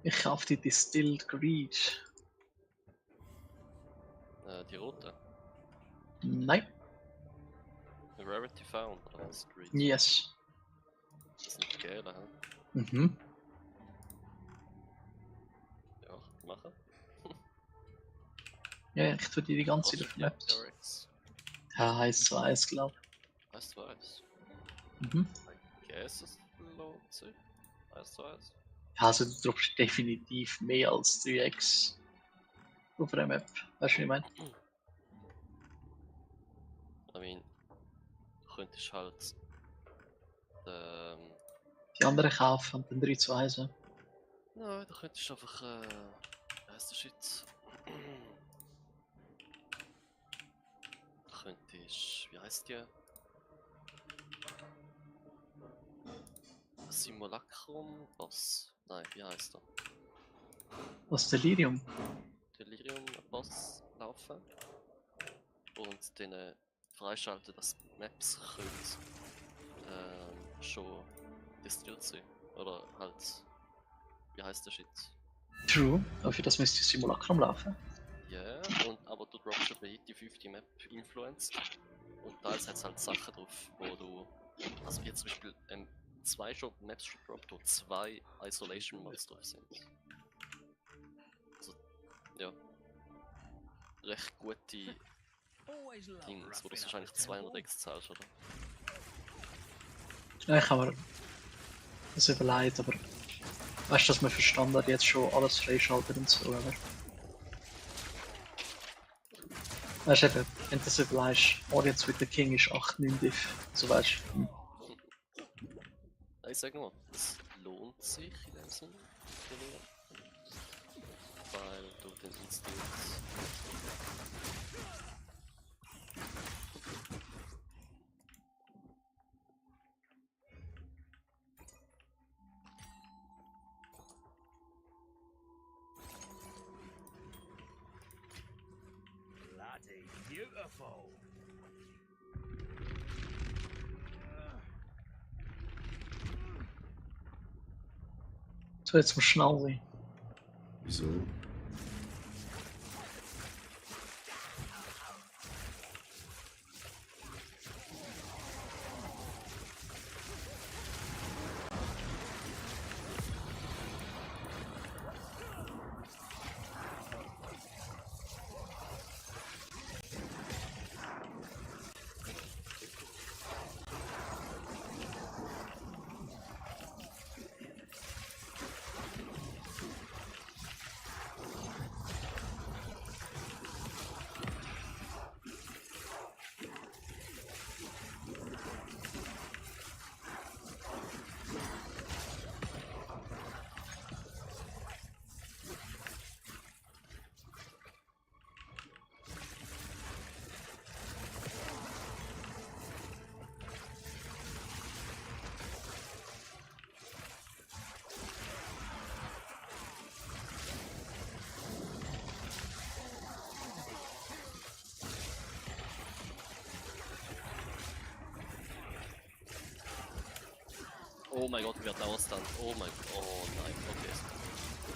ich kaufe die Distilled Greed. Die rote. Nein. Rarity Found oder was? Greed. Yes. Das sind die gelben, hä? Mhm. Ja, machen. Ja, ich tue die ganze Zeit auf Maps. Derricks. Ja, 1 zu 1, glaube Weißt du was? ich. Mhm. I guess es lohnt sich. Weißt du was? Also du droppst definitiv mehr als 3x auf einer Map. Weißt du, wie ich meine? I mean, du könntest halt Die anderen kaufen und dann 3 zu 1. nein, du könntest einfach wie heisst der Shit? Du könntest, wie heisst die? Simulacrum, was? Nein, wie heisst der? Was Delirium? Delirium Boss laufen und dann freischalten, dass die Maps können schon destilliert sein. Oder halt, wie heisst der Shit? True, dafür das müsste Simulacrum laufen. Ja, yeah, und aber du droppst schon bei jeder 50 Map Influenced und teils hat es halt Sachen drauf, wo du, also wie jetzt zum Beispiel 2 schon Maps schon droppt, wo 2 Isolation Mods drauf sind. Also, ja, recht gute Always love Dings, wo du roughing up wahrscheinlich the temple. 200x zahlst, oder? Ja, ich habe mir das überlegt, aber weißt du, dass man für Standard jetzt schon alles freischaltet und so, oder? Weißt du eben, wenn du das überlegst, Audience with the King ist 8,9 Diff. Also weißt du, Ich sag nur, es lohnt sich in dem Sinne, weil du den Instinkt. Bloody beautiful. so jetzt muss schnell sein. Wieso? Oh mein Gott, wir hatten Ausstand. Oh mein Gott, oh nein, okay.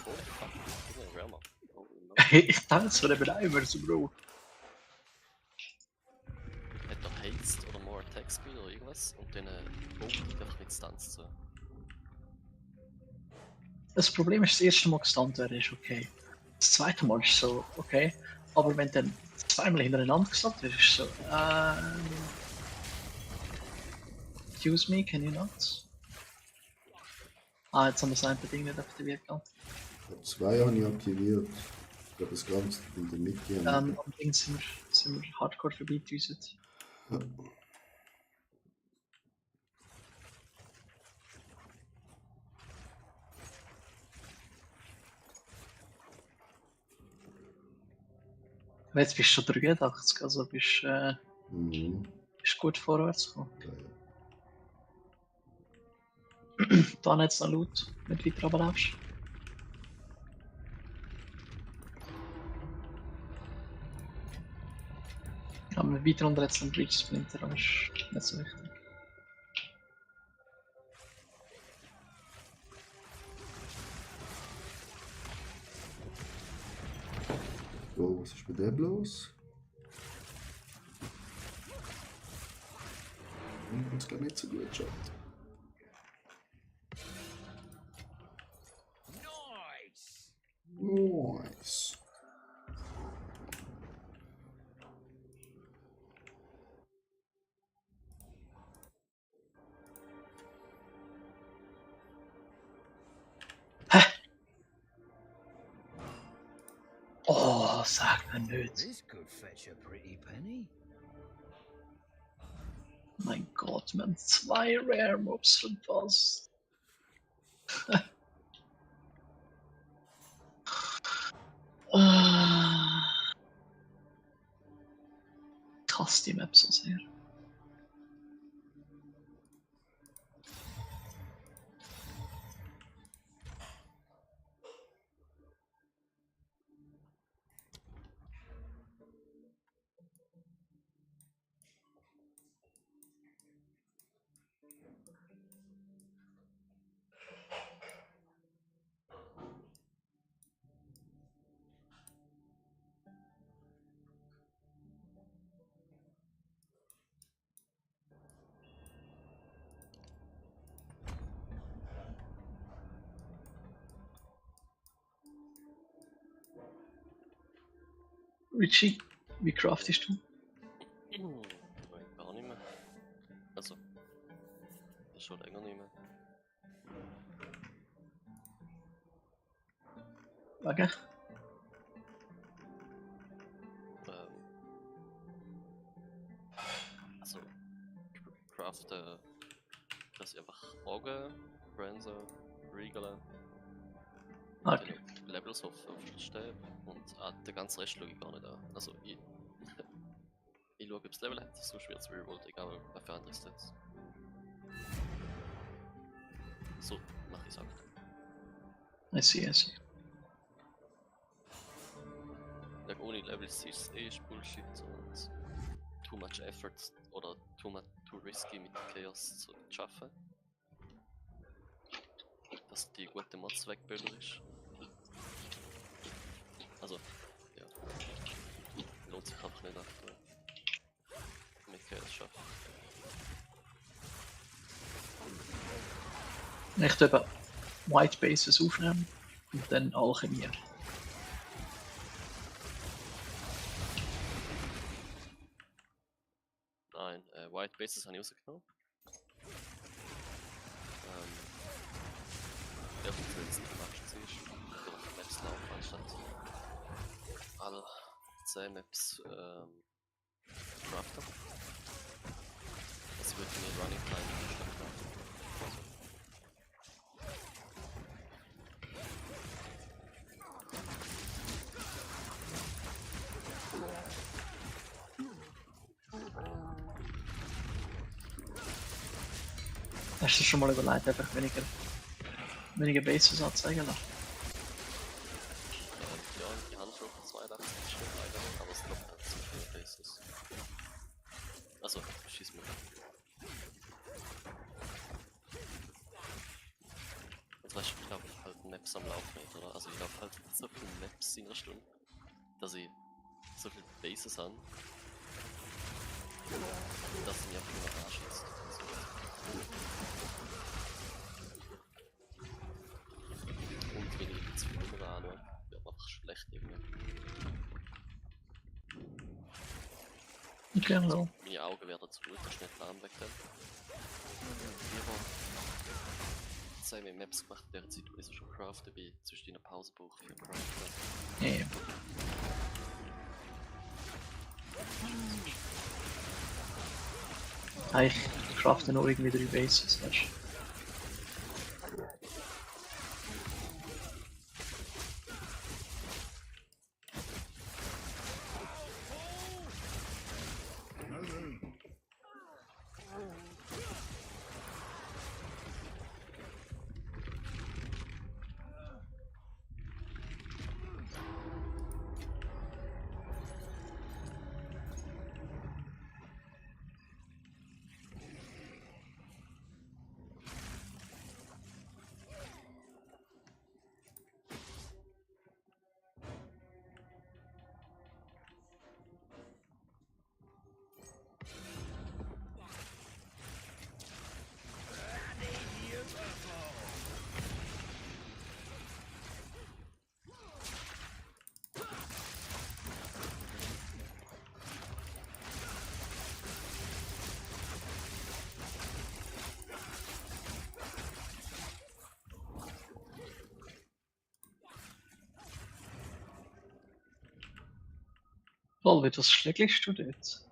Holy fuck, gib mir einen Grammar. Oh no. Ich tanze von dem Eimer, so Bro. Haste oder More Attack Speed oder irgendwas und dann Bolt einfach mit Stunts zu. Das Problem ist, das erste Mal gestunt wäre, ist okay. Das zweite Mal ist so, okay. Aber wenn dann zweimal hintereinander gestunt wird, ist so, excuse me, can you not? Ah, jetzt haben wir das eine Ding nicht aktiviert. Ich habe 2 habe ich aktiviert. Ich glaube, das Ganze in der Mitte. Am Ding sind wir hardcore vorbeigedüset. Ja. Aber jetzt bist du schon 83, also bist Mhm. gut vorwärts gekommen. Ja, ja. Da jetzt noch laut, wenn du weiter runterlaufst. Aber weiter unter jetzt ein Bridge Splinter, aber ist nicht so wichtig. Oh, was ist bei dem los? Das glaube nicht so gut schon. Nice! Nice. Oh, sag mir nicht. This could fetch a pretty penny. Mein Gott, wir haben 2 Rare Mobs verpasst. Ich hasse die Map so sehr. Richie, wie craftest du? Nein, gar nicht mehr. Also, ist schon länger nicht mehr. Wegen? Also, ich crafte, dass ich einfach Augen, Branser, Regalen, Okay. Levels auf Stäbe und den ganzen Rest schaue ich gar nicht an. Also, ich schaue, ob es Level hat, sonst wird es Rerolled, egal was für andere Stats. So mache ich es auch. I see, I see. Like, ohne Levels ist es Bullshit und too much effort oder too risky mit Chaos zu schaffen. Dass die gute Mods wegböller ist. Also, ja. Lohnt sich einfach nicht aktuell. Mit Chaos schaffen. Ich tue eben White Bases aufnehmen und dann Alchemie. Nein, White Bases habe ich rausgenommen. Ja, weil es nicht Quatsch ist. Durch Maps laufen anstatt alle 10 Maps craften. Das wird mir Running Time nicht craften. Hast du schon mal überlegt, einfach weniger Bases anzeigen lassen? Ja, die Hand schon 82 Stück leider, aber es droppt halt zu viele Bases. Also, schieß mir. Also weißt du, ich glaube halt Maps am Laufen nicht, oder? Also ich laufe halt so viele Maps in einer Stunde, dass ich so viele Bases habe. Dass sie mich einfach nur anschießt. Und wenn ich jetzt Filme anschaue, wird man einfach schlecht irgendwie. Okay, so. Meine Augen werden zu schnell lahm weg dann. Lieber 10 Maps gemacht, während ich sowieso schon craften bin, zwischen einer Pause brauche für Craften. Ja. Ich crafte noch irgendwie 3 Bases, weißt du? Lol, was schlägst du dort?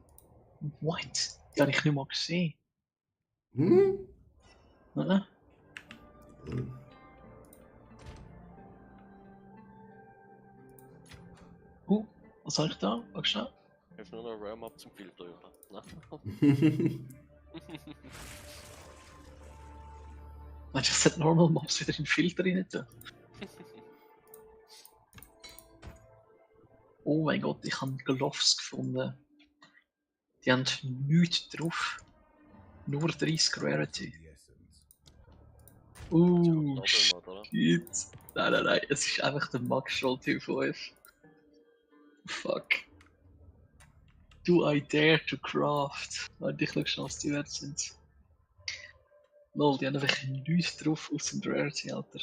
What? Die habe ich nicht mal gesehen. Hm? Nein? Was habe ich da? Warte schnell. Ich habe nur noch einen Rare-Mob zum Filter über. Ne? Meinst du, es hat Normal Mobs wieder in den Filter rein tun? Oh mein Gott, ich habe Gloves gefunden. Die haben nichts drauf. Nur 30 Rarity. Doppelmod, oder? Shit. Nein, es ist einfach der Max-Roll T5. Fuck. Do I dare to craft? Warte, ich schau schon, was die wert sind. Lol, die haben einfach nichts drauf aus dem Rarity, Alter.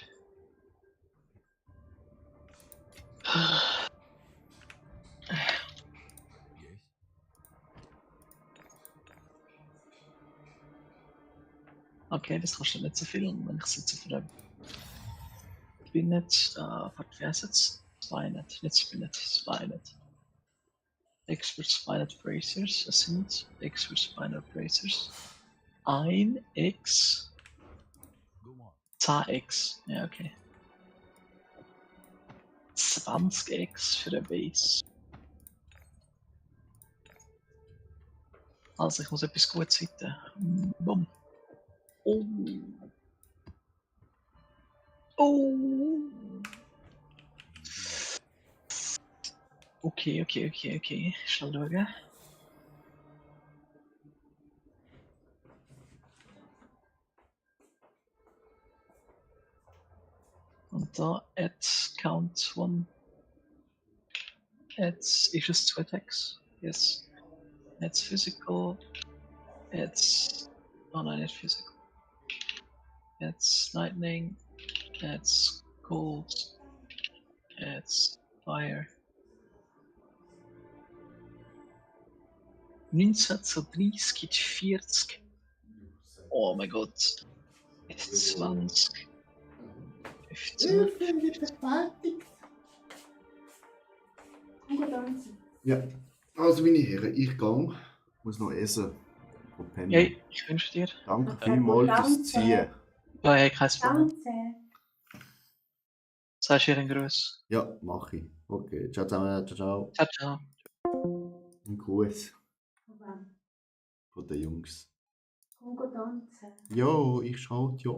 Okay, das kostet nicht so viel, wenn ich es jetzt auf einem Spinnet, wie heißt es? Spinnet, nicht Spinnet, Spinnet. Expert Spinnet Bracers, das sind Expert Spinnet Bracers. 1x, 10x, ja okay. 20x für eine Base. Also ich muss etwas Gutes finden. Bumm. Oh. Oh. Okay. Schnell schauen. Und da add count 1. Adds ist es 2 attacks? Yes. Adds physical. Adds. Oh nein, nicht physical. Adds lightning. Adds cold. Adds fire. 19 zu 30 gibt 40. Oh mein Gott. Jetzt 20. 15. Ja, also meine Herren, ich gehe. Muss noch essen. Von Penny. Hey, ich wünsche dir. Danke vielmals fürs Ziehen. Ja, hey, kein Problem. Danke. Sagst du ihr einen Gruß? Ja, mache ich. Okay, ciao zusammen, ciao. Ciao, ciao. Ein Gruß von den Jungs. Komm tanzen. Jo, ich schaue ja an.